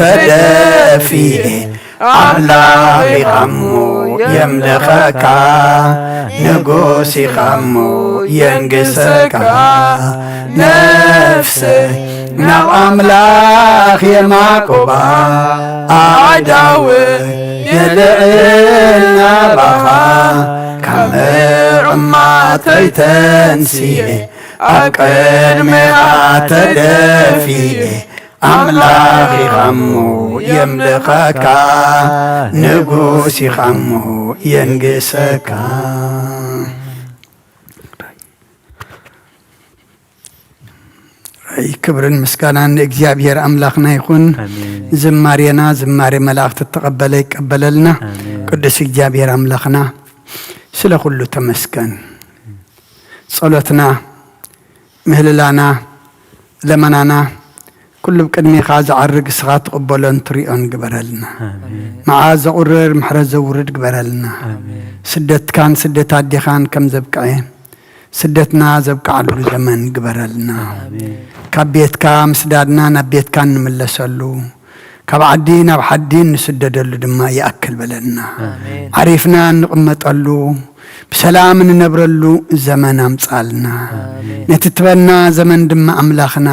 ተደፊኤ ኣምላኽ ኢኻሞ የምልኸካ ንጉስ ኢኻሞ የንግሰካ ነፍሰይ ናብ ኣምላኽ የማቁባ ኣእዳወይ የልዕል ናባኻ ካብ ምቕማጠይ ተንሲኤ ኣብ ቅድሜኻ ተደፊኤ ኣምላኽ ኢኻሞ የምልኸካ ንጉስ ኢኻሞ የንግሰካ። ክብርን ምስጋናን ንእግዚኣብሔር ኣምላኽና ይኹን። ኣሜን። ዝማሬና ዝማሬ መላእኽቲ እተቐበለ ይቀበለልና። ኣሜን። ቅዱስ እግዚኣብሔር ኣምላኽና ስለ ኩሉ ተመስገን። ጸሎትና፣ ምህልላና፣ ለመናና ኩሉ ብቅድሜኻ ዝዓርግ እስኻ ትቕበሎን ትሪኦን ግበረልና። ኣሜን። መዓት ዘቑርር ምሕረት ዘውርድ ግበረልና። ኣሜን። ስደትካን ስደት ኣዴኻን ከም ዘብቅዐ ስደትና ዘብቅዓሉ ዘመን ግበረልና። ኣሜን። ካብ ቤትካ ምስዳድና ናብ ቤትካ እንምለሰሉ፣ ካብ ዓዲ ናብ ዓዲ እንስደደሉ ድማ ይኣክል በለልና። ኣሜን። ዓሪፍና እንቕመጠሉ፣ ብሰላም እንነብረሉ ዘመን ኣምጻልና። ኣሜን። ነቲ ትበና ዘመን ድማ ኣምላኽና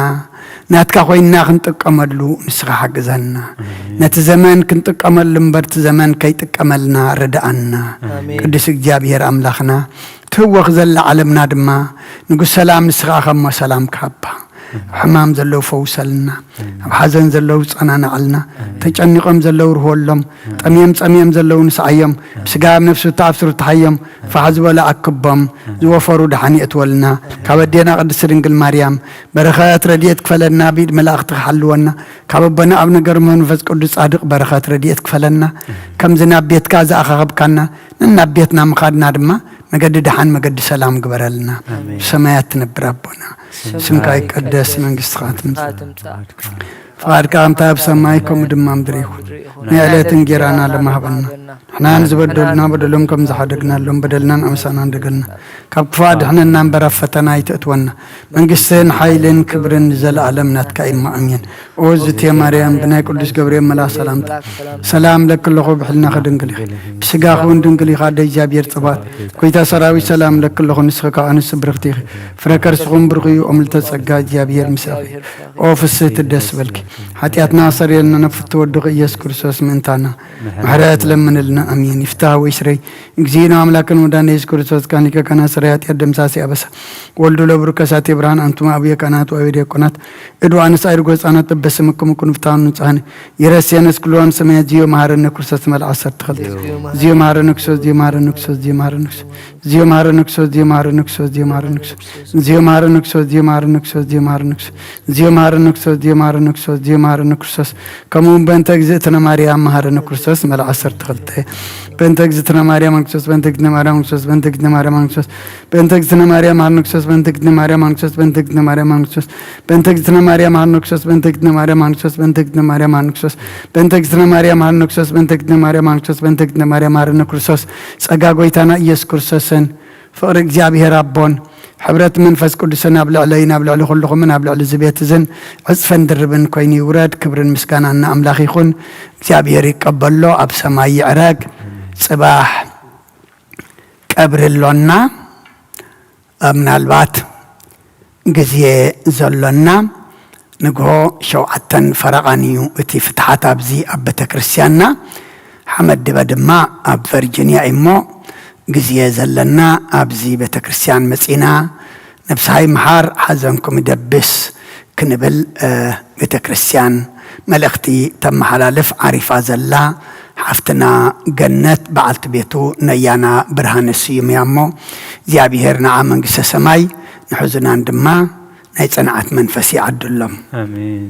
ናትካ ኮይንና ክንጥቀመሉ ንስኻ ሓግዘና። ኣሜን። ነቲ ዘመን ክንጥቀመሉ እምበር፣ እቲ ዘመን ከይጥቀመልና ርድኣና። ኣሜን። ቅዱስ እግዚኣብሔር ኣምላኽና፣ ትህወኽ ዘላ ዓለምና ድማ ንጉስ ሰላም ንስኻ ኢኻሞ ሰላም ካባ። ኣብ ሕማም ዘለዉ ፈውሰልና፣ ኣብ ሓዘን ዘለዉ ጸናናዓልና፣ ተጨኒቖም ዘለዉ ርህወሎም፣ ጠምዮም ጸምዮም ዘለዉ ንስዓዮም፣ ብስጋ ኣብ ነፍሲ ተኣስሩ ተሃዮም፣ ፋሕ ዝበሉ ኣክቦም፣ ዝወፈሩ ደሓን የእትወልና፣ ካብ ኣዴና ቅድስቲ ድንግል ማርያም በረኸት ረድኤት ክፈለና፣ ብኢድ መላእኽቲ ክሓልወና፣ ካብ ኣቦና ኣብ ነገር መንፈስ ቅዱስ ጻድቕ በረኸት ረድኤት ክፈለና፣ ከምዚ ናብ ቤትካ ዝኣኻኸብካና፣ ነናብ ቤትና ምኻድና ድማ መገዲ ደሓን መገዲ ሰላም ግበረልና። ኣሜን። ብሰማያት ትነብር ኣቦና፣ ስምካ ስምካ ይቀደስ፣ ይቀደስ፣ መንግስትኻ ትምጻእ። ትምጻእ። ፍቓድካ ከምታ ኣብ ሰማይ፣ ከምኡ ድማ ምድሪ ይኹን። ናይ ዕለት እንጌራና ለማህበና። ንሕናን ዝበደሉና በደሎም ከም ዝሓደግናሎም በደልናን ኣምሳናን ደገልና። ካብ ክፋ ድሕነና እምበር ኣብ ፈተና ኣይተእትወና። መንግስትን ሓይልን ክብርን ንዘለኣለም ናትካ እዩ። ኣሜን። ኦ ዝቴ ማርያም ብናይ ቅዱስ ገብርኤል መልኣኽ ሰላምታ ሰላም ለኪ ኣለኹ፣ ብሕልና ከድንግል ኢኺ፣ ብስጋኺ እውን ድንግል ኢኻ። ኣደ እግዚኣብሔር ጽባኦት ጎይታ ሰራዊት ሰላም ለኪ ኣለኹ፣ ንስኺ ከኣ ኣንስቲ ብርኽቲ ኢኺ፣ ፍረ ከርስኹም ብሩኽ እዩ። ኦም ልተጸጋ እግዚኣብሔር ምሳኺ። ኦ ፍስህቲ ደስ በልኪ፣ ሓጢኣትና ኣሰርየልና፣ ናብ ፍትወ ወድኺ ኢየሱስ ክርስቶስ ምእንታና ምሕረት ለምንልና። ኣሜን። ይፍታህ ወይ ስረይ እግዚእነ ኣምላክን ወዳነ ኢየሱስ ክርስቶስ ካኒከ ካና ስረይ ኃጢአት ደምሳሴ አበሳ ወልዱ ለብሩ ከሳቴ ብርሃን አንቱም አቡየ ካህናት ወአበ ዲያቆናት እዱ አንስ አይርጎ ህፃናት በበስምክሙ ኩኑ ፍትሐኑ ንጽሐነ ይረሴነ እስክልዋን ሰማያት ዚዮ መሐረነ ክርስቶስ መልአክ ሰርትኸልተ ዚዮ መሐረነ ክርስቶስ ዚዮ መሐረነ ክርስቶስ ዚዮ መሐረነ ክርስቶስ ዚዮ መሐረነ ክርስቶስ ዚዮ መሐረነ ክርስቶስ ዚዮ መሐረነ ክርስቶስ ዚዮ መሐረነ ክርስቶስ ዚዮ መሐረነ ክርስቶስ ዚዮ መሐረነ ክርስቶስ ዚዮ መሐረነ ክርስቶስ ዚዮ መሐረነ ክርስቶስ ዚዮ መሐረነ ክርስቶስ ከምኡ እውን በእንተ እግዝእትነ ማርያም መሐረነ ክርስቶስ መልአክ ሰርትኸልተ በእንተ እግዝእትነ ማርያም ክርስቶስ በእንተ እግዝእትነ ማርያም ክርስቶስ በእንተ እግዝእትነ ማርያም ክርስቶስ በእንተ እግዝእትነ ማርያም መሐረነ ክርስቶስ በእንተ እግዝእትነ ማርያም መሐረነ ክርስቶስ በእንተ እግዝእትነ ማርያም መሐረነ ክርስቶስ በእንተ እግዝእትነ ማርያም መሐረነ ክርስቶስ በእንተ እግዝእትነ ማርያም መሐረነ ክርስቶስ በእንተ እግዝእትነ ማርያም መሐረነ ክርስቶስ በእንተ እግዝእትነ ማርያም መሐረነ ክርስቶስ በእንተ እግዝእትነ ማርያም መሐረነ ክርስቶስ ጸጋ ጎይታና ኢየሱስ ክርስቶስን ፍቕሪ እግዚኣብሔር ኣቦን ሕብረት መንፈስ ቅዱስን ኣብ ልዕለይን ኣብ ልዕሊ ኩልኹምን ኣብ ልዕሊ እዚ ቤት እዝን ዕጽፈን ድርብን ኮይኑ ይውረድ። ክብርን ምስጋናን ንኣምላኽ ይኹን። እግዚኣብሔር ይቀበሎ፣ ኣብ ሰማይ ይዕረግ። ጽባሕ ቀብሪ ኣሎና። ምናልባት ግዜ ዘሎና ንግሆ ሸውዓተን ፈረቓን እዩ እቲ ፍትሓት ኣብዚ ኣብ ቤተ ክርስቲያንና። ሓመድ ድበ ድማ ኣብ ቨርጂንያ እዩ እሞ ግዜ ዘለና ኣብዚ ቤተ ክርስቲያን መጺና ነብስኻ ይምሓር ሓዘንኩም ይደብስ ክንብል ቤተ ክርስቲያን መልእኽቲ ተመሓላልፍ ዓሪፋ ዘላ ሓፍትና ገነት በዓልቲ ቤቱ ነያና ብርሃነ ስዩም እያ እሞ እግዚኣብሔር ንዓ መንግስተ ሰማይ ንሕዙናን ድማ ናይ ጽንዓት መንፈስ ይዓድሎም። ኣሜን።